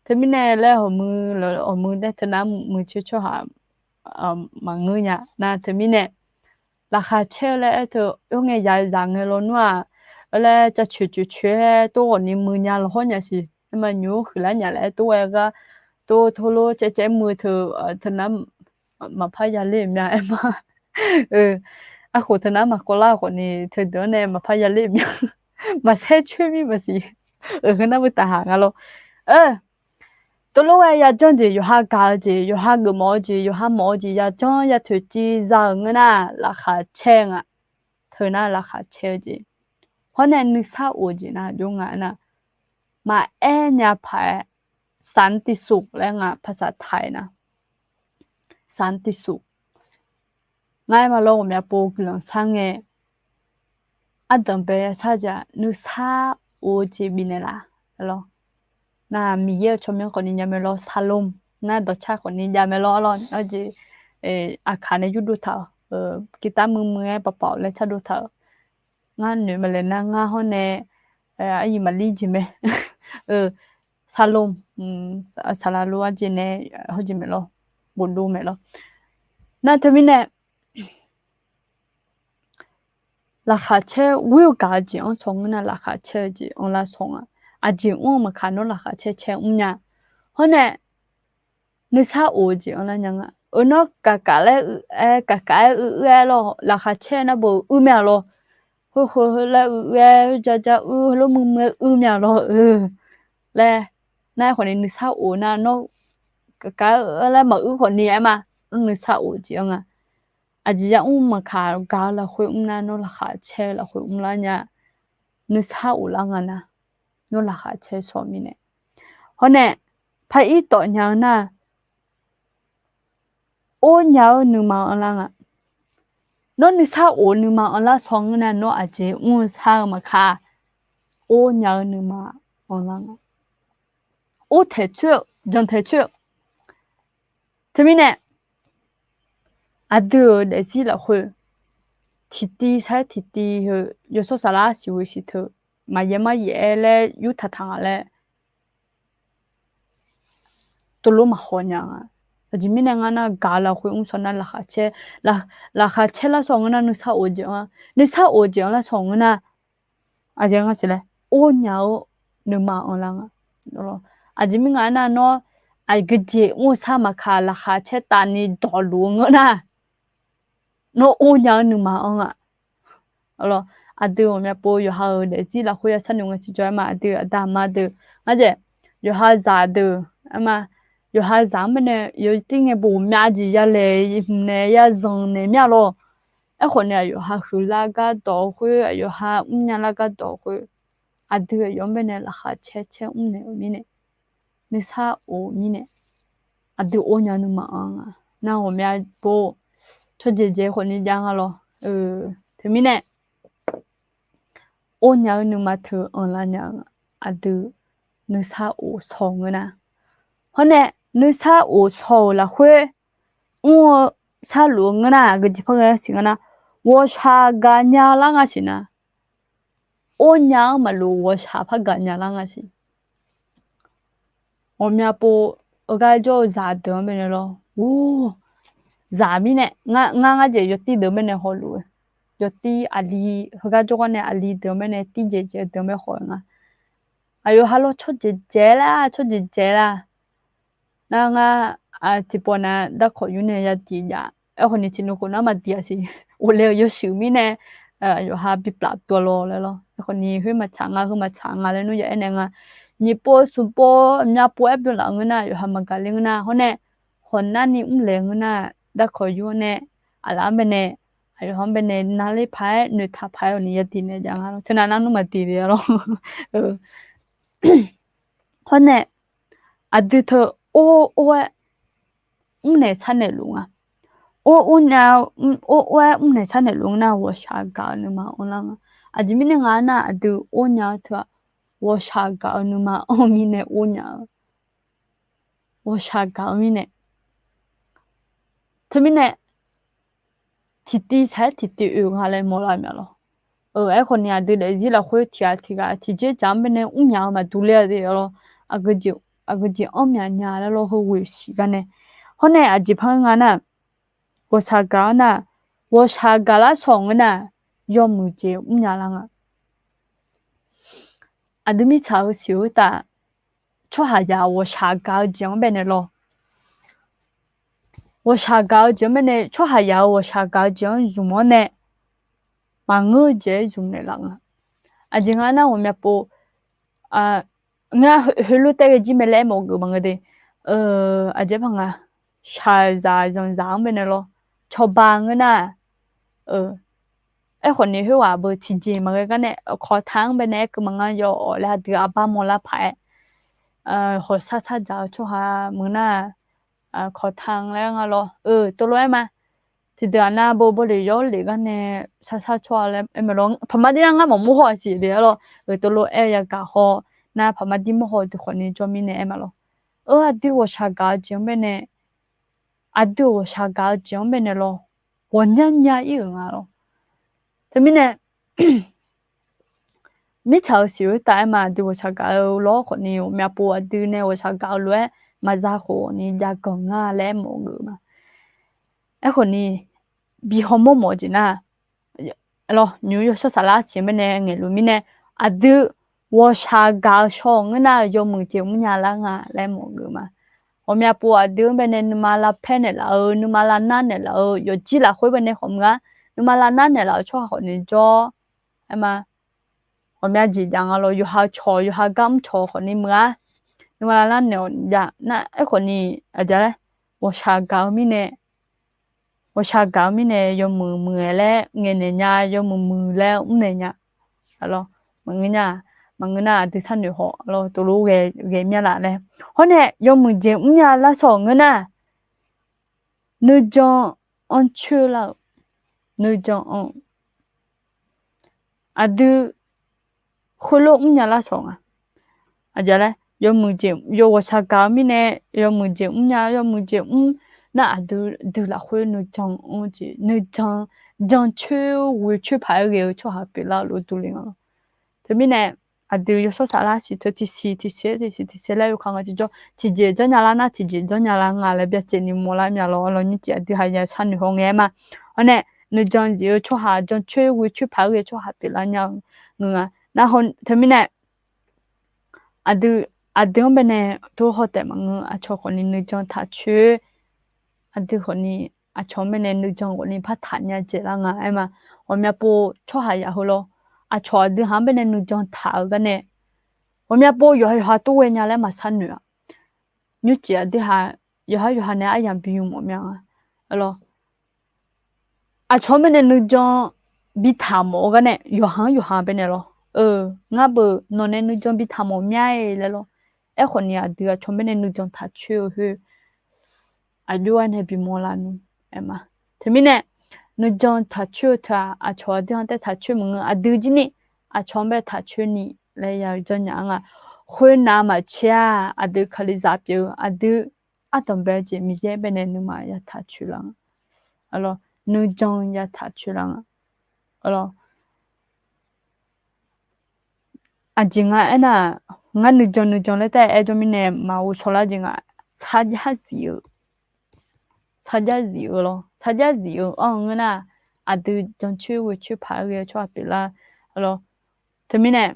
Teumirnae laer hawq muiq, hawq muiq daer teunar muiq coer tsawrhaq maqngeur nya nar teumirnae laqkhaq caer-eu laer aer teu, oer ngae ya zaq ngae lawnmr-aq, aer laer cav coeq coeq coeq-aer tov ghawq ni muiq nya lawq hawr nya siq. Aer ma nymq-mr huiqlar nya laer tov-aer gar, tov tov lor caev caev muiq teu, teunar maqpar yaler-euq myav aer ma. Arkhof teunar maqkawv lar khawf ni teudeuq-anr nae maqpar yaler-euq myav. Maqsaer coer mir maqsiq. Heu nar beu taqhaq nga lawr. Tov lof-aer yajanr jeq, yawqha gaq-eu jeq, yawqha geufmawf-eu jeq, yawqha mawf-eu jeq yajanr yatoeq civ za-euq ngeur nar laqkhaq caer nga. Teunar laqkhaq caer-eu jeq. Hawr nae nuisar of-eu jeq nar jov nga aernar, maqaer nya paq-aer สันติสุข laer nga ภาษาไทยนะ สันติสุข. Ngar aer ma lawr, ghawqmya pov guiqlanq sar ngae ardanq bae sar jeq-aq nuisar of-eu jeq bifnaeq laf lawr. Nar Miqyaer-euq tsawrmyanr khawf ni jav mae lawr, ชาโลม nar dawqcar khawf ni jav mae lawr lawr. Arjeq aqkaq nae yurdov taq-euq, guitar muiqmuiq-aer paqpaq-awq laer cardov taq-euq. Ngar noeq maqlaeq nar ngar hawr nae aryiq maqlir jeq mae. ชาโลม saqlaq lof arjeq nae hawjeq mae lawr, bofdov mae lawr. Nar teumirnae laqkhaq caer ghoer-eu gaq-eu jeq-anr saw ngeur nar laqkhaq caer-eu jeq-anr lar saw nga. Aqjeq mr-eu maqkaq nawr laqkhaq caer caer mrnya. Hawr nae nuisar of-eu jeq-anr lar nya nga. Euq nawr gaqgaq laer, gaqgaq-aer uir-aer lawr laqkhaq caer nar beu uir myav lawr. Khoerkhoer laer uir-aer ja ja uir heulof muiqmuiq-aer uir myav lawr-eu laer. Nar-aer khawf ni nuisar of nar nawr gaqgaq-aer laer maquir khawf ni aer ma. Nawr nuisar of-eu jeq-anr nga. Aqjeq yamr maqkaq gaq-eu lafkhoer mr nar nawr laqkhaq caer-eu lafkhoer mr lar nya. Nuisar of lar nga nar nawr laqkhaq caer saw mirnae. Hawr nae par ir tawf nya-eu nar or nya-eu nuima anr lar nga. Nawr nuisar of nuima anr lar saw ngeur nar nawr aqjeq mr-eu sar-eu maqkaq or nya-eu nuima anr lar nga. Or taeq coer-eu, janq taeq coer-eu. Teumirnae aqdui-euq daefzir lafkhoer tiqtiv sar-aer tiqtiv heu yawshawr saflar siqghoe siq teu maqyaer mar yaef-aer laer yurtaq taq nga laer tov lof maqhaw nya nga. Aqjeq mirnae ngar nar gaq-eu lafkhoer mr saw nar laqkhaq caer, laqkhaq caer lar saw ngeur nar nuisar of-eu jeq-anr, nuisar of-eu jeq-anr lar saw ngeur nar aqjeq nga siq laer or nya-eu nuima anr lar nga. Aqjeq mirnae nga nar nawr aqgeujeq mr-eu sar maqkaq laqkhaq caer tavni dawqluf-eu ngeur nar nawr or nya-eu nuima anr nga. Aqdui ghawqmya pov yawqha-euq daefzir lafkhoer ya sharnoeq ngae tiqjawr aer ma. Aqdui aqda aqma deuq ngar jaeq yawqha zaq deuq aer ma. Yawqha zaq-anr bae nae yawtir ngae bof myav jeq yalaeq hmq naeq yazanq naeq myav lawr. Aerkhawf nae aqyawf ha huiqlar gardawq-eu khoer, aqyawf ha mrnya lar gardawq-eu khoer, aqdui aqyawf-anr bae nae laqkhaq caer caer mrnaeq-euq mirnae, nuisar of-eu mirnae, aqdui or nya-eu nuima anr nga. Nar ghawqmya pov tsawrjaeq jaeq khawf ni jav nga lawr. Teumirnae or nya-eu nuima teu anr lar nya-eu nga. Aqdui nuisar of shaw-eu ngeur nar, hawr nae nuisar of shaw-euq lafkhoer mr-eu sharluf-eu ngeur nar, aqgeujeq par ghae-eu siq ngeur nar, ghawqshaq gaqnya lar nga siq nar, or nya-anr maqlof ghawqshaq par gaqnya lar nga siq. Ghawqmya pov-eu gar jawr-eu zaq deuq-anr bae nae lawr. Or, zaq mirnae ngar ngar jeq yawtir deuq-anr bae nae hawluf-eu, yawtir aqli, heugar jawrgar nae aqli deuq-anr bae nae tirjaeq jaeq-eu deuq-anr bae haw-eu nga. Aqyawf ha lawr tsawrjaeq jaeq lar, tsawrjaeq jaeq lar. Nar ngar tiqpawf nav darkawq yur nae yadiq jav. Aerkhawf ni tiqnui khof nar maqdiq-a siq. of le-eu yawshuif mirnae, yawqha bi plaf tov-a lawq laer lawr. Aerkhawf ni khoer maqtsaq nga, heu maqtsaq nga laer nmr ya aernaeq nga. Nyiq pov smq pov myavpov aer byan laf-eu ngeur nar, yawqha maqgaq ler ngeur nar, hawr nae hawq narni mrlaeq ngeur nar, darkawq yur-awr nae, aqlaf-anr baenae, aqyawf-anr baenae narler paq-aer noeqtaq paq-aer awq ni yadiq naeq jav nga lawr. Teunav nar nmr maqdiq le-a lawr. Hawr nae aqdui teu or or-aer mrnaeq sharnaeq luf nga. Or or nya, or or-aer mrnaeq sharnaeq luf nar, ghawqshaq gaq-eu nuima anrlar nga. Aqjeq mirnae nga nar, aqdui or nya-eu teu-aq, ghawqshaq gaq-eu nuima anr mirnae or nya-eu, ghawqshaq gaq-eu mirnae. Teumirnae tiqtiv saq-aer tiqtiv oe nga laer mawrlar mya lawr. Aerkhawf ni aqdui daefzir lafkhoer tiqghaq tiqghaq tiqjeq dzaq-anr baenae mrmyaq-eu maqdur ler-a de lawr. Aqgeujeq anr myaq nya laer lawr, heu ghoeq siq gar nae. Hawr nae aqjeq par nga nar, ghawqshaq gaq-anr nar, ghawqshaq gaq lar shawq ngeur nar, yawmuiq jeq mrnya lar nga. Aqdui mirtsaq-eu siq-eu taf, tsawrhaqzaq ghawqshaq gaq-eu jeq-anr baenae lawr. Ghawqshaq gaq-eu jeq-anr baenae, tsawrhaqzaq-euq ghawqshaq gaq-eu jeq-anr zmq-awr nae, maqngeur-eu jeq-aer zmq naeqlaf nga. Aqjeq nga nar, ghawqmya pov, ngar heulof taef ghae jir mae laer aermawf-eu geuf maqngeur de. Aqjeq par nga, shaqzaq zanqzaq-anr baenae lawr, cawba ngeur nar, aerkhawf ni khoerghaq beu tiqjeq maqghae gar nae, kawqta-anr baenae aerkeuv maqnga yawf-awq laer aqdui aqbar mawrlar paq-aer, hawq sar sar dzaq-eu tsawrhaq maqngeur nar, kawqta-anr laer nga lawr, tov lof-aer ma. Tiqdeuq-aq nar, bawbaw lef yawr lef gar nae sar sar tsawrhaq laer aer mae lawr. Paqma dir nar ngar maqmawr haw-aq siq de-a lawr. Tov lof-aer yagaq haw nar, paqma dir mawr haw deuq khawf ni jawr mirnae aer ma lawr. Aqdui ghawqshaq gaq-eu jeq-anr baenae, aqdui ghawqshaq gaq-eu jeq-anr baenae lawr, ghawqmya nya ir-euq nga lawr. Teumirnae mirtsaq-euq siq-eu taf-aer ma, aqdui ghawqshaq gaq-eu lawr khawf ni, ghawqmya pov aqdui nae ghawqshaq gaq-eu lof-aer maqza khof ni jav ganq nga laer aermawf-eu geuf ma. Aerkhawf ni bi hawmawr mawf-eu jeq nar, lawr, nymq-mr yawshawr saflar siq-eu baenae ngaeqluf mirnae, aqdui ghawqshaq gaq-eu shaw-euq ngeur nar, yawmuiq jeq mrnya lar nga laer mawf-eu geuf ma. Ghawqmya pov aqdui-anr baenae nuima lavpaer naeqlaf-eu, nuima lavnar naeqlaf-eu, yawqjir lafkhoer baenae khawf meuq-a, nuima lavnar naeqlaf-eu tsawrhaq khawf ni jawr, aer ma. Ghawqmya jeq jav nga lawr, yawqha cawq yawqha gar mr cawq khawf ni meuq-a. Nuima lavnar naeq-awq jav nar, aerkhawf ni aqjeq laer, ghawqshaq gaq-eu mirnae, ghawqshaq gaq-eu mirnae yawmuiq muiq-aer laer ngaeqnaeq nya, yawmuiq muiq laer mrnaeq nya. Maqngeur nya, maqngeur nar aqdui sharnoeq haw lawr, tov lof ghae mya laf laer. Hawr nae yawmuiq jeq mrnya lar shawq-euq ngeur nar, nuijan anrcoer lar-euq, nuijan anr aqdui khoerlof mrnya lar shawq nga. Aqjeq laer, yawmuiq jeq yawghawqshaq gaq-eu mirnae, yawmuiq jeq mrnya, yawmuiq jeq mr nar, aqdui dui lafkhoer nuijan anr jeq, nuijan, jan coer ghoe coer paq-aer ghae-eu tsawrhaq pyeuflar lof durle nga lawr. Teumirnae aqdui yawshawr saflar siq teu tiqsiq tiqsiq tiqsiq tiqsiq laer yawkaq nga tiqjawr, tiqjeq janrnya lar nar tiqjeq janrnya lar nga laer byacaevni mawrlar mya lawr. Arlawr nymrcif aqdui haya sharnoeq haw ngae aer ma. Hawr nae nuijan jeq-eu tsawrhaq, jan coer ghoe coer paq-aer ghae-eu tsawrhaq pyeuflar nya-eu ngeur nga. Nar teumirnae aqdui, aqdui-anr baenae tov haw taef maqngeur, aqcawq khawf ni nuijan taq coer, aqdui khawf ni aqcawq-anr baenae nuijan khawf ni par taq nya dzaeqlar nga aer ma. Ghawqmya pov tsawrhaq yaq heu lawr, aqcawq aqdui haq-anr baenae nuijan taq-eu gar nae, ghawqmya pov yawqha yawqha tov ghae nya laer maqsar noeq-aq. Nymrcif aqdui haq yawqha yawqha nae aryamq bi ymq mawf mya nga. Lawr, aqcawq-anr baenae nuijan bi taq mawf-eu gar nae yawqha-anr yawqha baenae lawr, ngar beuq nawq nae nuijan bi taq mawf mya-e laer lawr. Aerkhawf ni aqdui aqcawq-anr baenae nuijan taq coer-eu khoer aqjox-aer nae bimawr lar nmr aer ma. Teumirnae nuijan taq coer-eu teu-aq, aqcawq aqdui-anr taef taq coer maqngeur, aqdui jir ni aqcawq-anr bae taq coer ni laer ya janrnya-a nga. Khoernav maqtser-aq, aqdui kalizaq pyeuf-eu aqdui ardanqbae-eu jeq Miqyaer baenae nuima ya taq coer lar nga. Nuijan ya taq coer lar nga. Aqjeq nga aernar, ngar nuijan nuijan laer taef-aer jawr mirnae maqghov shawlar jeq nga. Sarjax zif-eu, sarjax zif-eu lawr, sarjax zif-eu anr-eu ngeur nar, aqdui jancoer ghoecoer paq-aer ghae-eu tsawrhaq pyeuflar. Lawr, teumirnae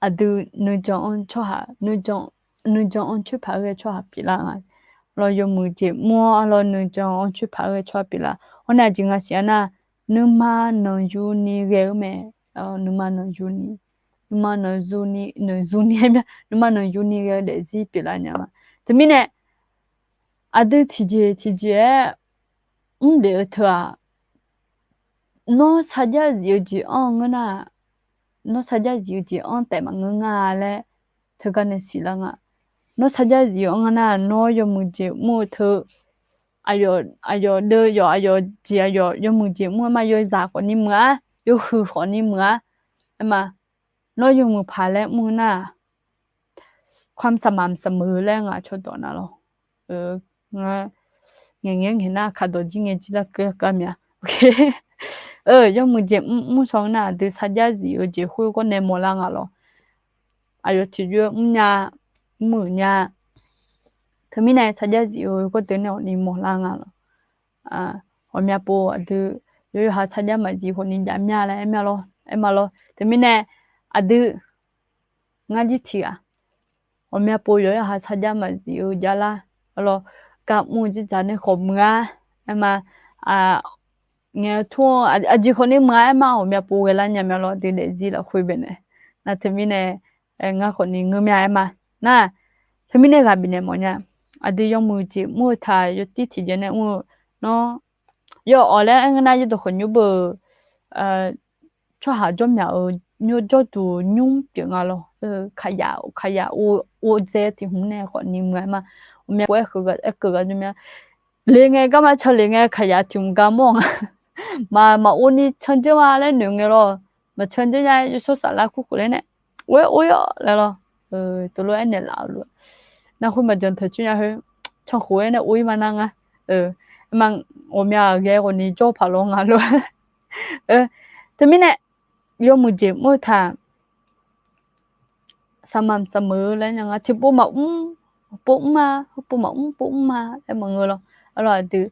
aqdui nuijan anr tsawrhaq, nuijan anr coer paq-aer ghae-eu tsawrhaq pyeuflar nga. Lawr, yawmuiq jeq mr-awr lawr nuijan anr coer paq-aer ghae-eu tsawrhaq pyeuflar. Hawr nae aqjeq nga siq-a nar, nuima nanqyuni ghae-eu mae. Nuima nanqyuni, nuima nanqyuni, nanqyuni aer mya, nuima nanqyuni ghae-eu daefzir pyeuflar nya ma. Teumirnae aqdui tiqjeq tiqjeq-aer mrlef-eu teu-aq, nawr sarjax zif-eu jeq anr ngeur nar, nawr sarjax zif-eu jeq anr taef maqngeur nga laer teugar nae siqlar nga. Nawr sarjax zif-eu anr ngeur nar, nawr yawmuiq jeq mr-eu teu, aqyawf, aqyawf deuv yawf, aqyawf jeq aqyawf yawmuiq jeq mr-eu ma, yawzaq khawfni muiq-ar, yawhuiq khawfni muiq-ar, aer ma. Nawr yawmuiq paq laer mr-eu nar-aq, ความสม่ำเสมอ laer ngaq cawdawq nar lawr. Ngar ngaeq ngae ngaeq nar kaqdawq jir ngae jir lar keuv kar mya. Yawmuiq jeq mr mr shaw nar aqdui sarjax zif-eu jeq khoergawr nae mawrlar nga lawr. Aqyawf tiqjox mrnya, mr-euq nya. Teumirnae sarjax zif-eu gawrdeuv nae awqni mawrlar nga lawr. Ghawqmya pov aqdui yawqha sarjax maqzif khawfni jav mya laer aer mya lawr, aer ma lawr. Teumirnae aqdui ngar jir tiq ghaq ghawqmya pov yawqha sarjax maqzif-eu javlar, aer lawr, gar mr-eu dzerdzaq nae khawf muiq-ar, aer ma. Ngaeq-eu tur-eu aqjeq khawfni muiq-ar aer ma, ghawqmya pov ghaelar nya mya lawr, aqdui daefzir lafkhoer baenae. Nar teumirnae ngar khawfni ngeur mya aer ma. Nar teumirnae ghaq bifnaeq mawf nya. Aqdui yawmuiq jeq mr-eu taq yawtir tiqjeq nae mr-eu, nawr yawawq laer aer ngeur nar yawdawq khawqnymr beu tsawrhaq jawr myaq-euq nymr jawrduq nymr pyeuf nga lawr. Kaqyaf kaqyaf urdzae tiq hmq nae khawfni muiq-ar ma. Ghawqmya pov aerkeuv ghaq jawr mya. Le ngae garma can le ngae kaqyaf tiq hmq gar mawr nga. Maq, maq ur ni candzeur ma laer noeq ngae lawr. Maq candzeur nya, yawshawr saflar kurkhof laer nae or-aer or-awr laer lawr. Teulof-aer naeqlaf-eu lof-aer nar khoer maqjan teuq coer nya khoer, cankhof-aer nae or-ir ma nar ngar. Ma, ghawqmya ghae ghawqni jawr paq lawr nga lof-aer. Teumirnae yawmuiq jeq mr-eu taq สม่ำเสมอ laer nya nga, tiqpov maqmr pov mr-a, heupov maqmr pov mr-a laer maqngeur lawr. Arlawr aqdui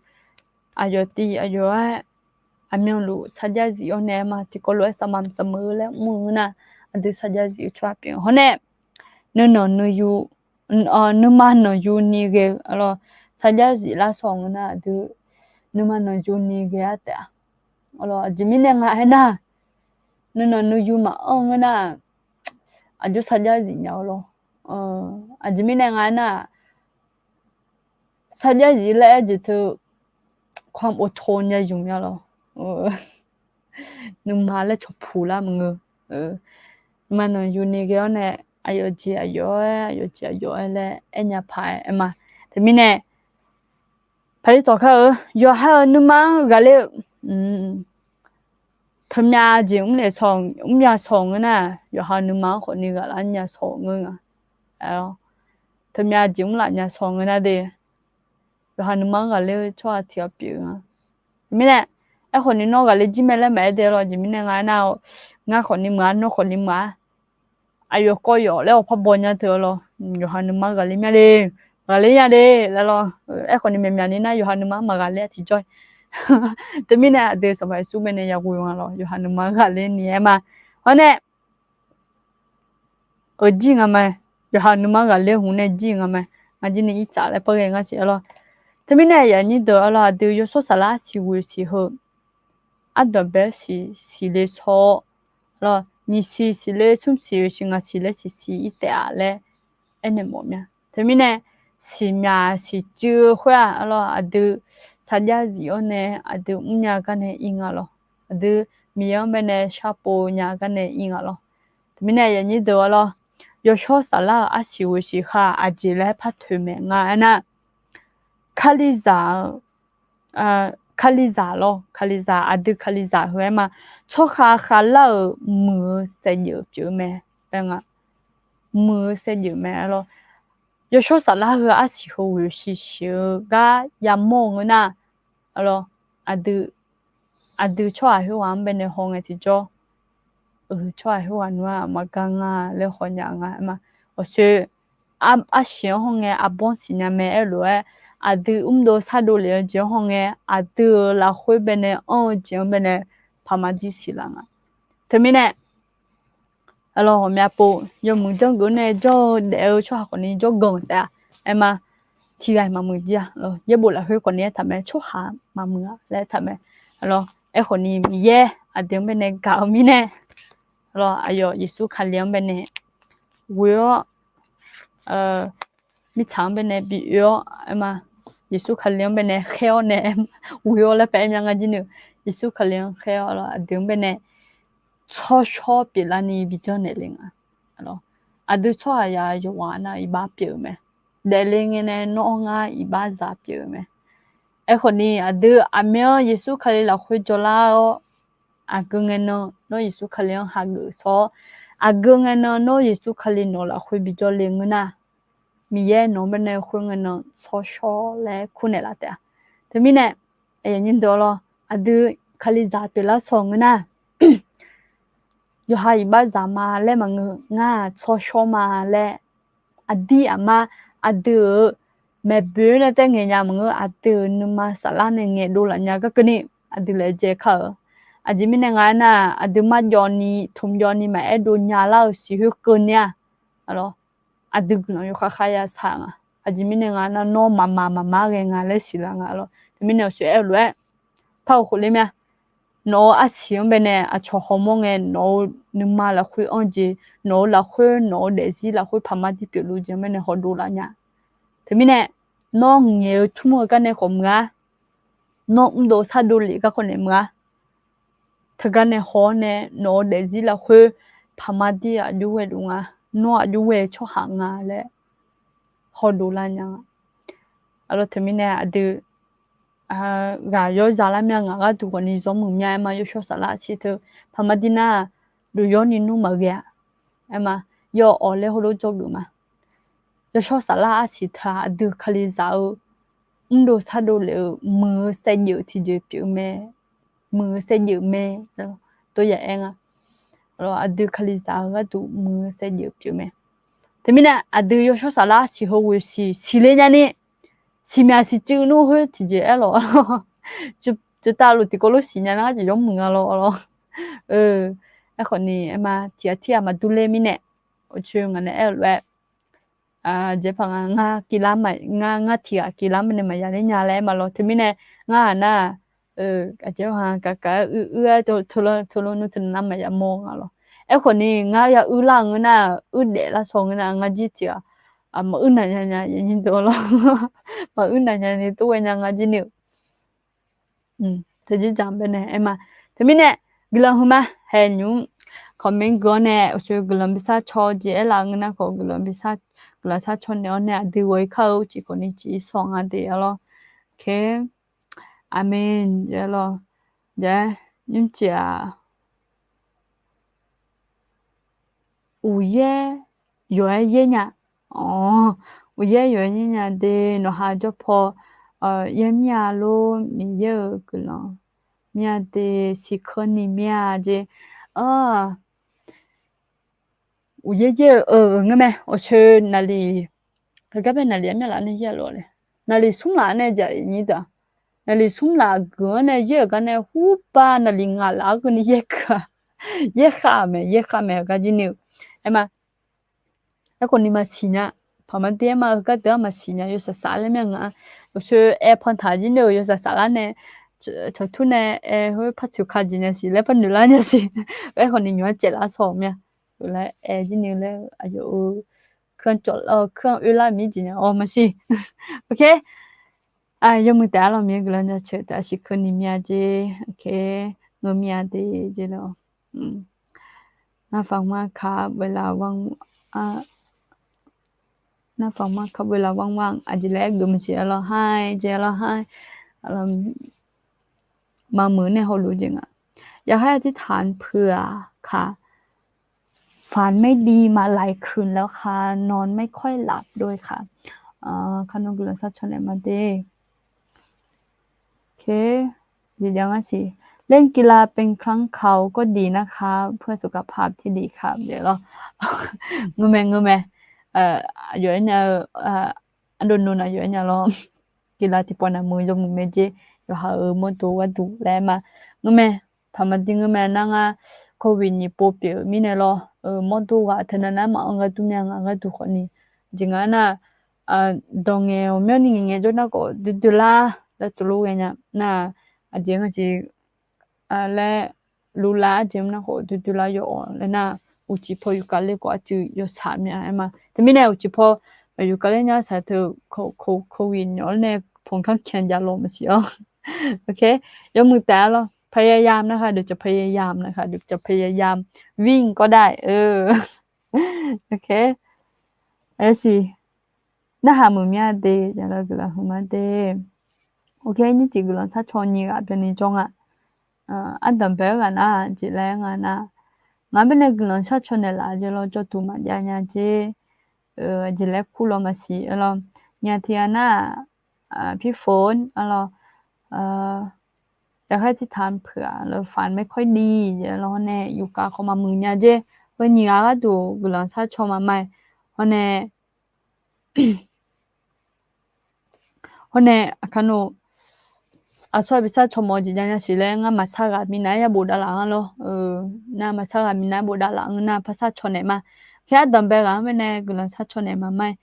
aqyawf tiv aqyawf-aer aqmyanluf sarjax zif-awr nae aer ma, tiqkawv lof-aer สม่ำเสมอ laer mr-eu ngeur nar, aqdui sarjax zif-eu tsawrhaq pyeuf-eu hawr nae, nuinanq nuiyu, nuima nanqyuni ghae-eu, arlawr sarjax zif lar shawr-eu ngeur nar aqdui nuima nanqyuni ghae-ar taef-a. Arlawr aqjeq mirnae nga aernar, nuinanq nuiyu maqanr-eu ngeur nar, aqjox sarjax zif nya-eu lawr. Aqjeq mirnae nga aernar, sarjax zif laer aer jeq teu ความอดทน nya yumq nya lawr. Nuima laer cawqpuq lar maqngeur. Nuima nanqyuni ghae-awr nae aqyawf jeq aqyawf-aer, aqyawf jeq aqyawf-aer laer aer nya paq-aer aer ma. Teumirnae paqli tawq kar-eu yawqha-euq nuima-anr ghaqler-eu teumyav jeq mrlef, mrnya shawr-eu ngeur nar, yawqha nuima-anr khawfni ghaqlar nya shawr-eu ngeur nga. Teumyav jeq mrlaf nya shawr-eu ngeur nar de, yawqha nuima-anr ghaqler-eu tsawrhaq tiq ghaq pyeuf-eu nga. Mirnae aerkhawfni nawr ghaqler jir mae laer maqaer de lawr. Aqjeq mirnae nga aernar, ngar khawfni meuq-ar, nawr khawfni meuq-ar, aqyawf kawv yawf laer awq par baw nya teu-a lawr. Yawqha nuima-anr ghaqler mya le, ghaqler nya de laer lawr. Aerkhawfni myaqmyaq ni nar yawqha nuima-anr maqghaqler-a tiqjawr. Teumirnae aqdui Sanqpaq Yeqsur baenae yaghoe nga lawr, yawqha nuima-anr ghaqler ni aer ma. Hawr nae, euq jir nga ma. Yawqha nuima-anr ghaqler hmq nae jir nga ma. Ngar jir ni irtsaf laer par ghae ngar siq-a lawr. Teumirnae aqyuif aqnyir deuq-a lawr, aqdui yawshawr saflar siqghoeq siq heu, ardanqbae-aer siq, siqle shawr-awr lawr, nyiq siq siqle, smr siq, oeq siq, ngaq siq laer siq siq-ir taef-a laer aernaeq mawf mya. Teumirnae siqmyaq siqcuiv-eu khoer-aq, arlawr aqdui sarjax zif-awr nae aqdui mrnya gar nae ir nga lawr. Aqdui Miqyaer-anr baenae sharpov nya gar nae ir nga lawr. Teumirnae aqyuif aqnyir deuq-a lawr, yawshawr saflar-euq arsiq ghoeq siq heu-aq aqjeq laer par toeq maeq nga aernar, Kalizaq-eu, Kalizaq lawr, Kalizaq, aqdui Kalizaq heu-aer ma, tsawrkhav khavlar-euq muiq-eu saevdzeuf pyeuf-eu mae. Muiq-eu saevdzeuf mae lawr. Yawshawr saflar heu arsiq heu ghoeq siq siq-eu gar yamawr-eu ngeur nar, lawr, aqdui, aqdui tsawrhaq khoerghaq-anr baenae haw ngae tiqjawr, tsawrhaq khoerghaq nmr-aq maqgar nga laer haw nya nga aer ma. Awqsoe arsiq-anr hawngae arbawr siqnya mae aer lof-aer, aqdui mrdov shardov lef-eu jeq-anr hawngae, aqdui-euq lafkhoer baenae anr-eu jeq-anr baenae paqma jir siqlar nga. Teumirnae, aqlawq ghawqmya pov yawmuiq janrgeuf nae jawr-eu daef-eu tsawrhaq khawfni jawrganq taef-a. Aer ma, tiqghaq maqmuiq jir-a. Yaerbof lafkhoer khawfni aertaq mae, tsawrhaq maqmuiq-a laer aertaq mae. Aqlawq Aerkhawf ni Miqyaer aqdui-anr baenae gaq-eu mirnae, aqyawf Yeqsur Kali-anr baenae ghoe-awr, mirtsaq-anr baenae bi oe-awr aerma, Yeqsur Kali-anr baenae khaer-awr nae ghoe-awr laer pae aer mya ngar jir ni-eu, Yeqsur Kali-anr khaer-awr aqdui-anr baenae tsawrshawr pyeuflarni bijanr naeq le nga. Aqdui tsawrhaqzaq yawqghaq nav iqbax pyeuf-eu mae. Daefle ngae nae nawr-anr ngar iqbax zaq pyeuf-eu mae. Aerkhawf ni aqdui aqmyan-anr Yeqsur Kali lafkhoer jawrlar-awr, aqgeu ngae nan nawr Yeqsur Kali-anr hageuf shawr-awr, aqgeu ngae nan nawr Yeqsur Kali nawq lafkhoer bijawr le ngeur nar, Miqyaer nawq-anr baenae khoer ngae nan tsawrshawr laer kurnaeq laf taef-a. Teumirnae, aqyuif aqnyir deuq-awr lawr, aqdui Kalizaq pyeuflar shawr ngeur nar, yawqha iqbax zaq ma laer maqngeur, ngar-aq tsawrshawr ma laer, aqdir aqma, aqdui-euq maeqboe nae taef ngaeq nya maqngeur, aqdui-euq nuima saflar nae ngaeqdov laf nya garkeuv ni, aqdui laejae kar-eu. Aqjeq mirnae nga aernar, aqdui marjawv ni tmq jawv ni maqaer dov nya lar-eu siqkhoer keuvni-a, aqdui guiqlanq yawkhav khav ya saq nga. Aqjeq mirnae nga aernar, nawr maqmaq maqmar ghae nga laer siqlar nga lawr. Teumirnae aqshoe aer-eu lof-aer, par-eu khofler mya. Nawq-euq arsiq-anr baenae aqcawq hawmawr ngae, nawq-euq nuima lafkhoer anr jeq, nawq-euq lafkhoer, nawq-euq daefzir lafkhoer paqmar dir pyeufluf jeq-anr baenae hawdov laf nya. Teumirnae, nawr ngaeq-eu tmr-eu gar nae khawf muiq-a. Nawr mrdov sardov lef gar khawf nae muiq-a. Teugar nae haw-awr nae nawq-euq daefzir lafkhoer paqmar dir aqjox ghae luf nga, nawr aqjox ghae-eu tsawrhaq nga laer hawdov lar nya. Aqlawr teumirnae aqdui ghaq yawr zaq lar mya, ngaq gharduq khawf ni zawr muiq mya aerma, yawshawr saflar arsiq teu paqmar dir nar, duq yawr ni nmr maqghae-a. Aerma, yawr awq laer heulof dzawgeuf ma. Yawshawr saflar arsiq teu-aq aqdui Kalizaq-eu mrdov sardov lef-eu muiq-eu saevdzeuf tiqjeq pyeuf mae. Muiq-eu saevdzeuf mae. Tov ya aer nga. Aqdui Kalizaq-eu gharduq muiq-eu saevdzeuf pyeuf mae. Teumirnae aqdui yawshawr saflar siq heu ghoe siq siqle nyani, siqmyaq siqcuiv nmr khoer tiqjeq aer lawq. Cuiv tavluf tiqkawv lof siqnya nar jeq yawmuiq nga lawr lawr. Aerkhawf ni aerma, tiqghaq tirghaq maqdur ler mirnae, awqcoe ngaq nae aer-eu lof-aer, aqjeq paq nga, ngar tiqghaq kivlar maqya ler nya laer aerma lawr. Teumirnae ngar-aq nar, aqjeq paq kaq kaq-aer uir uir-aer teulof nmr teulof nar maqya mawr nga lawr. Aerkhawf ni ngar ya uir lar ngeur nar, uir daef lar shaw ngeur nar, ngar jir tiqghaq maquir naq nya nya, yanyir deuq-awr lawr. Maquir naq nya ni tov ghae nya ngar jir ni-eu. Teujeq jaq baenae aerma. Teumirnae guiqlanq huiqma haeq nymq-mr comment gui-awr nae, awqcoe guiqlanq bi sar caw jeq aer laf ngeur nar khawf, guiqlanq bi sar, guiqlanq sar caw naeq-awr nae aqdui ghawq-ir kar-eu uqcif khawf ni ciq-ir sawq nga de-awr lawr. Aqmeq. Jaev lawr. Jaev nymrcif-aq, uqyaer yawq-aer yaer nya. Awq, uqyaer yawq-aer yaer nya de, nawqha jawr paw yaer mir-a lor, Miqyaer-euq guiqlanq mir-a de, siqkeuv ni mir-a jeq. Uqyaer yaer-eu ngeur mae, awqcoe naqliq, heugar bae naqliq armyavlaf nae yaer-a lor le. Naqliq smrlaf nae jaq nyir deuq-aq, naqliq smrlaf geuf-anr nae yaer-euq gar nae hurba naqliq ngaq laf-aer keuvni yaer keuv-a. Yaer khav mae, yaer khav mae, heugar jir ni-eu. Aerma, aerkhawf ni maqsiq nya. Paqmar dir aerma, heugar deuq-anr maqsiq nya, yawsaq saf laer mya nga. Awqcoe aer pantaq jir ni-eu yawsaq saf lar nae, cawqtur nae aer khoer par toeq ka jeq nya siq laer par noeq lar nya siq. Aerkhawf ni nymq-anr caev lar shaw-euq mya. Laer aer jir ni laer aqyawf-eu kuir-anr cawv lar-eu kuir-anr oe lar mir jeq nya-awr maqsiq. Ok. Yawmuiq taef-aer lawq, Miqyaer guiqlanq jaceuq taef-a siqkeuv ni mir-a jeq. Ok. Ngeur mir-a de jeq lawq. Ngar faqmar kaq boeqlaf vanr, ngar faqmar kaq boeqlaf vanr vanr aqjeq laer aer geuf maqsiq-a lawr haer jeq lawr haer. Maqmuiq nae hawluf jeq nga. อยากให้อธิษฐานเผื่อค่ะ ฝันไม่ดีมาหลายคืนแล้วค่ะ นอนไม่ค่อยหลับด้วยค่ะ คาโนกุลซาชอนแอมมาเด โอเค เดี๋ยว เดี๋ยว เล่นกีฬาเป็นครั้งคราวก็ดีนะคะ เพื่อสุขภาพที่ดีค่ะ เดี๋ยว lawr. Ngeur mae, ngeur mae. Aqyawf aernya-eu, ardovnov-aq yawf aernya lawr. Guiqlanq tiqpawf naqmuiq yawmuiq mae jeq, yawqha-euq mawrdo gharduq laer ma. Ngeur mae, paqmar dir ngeur mae nar ngar, covid nyiq pov pyeuf-eu mirnae lawr, mawrdo ghaq teunav nar maqanr gharduq mya nga gharduq khawf ni. Jeq nga nar, dawq ngaeq ghawqmyanrni ngaeq ngaeq jawr nar khawf duidui lar laer tov lof ghae nya nar, aqjeq nga siq laer luvlav arjeq mr nar khawf duidui lar yawf-awq laer nar, uqcif paw yufkav ler khawf arcuiv yawsaq mya aer ma. Teumirnae uqcif paw yufkav ler nya saq teu, covid nyawf-awr nae ผลข้างเคียง javlaw maqsiq-awr. Yawmuiq taef-a lawr, พยายาม nar khaqdui จะพยายาม nar khaqdui จะพยายามวิ่งก็ได้ Aersiq, narhaq muiq mya de, jaqlawr guiqlanq huiqma de. Nymrcif guiqlanq sharcaw nyiq ghaq byanni jawr nga. Ardanqbae-eu ghaq nar jeq laer nga nar, ngaq-anr baenae guiqlanq sharcaw naeqlaf jeq lawr jawrduq maqjav nya jer. Aqjeq laer kur law maqsiq-aer lawr. Nya tiq ghaq nar-aq, พี่ฝน-a lawr, อยากให้อธิษฐานเผื่อ หรือฝันไม่ค่อยดี lawr nae yufkav khawf maqmuiq nya jer. Heu nyiq ghaq gharduq guiqlanq sharcaw maqma-aer, hawr nae hawr nae aqkar nawr aqsur-aq bi sharcaw mawf-eu jeq jav nya siq laer ngar maqsar ghaq minav-aer ya bof davlaf-anr lawr. Nar maqsar ghaq minav-aer bof davlaf-anr nar par sharcaw naeq ma. Khaer ardanqbae ghaq-anr baenae guiqlanq sharcaw naeq maqma-aer,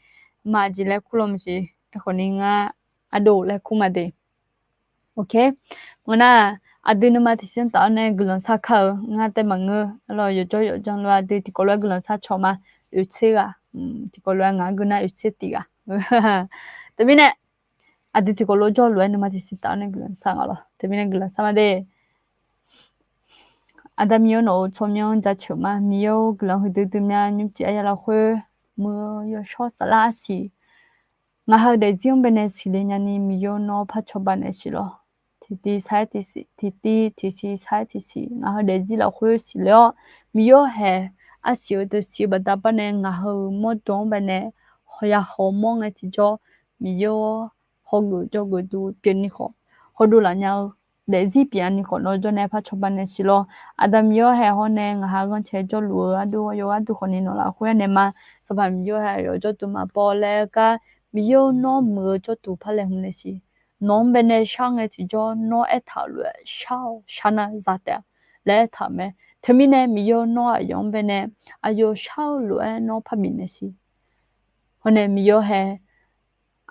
maqjeq laer kur law maqsiq. Aerkhawf ni ngar aqdov laer kur ma de. Ngeur nar, aqdui nuima tiqsiq taf-awr nae guiqlanq sharkar-eu ngar taef maqngeur. Lawr yawqjawr yawqjan lof-aer aqdui tiqkawv lof-aer guiqlanq sharcaw ma. Oeqtser ghaq, tiqkawv lof-aer ngaq-anr geur nar oeqtser tiq ghaq. Teumirnae aqdui tiqkawv lof jawrluf-aer nuima tiqsiq taf-awr nae guiqlanq shar nga lawr. Teumirnae guiqlanq shar ma de. Aqda Miqyaer nawq-euq tsawrmyanr jaceuq ma. Miqyaer-or, guiqlanq huiqdui dui mya. Nymrcif arya lafkhoer muiq-eu yawshawr saflar arsiq, ngaq ha-eu daefzir-anr baenae siqle nyani Miqyaer nawr par cawba naeq siq lawr. Tiqtiv sar-aer tiqsiq, tiqtiv tiqsiq sar-aer tiqsiq ngaq ha-eu daefzir lafkhoer siqle-awr, Miqyaer haeq arsiq-eu deuqsiq-eu baqda bar nae ngaq ha-eu mawrdo-anr baenae hawq ya hawq mawr ngae tiqjawr, Miqyaer-or, hawgeuf jawrgeuf duq pyeufni khawf, hawduq laf nya-eu daefzir pyeufni khawf nawr jawr nae par cawba naeq siq lawr. Aqda Miqyaer haeq hawr nae ngaq ha ghanrcae jawrluf-eu ardov yawgharduq khawf ni nawq lafkhoer aernaeq ma. Sanqpaq Miqyaer haeq aqyawf jawrduq maqbaw laer gar, Miqyaer-or, nawr muiq-eu jawrduq par laeqhmq naeq siq. Nawq-anr baenae shar ngae tiqjawr nawr aertaq-euq lof-aer shar-awq, shar nar za taef-a laer aertaq-euq mae. Teumirnae Miqyaer-or, nawr aqyawf-anr baenae aqyawf shar-eu lof-aer nawr par bifnaeq siq. Hawr nae Miqyaer haeq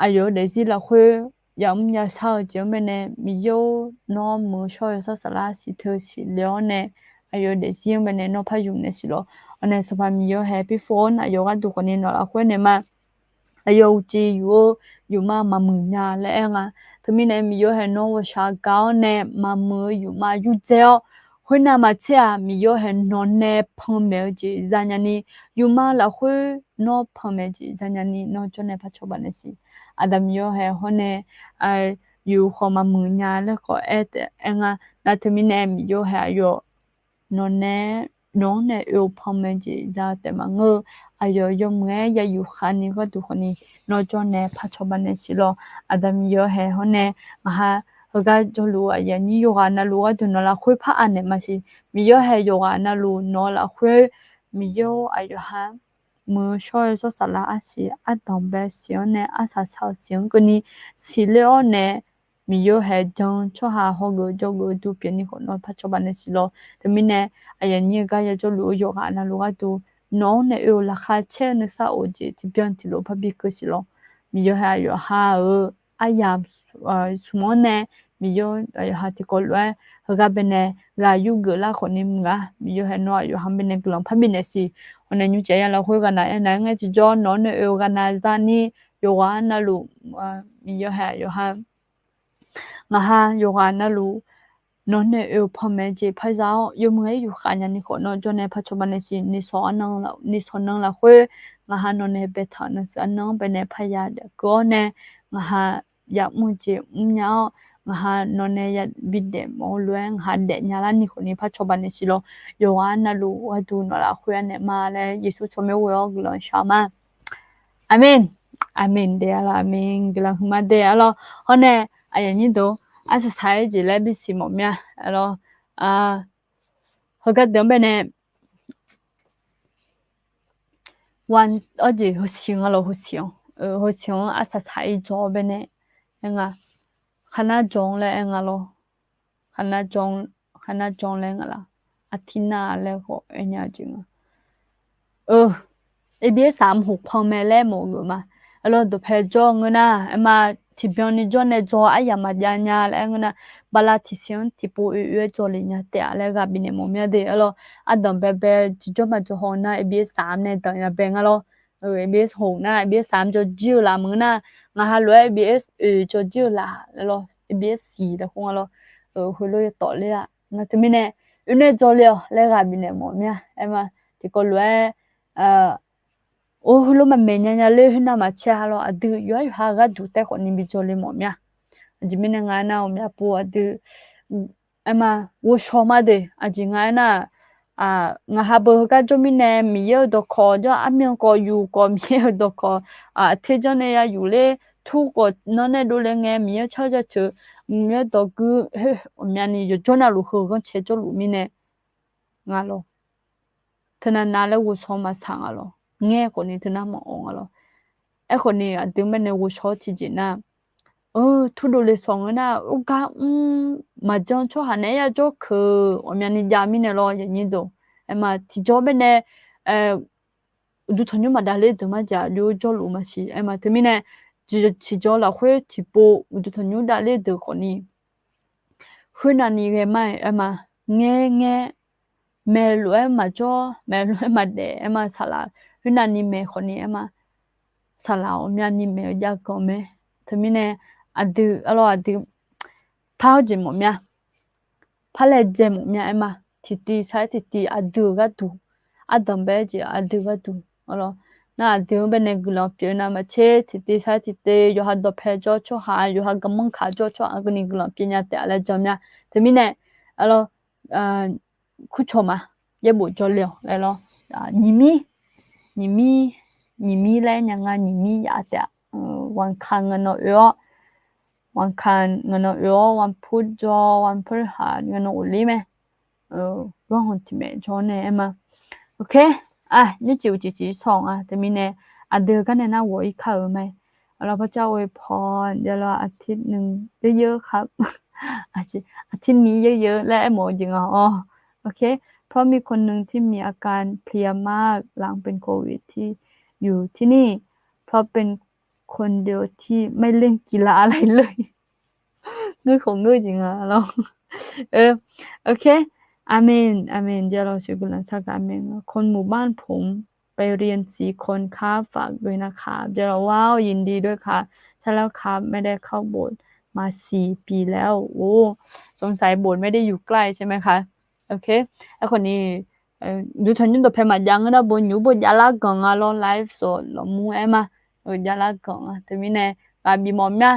aqyawf-eu daefzir lafkhoer yamr yashar-eu jeq-anr baenae Miqyaer-or, nawr muiq-eu shawr-eu yawshawr saflar siq teu siqle-awr nae, aqyawf-eu daefzir-anr baenae nawr par yuf naeq siq lawr. Hawr nae Sanqpaq Miqyaer haeq pirfov-awr nae aqyawf gharduq khawf ni nawq lafkhoer aernaeq ma. Aqyawf uqcif yuf-eu yufma maqmuiq nya laer aer nga. Teumirnae Miqyaer haeq nawr ghawqshaq gaq-awr nae maqmuiq-eu yufma yurdzae-awr, khoernav maqtser-aq Miqyaer haeq nawq nae panmaeq-eu jeq zanya ni, yufma lafkhoer nawr panmaeq jeq zanya ni nawr jawr nae par cawba naeq siq. Aqda Miqyaer haeq hawr nae yuf khawf maqmuiq nya laer khawf aer taef aer nga. Nar teumirnae Miqyaer haeq aqyawf nawq nae, nawq-anr nae oe-eu panmaeq jeq za taef maqngeur-eu, aqyawf yawmuiq-aer ya yuf khav ni gharduq khawf ni nawr jawr nae par cawba naeq siq lawr. Aqda Miqyaer haeq hawr nae ngaq ha heugar jawrluf-eu aqyuif aqnyir yawqghaq navluf gharduq nawq lafkhoer par anaeq ma siq. Miqyaer haeq yawqghaq navluf nawq lafkhoer, Miqyaer-or, aqyawf ha muiq-eu shawr-eu yawshawr saflar arsiq, ardanqbae siq-anr nae arsaq saq-eu siq-anr keuvni siqler-awr nae, Miqyaer haeq jan-eu tsawrhaq hawgeuf jawrgeuf duq pyeufni khawf nawr par cawba naeq siq lawr. Teumirnae aqyuif aqnyir-eu gar ya jawrluf-eu yawqghaq navluf gharduq nawq-anr nae oe-eu laqkhaq caer-eu nuisar of-eu jeq tiqbyan tiqlof par bi keuv siq lawr. Miqyaer haeq aqyawf ha-euq aryamq smq-anr nae, Miqyaer aqyawf ha tiqkawv lof-aer heugar baenae ghaq yurgeuf lar khawf ni muiq-a. Miqyaer haeq nawr aqyawf ha baenae guiqlanq par bifnaeq siq. Hawr nae nymrcif aqyawf lafkhoer ghaqnav aernav-aer ngae tiqjawr nawq-anr nae oe-eu ghaqnav zani yawqghaq navluf, Miqyaer haeq aqyawf ha ngaq ha yawqghaq navluf nawq-anr nae oe-eu panmaeq jeq parza-awr yawmuiq-aer yufkhav nyani khawf nawr jawr nae par cawba naeq siq. Nishawq nan lafkhoer ngaq ha nawq nae baetaq-euq navsiq arnan-anr baenae parya daef keuv-awr nae, ngaq ha yamr-eu jeq mrnya-awr, ngaq ha nawq nae ya bi daef mawf-eu lof-aer ngaq ha daefnya larni khawf ni par cawba naeq siq lawr. Yawqghaq navluf gharduq nawq lafkhoer anaeq ma laer Yeqsur tsawrmyanr ghoe-awr guiqlanq shaq ma. Aqmeq. Aqmeq de-a lawr, aqmeq guiqlanq huiqma de-a lawr. Hawr nae aqyuif aqnyir deuq-or, arsaq saq-aer jeq laer bisiq mawf mya-a lawr. Heugar deuq-anr baenae wan-awr jeq heusiq nga lawr, heusiq-anr, heusiq-anr arsaq saq-ir dzaw-awr baenae aer nga. Khaqnav jawq-anr laer aer nga lawr. Khaqnav jawq-anr laer nga laf. Aqtirnav laer khawf aernya-eu jeq nga. Absaq mq hoq panmaeq laer mawf-eu geuf ma. Aerlawr dawqpae jawr-eu ngeur nar aer ma. tiqbyan ni jawr nae dzaw aryamq maqjav nya laer aer ngeur nar, bala tiqsiq-anr tiqpov oe oe-aer dzaw le nya taef-a laer ghaq bifnaeq mawf mya de. Arlawr, ardanq baebae tiqjawr maqdzaw haw nar, A B S saq-anr nae danqnya bae nga lawr. A B S hoq nar, A B S saq-anr jawr jir-eu laf maqngeur nar, ngaq ha lof-aer A B S oeq jawr jir-eu laf laer lawr, A B S siq laer khoer nga lawr. Heulof yawtawf ler-aq, nar teumirnae oe nae dzaw le-awq laer ghaq bifnaeq mawf mya. Aer ma, tiqkawv lof-aer, or, heulof maqmaeq nya nya ler khoernav maqcaer-a lawr. Aqdui yawqha yawqha gharduq taef khawfni bi dzaw le mawf mya. Aqjeq mirnae nga aernar, ghawqmya pov aqdui, aer ma, ghovshaw ma de. Aqjeq nga aernar, ngaq ha beu heugar jawr mirnae Miqyaer-euq dawqkawq jawr, armyan kawv yuf kawv Miqyaer-euq dawqkawq, aqter janr nae ya yuf ler, tur khawf nanr nae dovle ngae Miqyaer-anr car jaceuq, Miqyaer dawq gui, ghawqmyani yawqjawr navluf heu ghanrcae jawrluf mirnae nga lawr. Teunav nav laer ghovshaw maqsaq nga lawr. Ngaer khawfni teunav maqawq nga lawr. Aerkhawfni aqdui-anr baenae ghovshaw-awr tiqjeq nar, turdov le sawq ngeur nar, urgar mr maqjan tsawrhaq naeq-aer yajawr keuq ghawqmyani jav mirnae lawr yaqnyir deuq. Aer ma, tiqjawr baenae uqduq tanqnymr maqdav ler deuq marjaq jov jawrluf maqsiq. Aer ma, teumirnae tiqjawr lafkhoer tiqpov uqduq tanqnymr dav ler deuq khawfni khoernavni ghae ma-aer aer ma, ngaer ngaer maeqlof-aer maqjawr, maeqlof-aer maqdaef aer ma, saqlaq khoernavni maeq khawfni aer ma, saqlaq ghawqmyani maeq-eu jav ganq mae. Teumirnae aqdui, arlawr aqdui par-awr jeq mawf mya. Par laejae mawf mya aer ma. Tiqtiv sar-aer tiqtiv aqdui-euq gharduq, ardanq bae-aer jeq aqdui gharduq, arlawr, nar aqdui-anr baenae guiqlanq pyeuf-eu navmaqtser, tiqtiv sar-aer tiqtiv yawqha dawqpae jawr tsawrhaq, yawqha garmanr kaq jawr tsawrhaq keuvni guiqlanq pyeuf nya taef-a laer jan mya. Teumirnae, arlawr, kurcawq ma, yaerbof jawrle-awq laer lawr. Nyiq mir, nyiq mir, nyiq mir laer nya nga, nyiq mir yaf taef-a. Wanqkaq ngaq nan oe-awr, wanqkaq ngaq nan oe-awr, wanpur jawr, wanpur haq ngaq nan ghofler mae. Ghanrhanq tiq maeq jawr nae aer ma. Ok, nymrcif uqcif cif saw nga. Teumirnae aqdui-eu gar nae nar ghawq-ir kar-euq mae. Arlawr, พระเจ้าอวยพร javlawr, อาทิตย์นี้เยอะๆครับ อาทิตย์นี้เยอะๆ laer aer mawf-eu jeq nga-awr. Ok, เพราะมีคนหนึ่งที่มีอาการเพลียมากหลังเป็นโควิดที่อยู่ที่นี่ เพราะเป็นคนเดียวที่ไม่เล่นกีฬาอะไรเลย Ngeur khawf ngeur jeq nga lawr. Ok, aqmeq, aqmeq, javlawr, sheuqguq lanqsar gaq, aqmeq. คนหมู่บ้านผมไปเรียนสี่คนครับ ฝากด้วยนะครับ javlawr, ว้าว ยินดีด้วยครับ ใช่แล้วครับ ไม่ได้เข้าโบสถ์มาสี่ปีแล้ว โอ้ สงสัยโบสถ์ไม่ได้อยู่ใกล้ใช่ไหมคะ Ok, aerkhawfni uqduq tanqnymr dawqpae maqjav ngeur nar, bo nymq bo javlar ganq nga lawr, live sawq lawqmur aer ma. Javlar ganq nga. Teumirnae ghaq bif mawf mya.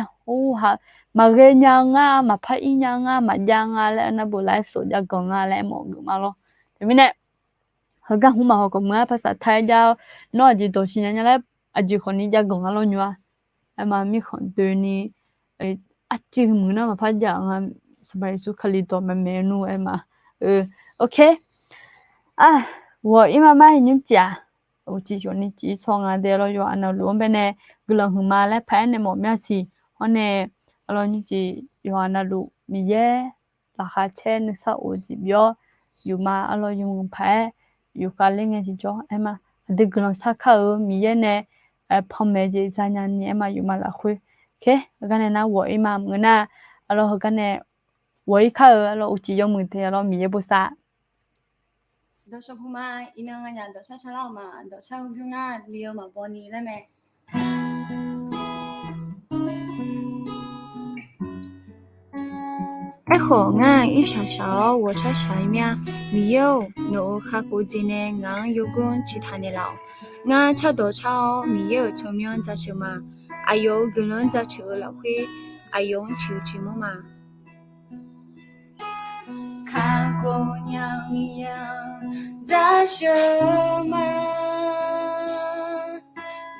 Maqghae nya-eu nga, maqpar ir nya-eu nga, maqjav nga laer aer nar, bo live sawq jav ganq nga laer aer mawf geuf ma lawr. Teumirnae heugar hmq maqhaw khawf meuq-aer ภาษาไทย jav-eu, nawr aqjeq dawq siqnya nya laer aqjeq khawfni jav ganq nga lawr nymr-a. Aer ma, mirkhanq doeni arcuiv muiq nar maqpar jav nga, Sanqpaq Yeqsur Kali dawq maqmaeq nmr aer ma. Ok, ghawq-ir ma mar nymrcif-aq, uqcif cawqni cif saw nga de lawr, yawqha navluf-anr baenae guiqlanq huiqma laer paq-aer nae mawf mya siq. Hawr nae, arlawr, nymrcif yawqha navluf Miqyaer laqkhaq caer nuisar of-eu jeq bi-awr, yufma arlawr yawmuiq paq-aer yufkhav ler ngae tiqjawr aer ma. Aqdui guiqlanq sar kar-euq Miqyaer nae panmaeq jeq zanya ni aer ma, yufma lafkhoer. Kher, heugar nae nar ghawq-ir ma maqngeur nar, arlawr, heugar nae ghawq-ir kar-euq arlawr, uqcif yawmuiq te arlawr, Miqyaer bosav. Dawqshawq hmq ma, iqnan nganyaf dawqshar shar lar-euq ma, dawqshar-eu bymr nar li-eu maqbaw ni laer mae. Aerkhawf, ngar-aq irshaq shaq-awr ghawqshar shaq-ir mir-a. Miqyaer-or, nawq-euq kakhof jeq nae ngaq-anr yawgor-anr ciqtaq naeqlaf-awq. Ngar cardawq car-awr Miqyaer-euq tsawrmyanr-anr jaceuq ma. Aqyawf-euq guiqlanq-anr jaceuq-eu lafkhoer, aqyawf-anr ciqhuiq ciqmanr ma. Kakhof nya-eu Miqyaer-anr jaceuq ma.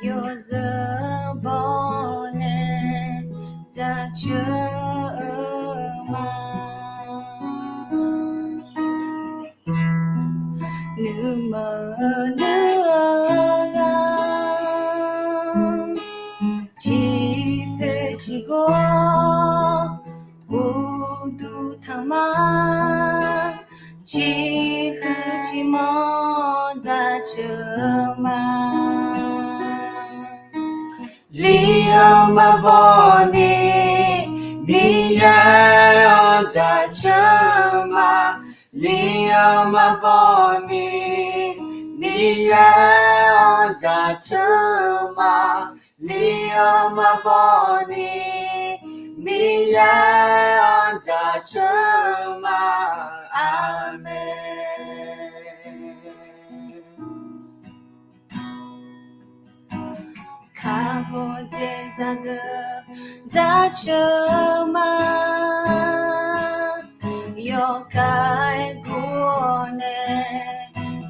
Yawzeu baw nae jaceuq-eu ma. Nuima-eu nuir-eu ghaq, ciqpoeq ciqgawr uqduq tanqma, ciqhuiq ciqmanr jaceuq ma. Li Li-anr maqbaw ni, Miqyaer-anr jaceuq ma. Li-anr maqbaw ni, Miqyaer-anr jaceuq ma. Li-anr maqbaw ni, Miqyaer-anr jaceuq ma. Aqmeq. Kaqbawq daeqzaq deuq jaceuq ma. Yawkaq-aer guv-awr nae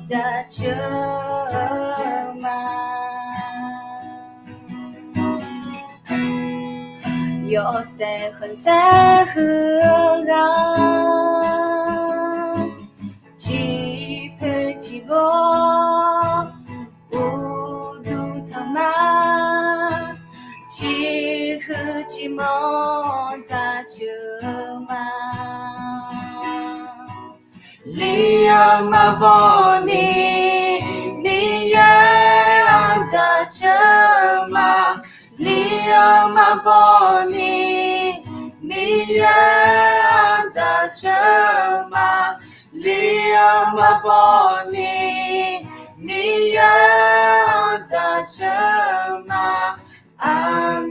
jaceuq ma. Yawshaef khanqsaer huiq-eu-aq, ciqpoeq ciqghawr uqduq tanqma, ciqhuiq ciqmanq jaceuq ma. Li-anr maqbaw ni, Miqyaer-anr jaceuq ma. Li-anr maqbaw ni, Miqyaer-anr jaceuq ma. Li-anr maqbaw ni, Miqyaer-anr jaceuq ma. Aqmeq.